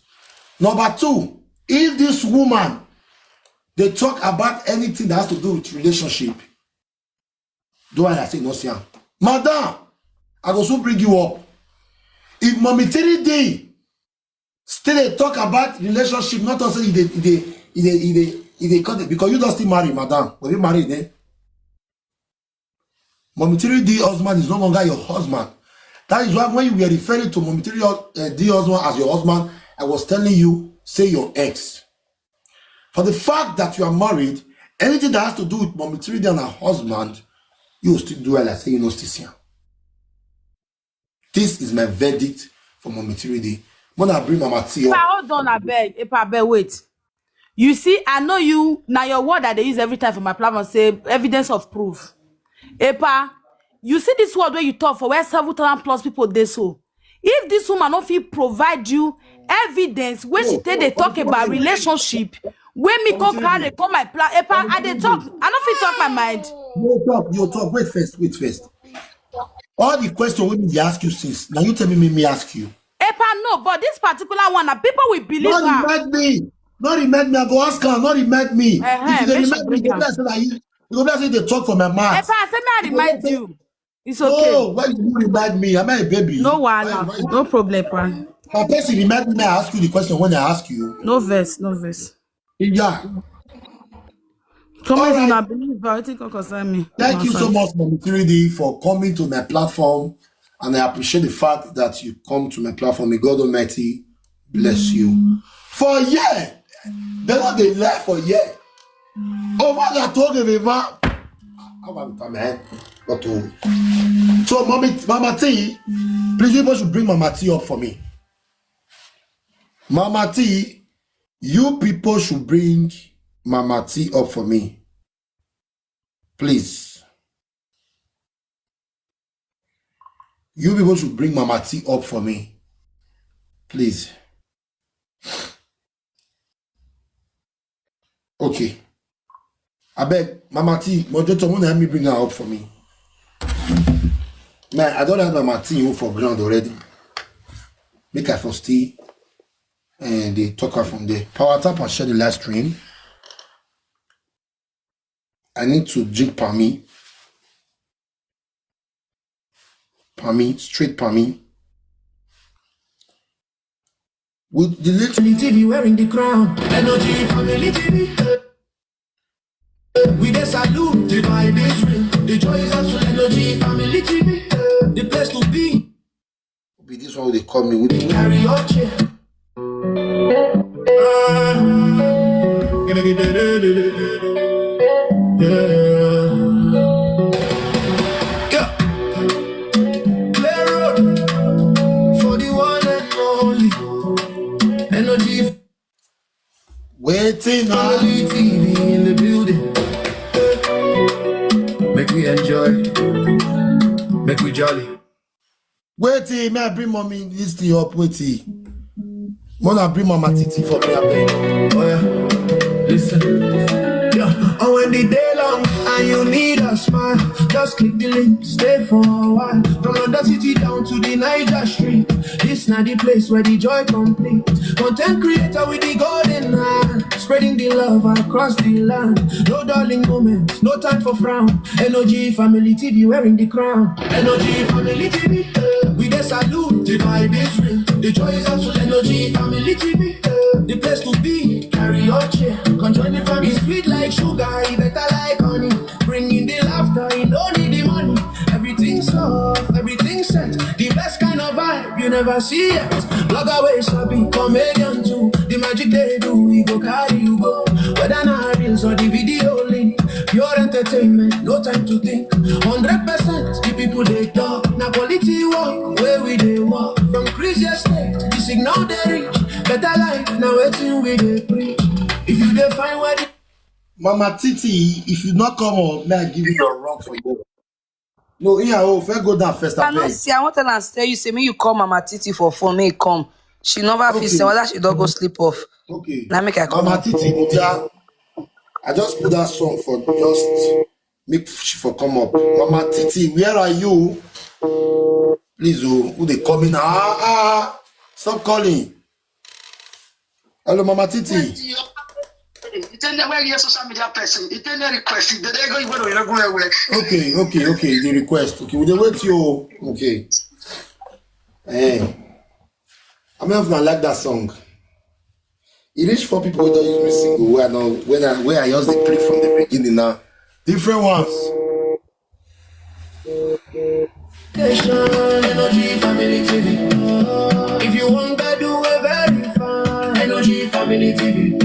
Number two, if this woman they talk about anything that has to do with relationship, do I say no see am? Madam, I go soon bring you up. If mommy three D still they talk about relationship, not also if they if they if they if they if they cut it because you don't still marry, madam. Were you married then? Mommy three D husband is no longer your husband. That is why when you were referring to Mommy three D husband as your husband, I was telling you, say your ex. For the fact that you are married, anything that has to do with Mommy three D and her husband, you will still do it like say you know still see am. This is my verdict for Mommy three D. When I bring Mama T up. Epa, hold on, abeg. Epa, abeg, wait. You see, I know you. Now your word that they use every time for my platform say evidence of proof. Epa, you see this word where you talk for where seven thousand plus people they so. If this woman no fit provide you evidence when she take they talk about relationship, when me come carry come my plan, Epa, I dey talk, I no fit talk my mind. You talk, you talk. Wait first, wait first. All the question wey me dey ask you since, now you tell me, me, me ask you. Epa, no, but this particular one, na people will believe her. No remind me. No remind me. I go ask her. No remind me. If you dey remind me, you go be like say na you. You go be like say you dey talk for my mouth. Epa, I say me I remind you. It's okay. No, why you no remind me? Am I a baby? No wahala. No problem, pa. My person remind me. I ask you the question when I ask you. No vex, no vex. Yeah. Comment una believe, but wetin come concern me? Thank you so much, Mommy three D, for coming to my platform, and I appreciate the fact that you come to my platform. May God Almighty bless you. For a year, they no dey lie for a year. Oh my God, talk about how about the man? Not to. So, Mommy, Mama T, please, you should bring Mama T up for me. Mama T, you people should bring Mama T up for me. Please. You people should bring Mama T up for me. Please. Okay. Abeg, Mama T, moderator, wanna help me bring her up for me. Man, I don't have Mama T for ground already. Make I for stay and they talk her from there. Power tap and share the live stream. I need to drink Pami. Pami, straight Pami. With the little T V wearing the crown. Energy Family T V. We dey salute, the vibe is real. The joy is absolute. Energy Family T V, the place to be. Be this one they call me with the karaoke. Ah. Yeah. Yeah. Clear road for the one and only. Energy Waiting on Family T V in the building. Make we enjoy. Make we jolly. Waiting, may I bring mommy this thing up? Waiting. Wanna bring Mama Titi for me, abeg. Oh yeah, listen. Yeah, and when the day long and you need a smile, just click the link, stay for a while. From London City down to the Niger Street, this na the place where the joy complete. Content creator with the golden hand, spreading the love across the land. No darling moments, no time for frown. Energy Family T V wearing the crown. Energy Family T V, eh, we dey salute. The vibe is real. The joy is absolute. Energy Family T V, eh, the place to be. Carry your chair, come join the family. It's sweet like sugar, it better like honey. Bringing the laughter, you no need the money. Everything soft, everything set. The best kind of vibe you never see yet. Blogger wey sabi, comedian too. The magic they do, we go carry you go. Whether na reels or the video link, pure entertainment, no time to think. Hundred percent, the people they talk. Na quality work, where we dey work. From Chris Estate, the signal they reach. Better life, now waiting we dey preach. If you dey find where the Mama Titi, if you not come up, may I give you your wrong for you. No, here, oh, first go down first, I no abeg. See. I want to tell you, say me you call Mama Titi for phone, me come. She never feel Okay. Say whether she don't go sleep off. Okay. Now make I call Mama her. Titi, Mutia, I just put that song for just make she for come up. Mama Titi, where are you? Please, oh, who they coming? Ah, ah, stop calling. Hello, Mama Titi. Itenye where your social media person. Itenye request. They dey go you go you go where. Okay, okay, okay. The request. Okay, we dey wait you. Okay. Eh. I mean, I like that song. It reach four people wey don use me single. Where I know when I where I just dey play from the beginning now. Different ones. Station, Energy Family T V. If you want to do a very fine, Energy Family T V.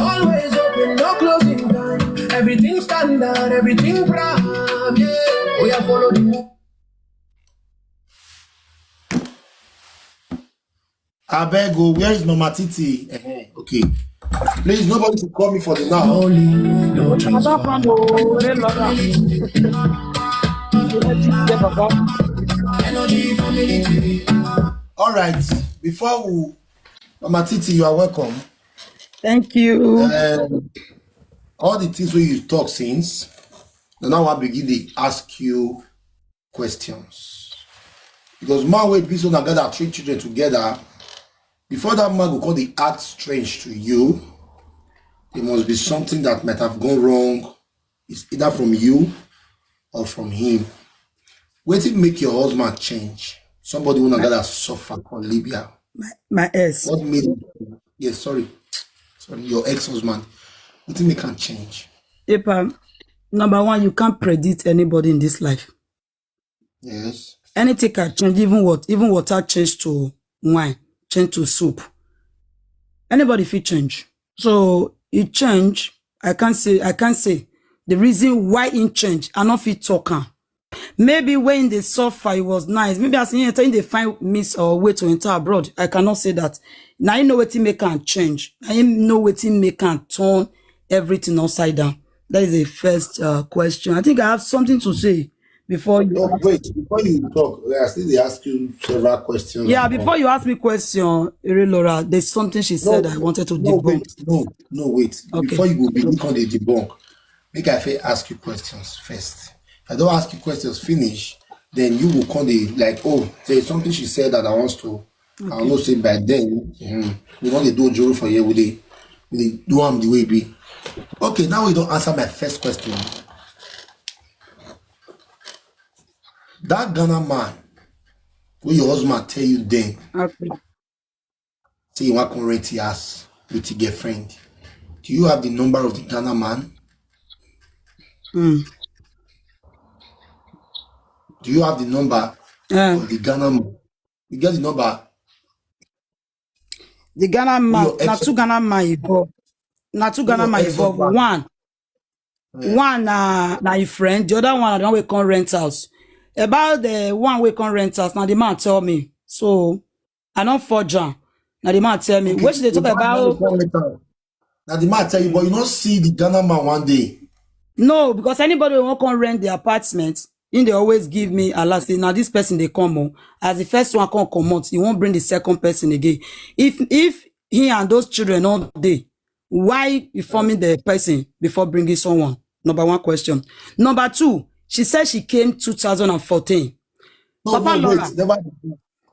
Always open, no closing time. Everything standard, everything prime. Yeah, we are follow the move. Abeg o, where is Mama Titi? Eh, okay. Please, nobody should call me for the now. No leave, no transfer. Energy Family T V. All right. Before we, Mama Titi, you are welcome. Thank you. Um, all the things wey you talk since, na now I begin dey ask you questions. Because man wey be so na gather three children together, before that man go come dey act strange to you, there must be something that might have gone wrong. It's either from you or from him. Wetin make your husband change? Somebody wey una gather suffer for Libya. My, my ex. What made? Yes, sorry. Sorry, your ex-husband. Wetin make am change? Epa, number one, you can't predict anybody in this life. Yes. Anything can change, even what, even water change to wine, change to soup. Anybody fit change. So it change. I can't say, I can't say the reason why it change. I no fit talk am. Maybe when they suffer, it was nice. Maybe as in they find means or way to enter abroad. I cannot say that. Now you know wetin make am change. Now you know wetin make am turn everything upside down. That is the first uh, question. I think I have something to say before you. No, wait. Before you talk, I still dey ask you several questions. Yeah, and before all. You ask me question, Ere Laura, there's something she No, said I wanted to no, debunk. Wait, no, no, wait. Okay. Before you go begin come dey debunk, Make I first ask you questions first. If I don't ask you questions, finish, then you will come dey like, oh, there is something she said that I want to. I know say by then, mm, we don't dey do ojoro for here. We dey, we dey do am the way e be. Okay, now you don't answer my first question. That Ghana man, wey your husband tell you then, Okay. say you want to rent your house with your girlfriend. Do you have the number of the Ghana man? Mm. Do you have the number Uh, of the Ghana man? You get the number? The Ghana man, Your na ex- two Ghana man involved. Na two Ghana Your man involved. ex-husband. One, Yeah. one na na him friend. The other one na the one wey come rent house. About the one wey come rent house, na the man tell me. So I don't forge am. Na the man tell me. Okay, What should they the talk man wey about? come rent house. Now the man tell you, but you not see the Ghana man one day. No, because anybody who come rent the apartment, in they always give me a last. Now this person they come on. As the first one come comot, he won't bring the second person again. If if he and those children all day, why informing the person before bringing someone? Number one question. Number two, she said she came two thousand and fourteen. No, Papa no, Laura. Wait, never.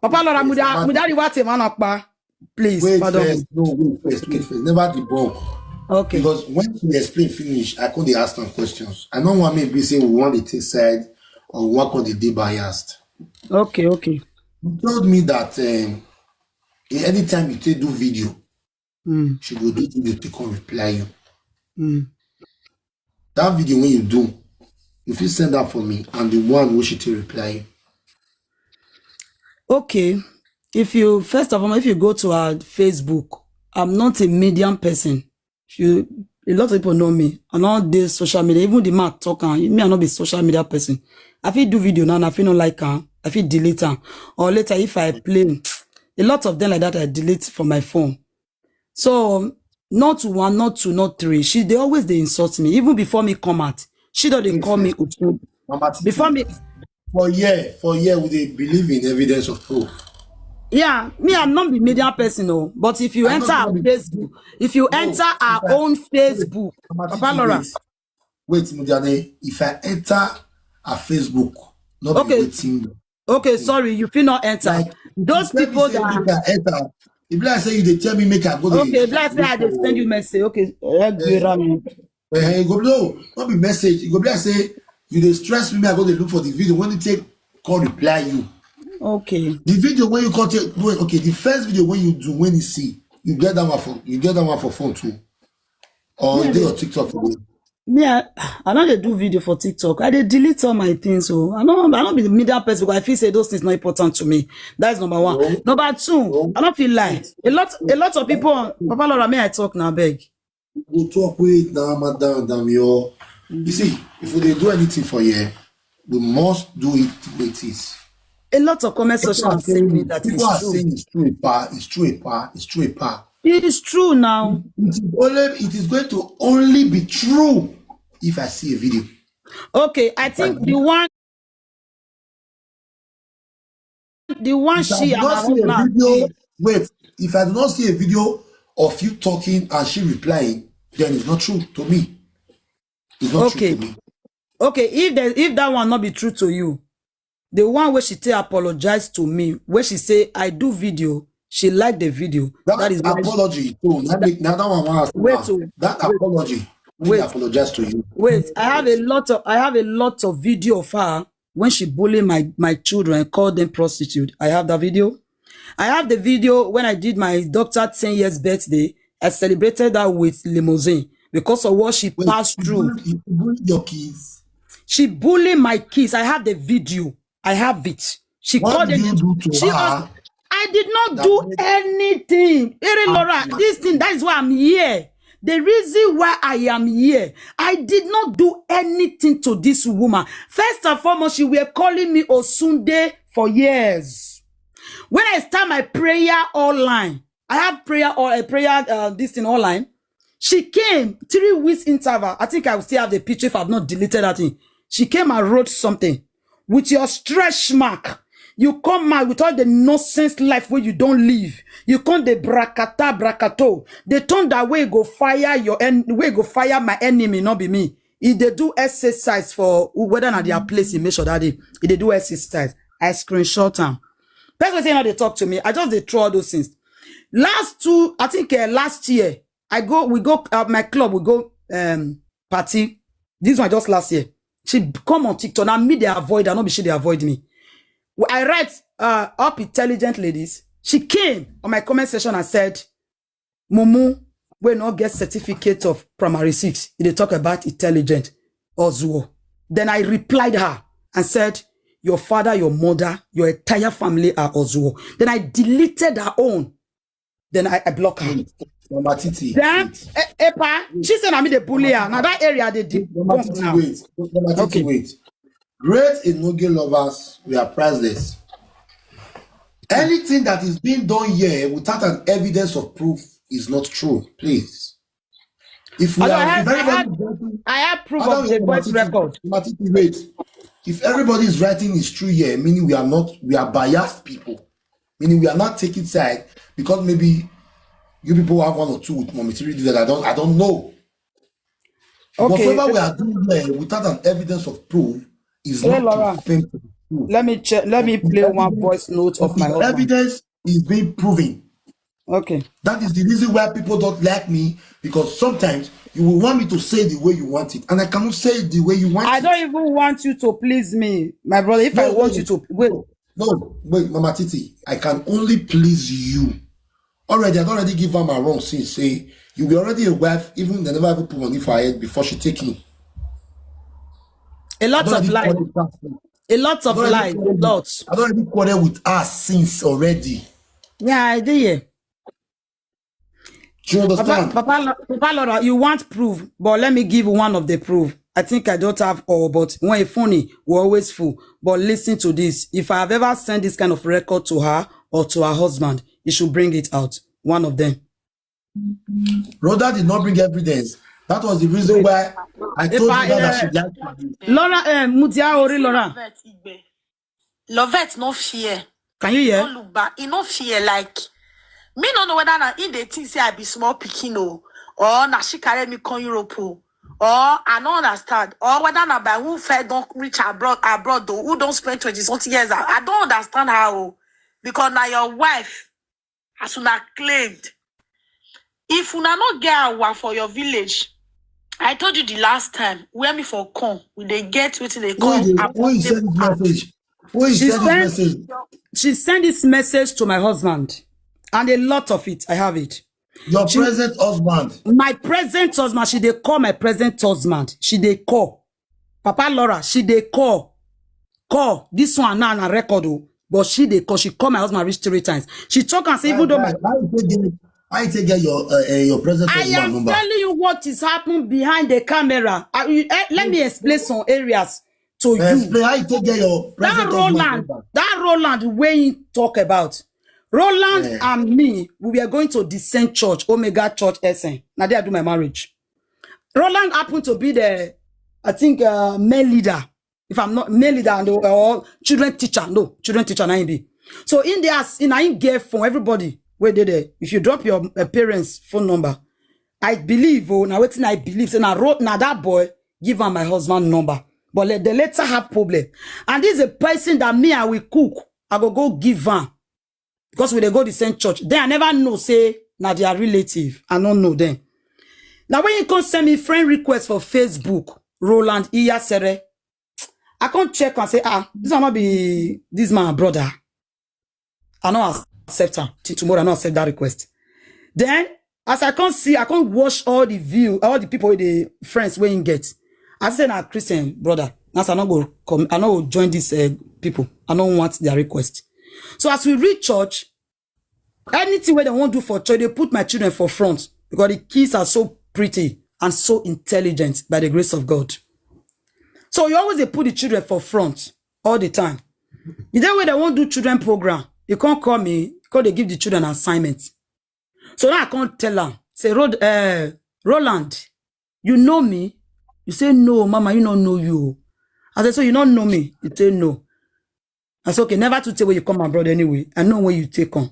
Papa Laura, Wait, muda never- muda riwa te mana pa. Please, Wait pardon me. First, no, wait first, wait first. Never debunk. Okay. Because when she explain finish, I come dey ask some questions. I don't want me be say we want to take side or we want to be biased. Okay, okay. You told me that um, anytime you take do video, Mm, she go do video to come reply you. mm. That video when you do, if you send that for me, and the one which she take reply you. Okay. If you first of all, if you go to our Facebook, I'm not a medium person. If you a lot of people know me. I don't do social media. Even the man talk and me, I not be social media person. I feel do video now, and I feel not like her. I feel delete her. Or later, if I play, a lot of them like that, I delete from my phone. So not one, not two, not three. She they always they insult me. Even before me come out, she don't they call me Otu. Mama Titi, Before me, for here, for here, we dey believe in evidence of proof. Yeah, me, I'm not the media person, no. But if you I enter don't our know the- Facebook, if you No, enter our if I- own Facebook, Mama Papa Titi, Laura, wait. Wait, Mudiane, if I enter a Facebook, not Okay. Be waiting. Okay, sorry, you feel not enter. Like, Those tell me people say that make I enter. If like say you dey tell me make I go dey Okay, if like say I dey send you message. Okay, eh, gbera mi. Eh, you go no, not be message. You go be like say you dey stress me. I go dey look for the video when you take call reply you. Okay. The video when you call take wait, okay. The first video when you do when you see you get that one for you get that one for phone too, or Yeah, dey the- on TikTok for me. Me, I, I don't dey do video for TikTok. I dey delete all my things. So I don't, I don't be the media person. But I feel say those things not important to me. That's number one. No. Number two, No. I don't feel like a lot, a lot of people. Papa Laura, may I talk now, beg? Go talk with now, madam, damn you. You see, if we dey do anything for here, we must do it the way it is. A lot of comment section People are are saying me saying, that people it's are true. Saying it's true, pa, it's true, pa, it's true, pa. It is true now. It is only, it is going to only be true if I see a video. Okay, I think the one, the one If I she do and not her see a husband video, did. Wait, if I do not see a video of you talking and she replying, then it's not true to me. It's not Okay. True to me. Okay, if the, if that one not be true to you, the one where she say apologize to me, where she say I do video, she like the video. That, That is why. Apology. So that, make, now that one was Wait, so- that wait. Apology. Wait. I apologize to you. Wait, I have a lot of I have a lot of video of her when she bully my my children, call them prostitute. I have that video. I have the video when I did my doctor ten years birthday. I celebrated that with limousine because of what she Wait, passed you through. bully- you bully your kids. She bullied my kids. I have the video. I have it. She What called did them. You do to She her? was, I did not That do made- anything. Ere Laura, this thing, that is why I'm here. The reason why I am here, I did not do anything to this woman. First and foremost, she were calling me Osunde for years. When I start my prayer online, I have prayer or a prayer uh, this thing online. She came three weeks interval. I think I will still have the picture if I've not deleted that thing. She came and wrote something with your stretch mark. You come out with all the nonsense life where you don't live. You come the brakata brakato. The tone that way go fire your en- way go fire my enemy, not be me. e dey do exercise for whether na their place e make sure that day e dey do exercise. I screenshot am. Person say no dey talk to me. I just dey throw all those things. Last two, I think uh, last year, I go, we go uh, my club, we go um party. This one just last year. She come on TikTok. Now me they avoid her, not be she they avoid me. I write uh, up intelligent ladies. She came on my comment section and said, Mumu, we not get certificate of primary six. They talk about intelligent Ozuo. Then I replied her and said, your father, your mother, your entire family are Ozuo. Then I deleted her own. Then I, I block her. Mama Titi. Then, eh, Epa, she said, I'm the bully her. Now that area they did. Mama Titi, wait. Mama Titi, okay. Wait. Great Enoge lovers, we are priceless. Anything that is being done here without an evidence of proof is not true. Please. If we are, I have, if I have, I have proof of the voice record. Wait. If everybody is writing is true here, meaning we are not, we are biased people. Meaning we are not taking side because maybe you people have one or two with Mommy Three that I don't, I don't know. Okay. Whatever we are doing here without an evidence of proof is hey, not Laura, confirmed to be true. Let me check. Let me play one voice note of my husband. Evidence is being proven. Okay. That is the reason why people don't like me, because sometimes you will want me to say the way you want it, and I cannot say it the way you want I it. I don't even want you to please me, my brother. If no, I want no, you to wait. No, wait, Mama Titi, I can only please you. Already, I don't already give her my wrong since. Say you were already a wife, even they never even put money for her head before she take him. A lot of lies. A lot of lies. Lots. I don't already quarrel with her since already. Yeah, I did. Do you understand? Papa, Papa, Papa Laura, you want proof, but let me give one of the proof. I think I don't have all, but when funny, we're always full. But listen to this. If I have ever sent this kind of record to her or to her husband, you should bring it out. One of them. Rhoda did not bring evidence. That was the reason why I told you that she liked me. Laura, uh, Mudia Ori Laura. Lovette no fear. Can you hear? No look back. He no fear like me. No know whether na in the thing say I be small pikin o, or na she carry me come Europe o, or I no understand, or whether na by who fair don't reach abroad abroad though, who don't spend twenty something years. I, I don't understand how o, because na your wife, as una claimed. If una no get awa for your village, I told you the last time where me for come, we dey get wetin they call. Who you send this message? Who you she send this message? She sent this message to my husband, and a lot of it, I have it. Your she, present husband. My present husband. She they call my present husband. She they call. Papa Laura, she they call. Call. This one now on record. Oh. But she they call. She call my husband reach three times. She talk and say, even though my. I take get your uh, uh, your present husband number. I am telling you what is happening behind the camera. I, uh, let me explain some areas to you. Explain how you take get your present husband number. That Roland, that Roland wey he talk about. Roland yeah. and me, we were going to the same church, Omega Church Essen. Now there I do my marriage. Roland happened to be the, I think, uh, male leader. If I'm not male leader and or children teacher, no, children teacher na him be. So in there, in him get from everybody where they there. If you drop your uh, parents' phone number, I believe, oh, now waiting, I believe, say now wrote now that boy give her my husband number. But let the later have problem. And this is a person that me I will cook. I go go give her because we they go the same church. Then I never know say now they are relative. I don't know them. Now when you come send me friend request for Facebook, Roland Iyasere, I can't check and say, ah, this will not be this man brother. I not accept her till tomorrow. I not accept that request. Then as I can't see, I can't watch all the view, all the people with the friends where you get. I say na Christian brother. As I not go come, I not go join these uh, people. I don't want their request. So as we reach church, anything where they won't do for church, they put my children for front because the kids are so pretty and so intelligent by the grace of God. So you always they put the children for front all the time. The day where they won't do children program, you can't call me because they give the children assignments. So now I can't tell her. Say, Rod, uh, Roland, you know me? You say, no, mama, you don't know you. I said, so you don't know me? You say, no. I said, okay, never to tell where you come abroad anyway. I know where you take on.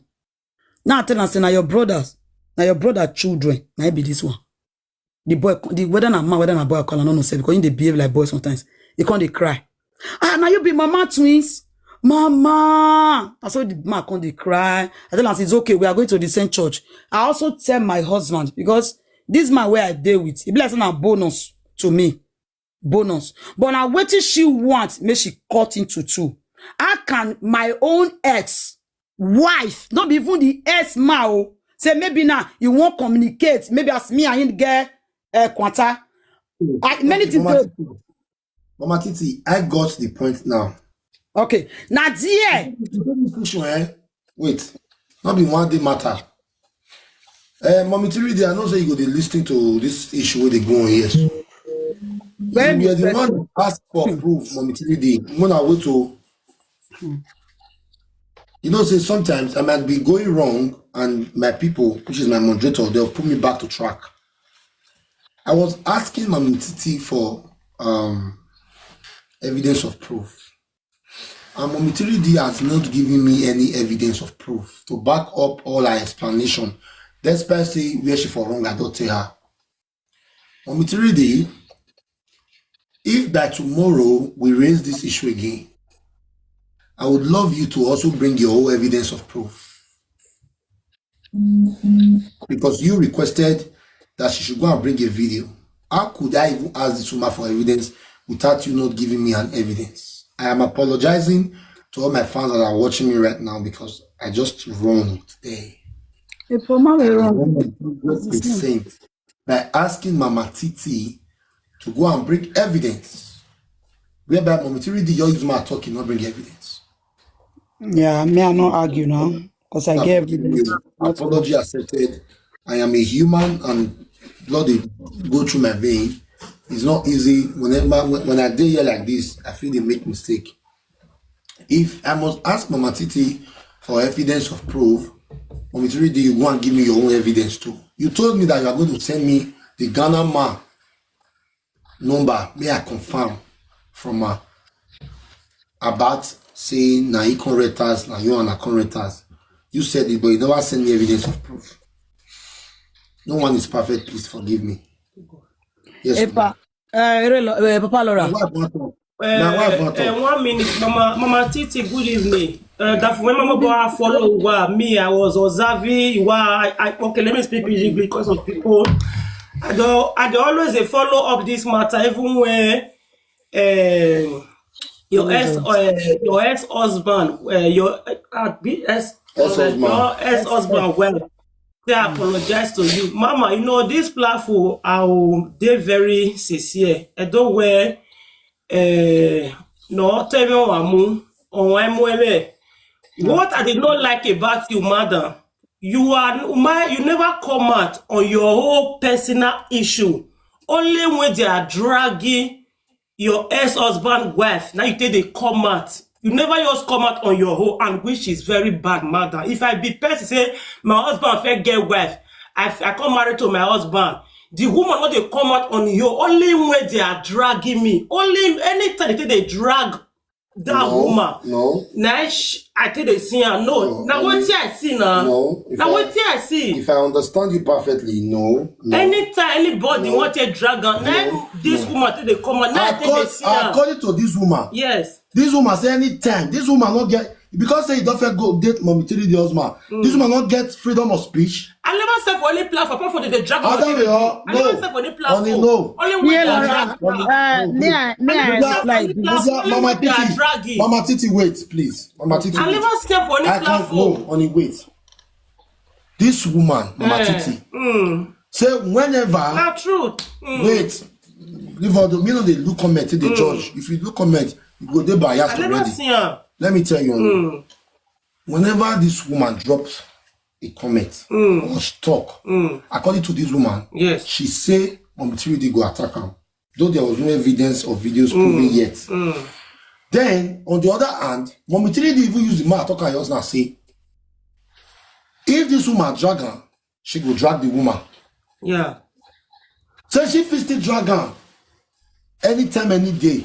Now I tell her, say, now your brothers, now your brother children, now be this one. The boy, the whether na man, whether na boy, I call, I no know, say, because he dey behave like boy sometimes. He come dey cry. "Ah, now you be mama twins? Mama." I saw the man come dey cry. I tell am, "It's okay. We are going to the same church." I also tell my husband, because this man where I dey with, he be like say na bonus to me. Bonus. But now wetin she want, make she cut into two. How can my own ex wife, not be even the ex ma o, say maybe now you won't communicate, maybe as me and him get uh, quanta. I, many things Mama dey. Titi, Mama Titi, I got the point now. Okay, now there. You don't need to show, eh? Wait, not be one day matter. Uh, Mommy Tiri, I know say you go dey listen to this issue where they go on here. So. When You are the person- one that asked for proof, Mommy Tiri. When I wait to, you know, say sometimes I might be going wrong, and my people, which is my moderator, they'll put me back to track. I was asking Mommy Titi for um, evidence of proof. And Mommy Tiri D has not given me any evidence of proof to back up all her explanation. Despite say where she for wrong, I don't tell her. Mommy Tiri D, if by tomorrow we raise this issue again, I would love you to also bring your own evidence of proof. Because you requested that she should go and bring a video. How could I even ask this woman for evidence without you not giving me an evidence? I am apologizing to all my fans that are watching me right now because I just wrong today. If a man I were wrong, wrong in hundred percent by asking Mama Titi to go and bring evidence. Whereby Mommy Tiri D, your use my talking, not bring evidence. Yeah, me I no argue now, because I Now, get forgive evidence. me. Apology accepted. I am a human and blood dey go through my vein. It's not easy. Whenever when, when I dey here like this, I feel they make mistake. If I must ask Mama Titi for evidence of proof, Mommy Tiri D, you go and give me your own evidence too. You told me that you are going to send me the Ghana man number. May I confirm from her about saying na he come rent us, na you and I come rent us. You said it, but you never send me evidence of proof. No one is perfect. Please forgive me. Yes, Epa, uh, Ere Lo- uh, Papa Laura. Now, why I want to? Now, why I Uh, want to? uh, one minute, Mama, Mama Titi, good evening. Uh, that when Mama Boa follow wa, me, I was observing. Wa, I, I, okay, let me speak English because of people. I don't, I don't always dey follow up this matter, even when um, your ex, uh, your ex husband, uh, your uh, the ex, Ex-husband. Your ex husband, well, they apologize to you, Mama. You know this platform, I will dey very sincere. I don't wear, uh, no, tell me what I'm on my. What I did not like about you, madam, you are my, you never come out on your whole personal issue. Only when they are dragging your ex-husband wife, now you take they come out. You never just come out on your own, and which is very bad, madam. If I be person say my husband fair get wife, I, I come married to my husband. The woman not they come out on your only way they are dragging me. Only anytime they, they drag that No, woman. no. Now sh- I think they see her. No, No, now only- what I see now. No, if Now I- what I see. If I understand you perfectly, no. No. Anytime anybody No. want to drag on, now No. this No. woman take they come out. Now I think they Accord- see her. According to this woman, Yes. this woman say anytime this woman not get, because say he don't fair go date Mommy Tiri D husband. This woman not get freedom of speech. I never said for any platform, apart from the drag I on don't T V. know. I never No. said for any Only platform. no. Only when Yeah, they are Laura. drag on. Uh, may I, may I I never said for reply? any This? platform. Only Mama when they are Titi, dragging. Mama Titi, wait, please. Mama Titi, I wait. never said for any I can't platform. go on it. Wait. This woman, Mama Eh, Titi, mm, say whenever na truth. Mm. Wait, leave all the, me know they look comment, they judge. If you look comment, you go there biased I never already. See her. Let me tell you, Mm, whenever this woman drops a comment Mm. or she talk, mm, according to this woman, yes. She say Mommy Tiri D go attack him, though there was no evidence of videos proving yet. Mm. Then on the other hand, Mommy Tiri D even use the man talk and just now say, if this woman drag her, she go drag the woman. Yeah. So she fit still drag am anytime, any day.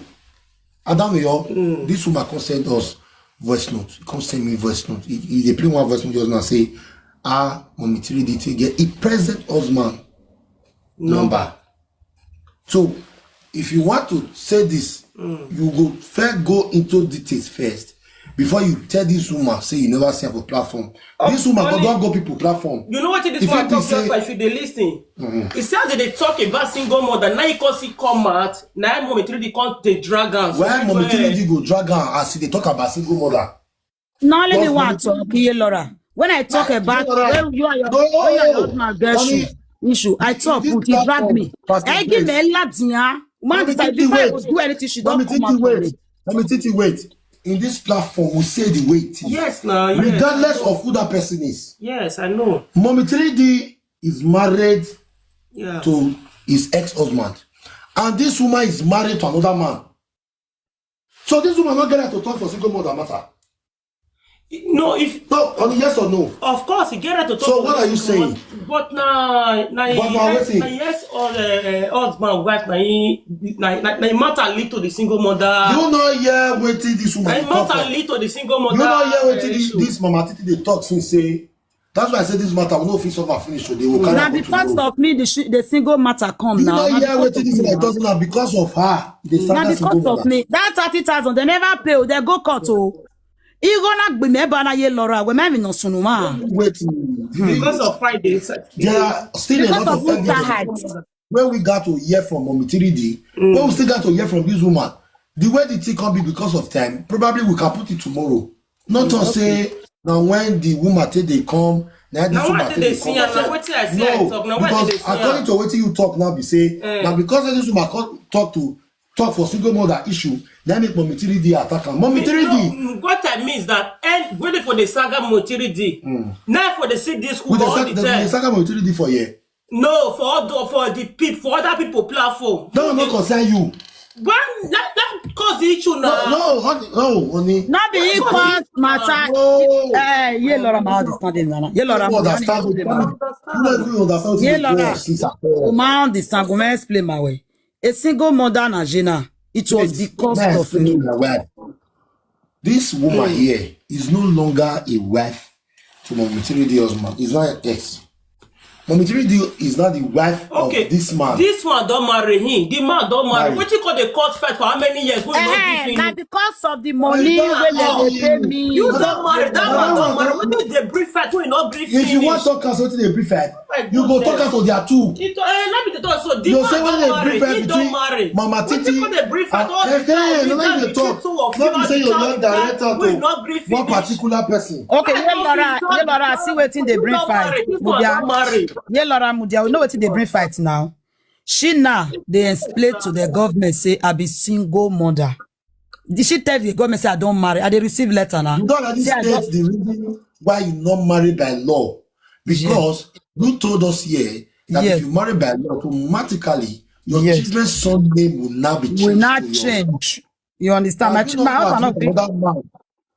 Adamuyo, this woman come send us voice note. He come send me voice note. He, he dey play one voice note just now say, ah, Mommy Tiri D take get a present husband number. So, if you want to say this, you go first go into details first before you tell this woman say you never see her for platform. This woman go don go people platform. You know what this If woman you talk say- just like if you dey listen. He said that they talk about single mother. Now you can see come out. Now mommy three D come dey drag am. So Why people, mommy three D go drag am as they talk about single mother? Now let me want to Kiye Laura. When I talk about when you are your, when you are your husband girl issue, I talk with you drag me. I give me a lot, yeah. Man, this I before I go do anything, she don't come out for me. Let me take it wait. In this platform, we say the wait. Yes, now. Regardless of who that person is. Yes, I know. Mommy three D is married yeah. to his ex-husband. And this woman is married to another man. So this woman not get her to talk for single mother matter. No, if no, on yes or no. Of course, he get her to talk. So what are you saying? But na na but na yes, yes, all uh, husband wife na he na na na matter lead to the single mother. You know yeah, waiting this woman. Na matter lead to the single mother. You know yeah, waiting this, this mama titi dey talk since say. That's why I say this matter will not fit solve finish today. We'll carry na because of me the, the single matter come you now. You know yeah, waiting this like doesn't have because of her. They na because of me. That thirty thousand they never pay. They go court oh. Igona gbeme bana ye Laura we me no sunu ma. Wait. Because of Friday. There are still because a lot of, of evidence. When we got to hear from Mommy three D, mm. When we still got to hear from this woman, the way the thing can be because of time, probably we can put it tomorrow. Not mm, to okay. Say now when the woman take they come, now this now woman take they see come. Now what I see no, I talk. Now because what they see according to what you talk now, be say mm. Now because of this woman talk to talk for single mother issue, then make Mommy three D attack am. Mommy three D. No, what I mean is that and waiting for the saga Mommy three D. Mm. Now for the see this who all the time. The saga Mommy three D for here. No, for other for the people for other people platform. No, no concern you. When that that cause the issue now. No, no, no, honey. Not be equal matter. Eh, ye Laura ma understand him now. Ye Laura ma understand. Ye Laura, ma understand. Go ma explain my way. A single mother na Jena. It was because of me. This woman mm. Here is no longer a wife to Mommy three D husband. It's not an ex. Mommy three D is not the wife okay. Of this man. This one don't marry him. The man don't marry. What you call the court fight for how many years? Eh, not because of the money when they pay me. You don't marry. That man don't marry. What did they bring fight? We not bring. If you want to talk us, what they bring fight? You go talk am to their two. You say when they bring fight between Mama Titi and eh, eh, no, no, you talk. Not be say your young director to one particular person. Okay, yeah, Laura, yeah, Laura, see wetin they bring fight. Mudia, yeah, Laura, Mudia, we know wetin they bring fight now. She now they explain to the government say I be single mother. Did she tell the government say I don't marry? I they receive letter now. You don't already state the reason why you not married by law. Because you told us here that if you marry by law, automatically your children's son name will now be changed. Will not change. You understand? My husband not another man.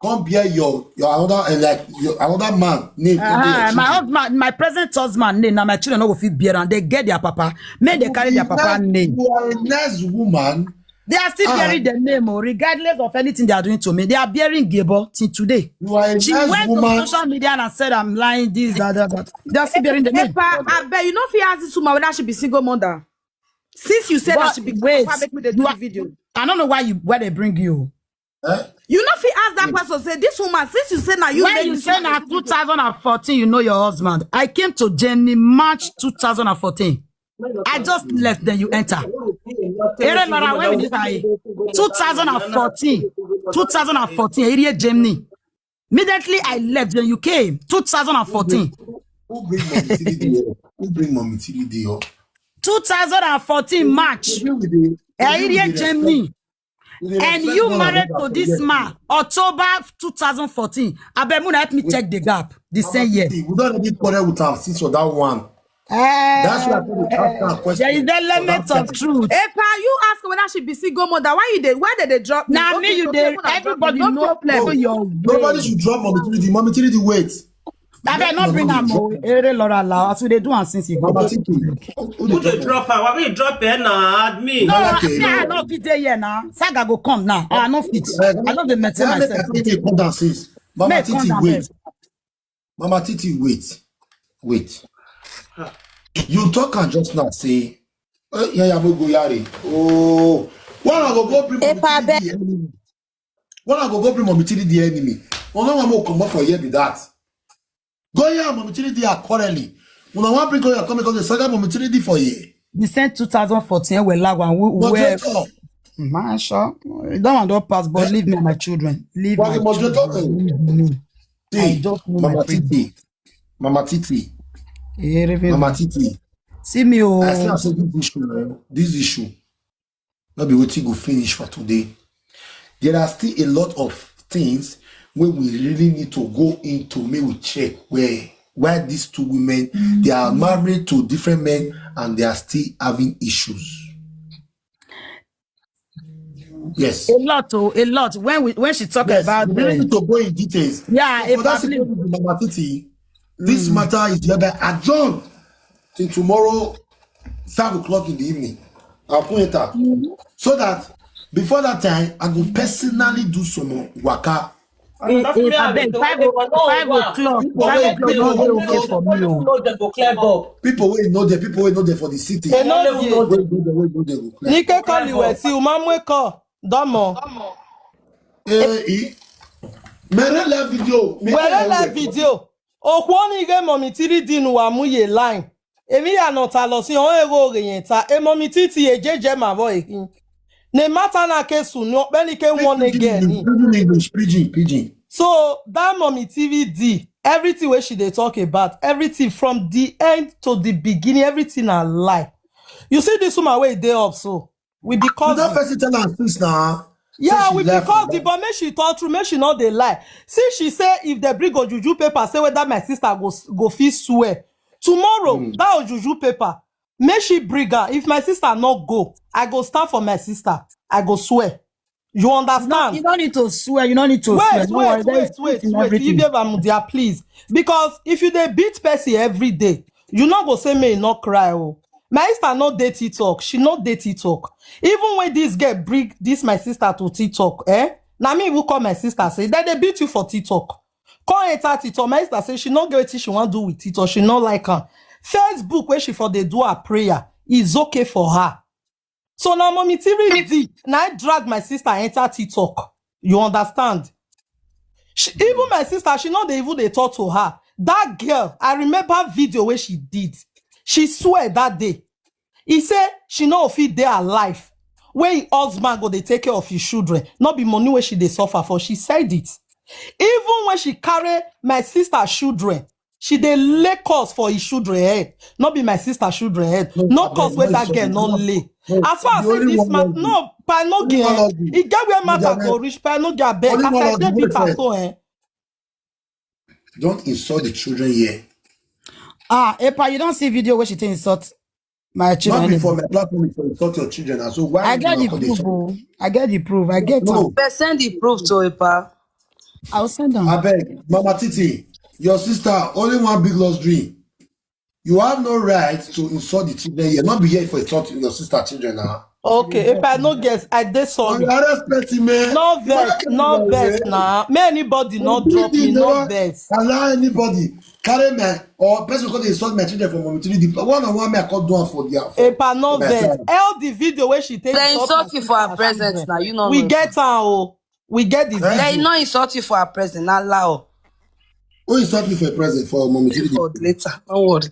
Come bear your your another uh, like your another man name. Uh, my husband, my present husband name. Now my children no go fit bear and they get their papa. May they carry their papa name. You are a nice woman. They are still uh, bearing the name, oh, regardless of anything they are doing to me. They are bearing Gebo till today. You are a she nice went woman. To social media and said, I'm lying, this, that, that, that. They are still bearing the name. Epa, I bet you know if you ask this woman whether she be single mother. Since you said but that she be wait, make me the are, video. I don't know why you why they bring you. Eh? You know if you ask that question, say this woman, since you say now you when you say now two thousand fourteen, you know your husband. I came to Germany March two thousand fourteen. I just left, then you enter. Ere Laura, when did I? two thousand fourteen. two thousand fourteen, area Germany. Immediately I left, then you came. two thousand fourteen. Who bring Mommy T D D up? Who bring Mommy T D D up? two thousand fourteen March. Area Germany. And you married to this man, October two thousand fourteen. Abemuna help me check the gap. The same year. We don't need quarrel with her since for that one. Uh, that's why I put the question. There is the element of truth. Epa, you ask whether she be single mother. Why you dey? Why did they drop me? Now okay, me you dey. Everybody no know problem. Nobody should drop Mommy T D D. Mommy T D D wait. I bet not bring am o. Ere Laura la as we dey do am since you go. Who dey drop her? Why we drop her na admin? No, I no fit dey here now. Saga go come now. I no fit. I no dey maintain myself. Mama Titi wait. Mama Titi wait. Wait. You talk and just now say Eh, yeah, yeah, go yari. Oh, one I go go bring Mommy Tiri the enemy. One I go go bring Mommy Tiri the enemy. One I go come up for here be that. Go here, Mommy Tiri the are quarreling. When I want bring go here, come because the saga Mommy Tiri the for here. The same two thousand fourteen we lag one. We, we, Moderator, man, sure. That one don't pass, but leave me and my children. Leave what my the moderator children. eh? Leave me. I See, just know my Mama friend. Titi, Mama Titi. Eh, Reverend, Mama Titi. See me, I still oh. say this issue, eh? This issue. Not be waiting go finish for today. There are still a lot of things where we really need to go into. May we check where why these two women they are married to different men and they are still having issues. Yes. A lot, oh, a lot. When we when she talk Yes, about we really them, need to go in details. Yeah, So for that probably. Secret with Mama Titi, this matter is hereby adjourned till tomorrow, five o'clock in the evening. I'll put it up so that before that time, I go personally do some waka. Eh, eh, I beg, five o- five o'clock, People five wey o'clock no dey okay for me, oh. No, dem go clear up. People wey know there, people wey know there for the city. E no dey. Wey know there, wey know there go clear. Nike call you, see, Umamweko, Domo. Eh, eh. Mere la video. Me Were tell la you. Video. Okwoni ge Mommy Tiri di nu wa mu ye line. Emi ya no ta lo si on ego ge yen ta. E Mommy Titi e jeje ma vo e kin. Ne matter na ke su no pe ni ke one Pidgin again. English, Pidgin English, Pidgin, Pidgin. So that Mommy T V D, everything where she dey talk about, everything from the end to the beginning, everything na lie. You see this woman wey dey up so, we be You don't cousin. first tell her since now. Yeah, Say we she be left. Cousin, but make she talk true, make she not dey lie. See, she say if they bring Ojuju paper, say whether my sister go go fit swear tomorrow. That Ojuju paper, make she bring her. If my sister not go, I go stand for my sister. I go swear. You No, understand? you don't need to swear. You don't need to swear. Wait, No wait, worry. There wait, is truth wait, in wait. everything. If you ever move there, please. Because if you dey beat person every day, you not go say me not cry. Oh. My sister not dey TikTok. She not dey TikTok. Even when this girl bring this my sister to TikTok, eh? Now me will call my sister say that they beat you for TikTok. Call enter TikTok. My sister say she not get wetin she want do with TikTok. She not like her. Facebook where she for dey do her prayer is okay for her. So now Mommy T V D, now I drag my sister enter TikTok. You understand? She, even my sister, she not dey even dey talk to her. That girl, I remember video where she did. She swear that day. He say she no fit dey alive. Where her husband go dey take care of his children. Not be money where she dey suffer for. She said it. Even when she carry my sister children, she dey lay curse for his children head. Not be my sister children head. No Abeg, curse where no that girl insult. No No, lay. no, As far as the only say this one man, love you. No, pa no Only one get. love you. He get where matter Benjamin, go reach, pa no get beg. Only As one I love dey you. Wait bitter first. So, eh? Don't insult the children here. Ah, Epa, you don't see video where she take insult my children. Not Anyway. Before my platform is to insult your children. And so why I you get the not call proof. insult? Oh. I get the proof. I get No. am. But send the proof to Epa. I'll send them. I beg, Mama Titi, your sister, only one big lost dream. You have no right to insult the children here. Not be here for insulting your sister children now. Okay, if I no guess, I dey sorry. You are respecting me. No vex, no vex now. May anybody not drop me, no vex. Allow anybody carry my or person call insult my children for Mommy Tiri. The one on one me I call do am for their for Epa no my vex. side. All the video where she take They insult insult my you for her sister presence children. Now. You know. We No. Get her, oh. We get the Eh? They video. not insult you for her presence. Not allow. Who insult me for a present for Mommy Tiri? For later. Don't worry.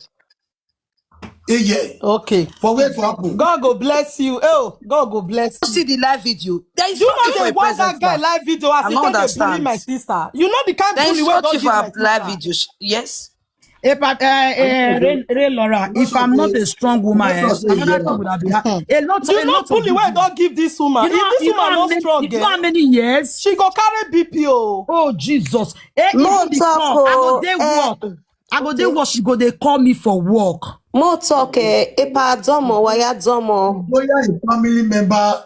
Eh, yeah. Okay. For where for happen? God go bless you. Oh, God go bless You you. See the live video. They You insult know you for they a want that present guy now. Live video as I he don't take dey bully understand. My sister. You know the kind They bully wey insult don you give for my her live sister. Video. Sh- Yes. Epa, uh, uh, Ray, Ray Laura, if I'm not a strong woman, eh, another thing would have been. Ha- a lot, You a know lot of bully wey people. Don give this woman. You know, If this you know woman how No many, strong, you know how eh, many years? She go carry B P O. Oh Jesus! Eh, Mo even the talk call, I go o, dey eh, work. I go dey work. She go dey call me for work. Mo talk, eh, Epa Domo, Waya Domo. Whether a family member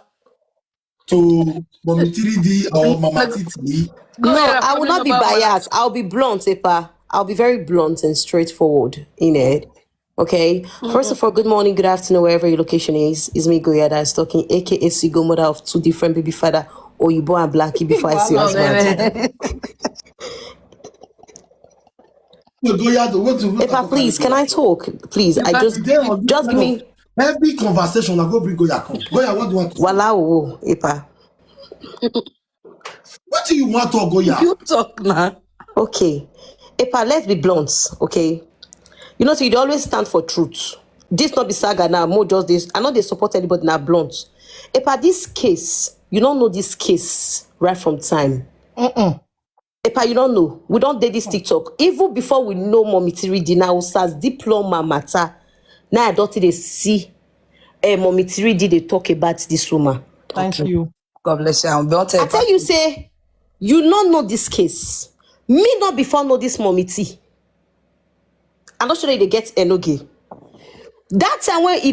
to Mommy Tiri D or Mama Titi. No, I will not be biased. I'll be blunt, Epa. I'll be very blunt and straightforward in it. Okay. First of all, good morning, good afternoon, wherever your location is. It's me, Goya, that's talking, A K A Sigo, mother of two different baby father, Oyibo and Blackie, before I see husband. Go, go, yeah, what to, what Epa, please, can I talk? Please, I just, just give me, Every conversation, I go bring Goya come. Goya, what do you want to say? Wala o, Epa. What do you want to Goya? You talk now. Okay. Epa, let's be blunt, okay? You know, so you dey always stand for truth. This not be saga now, more just this. I know they support anybody now blunt. Epa, this case, you don't know this case right from time. Mm-mm. Epa, you don't know. We don't date this TikTok. Even before we know Mommy Tiri di now Sas diploma matter. Now I don't think they see eh, Mommy Tiri did they talk about this woman. Thank you. God bless you. I don't tell I tell you, say, you not know this case. Me not before know this Mommy T. I'm not sure they get enoge. That time when he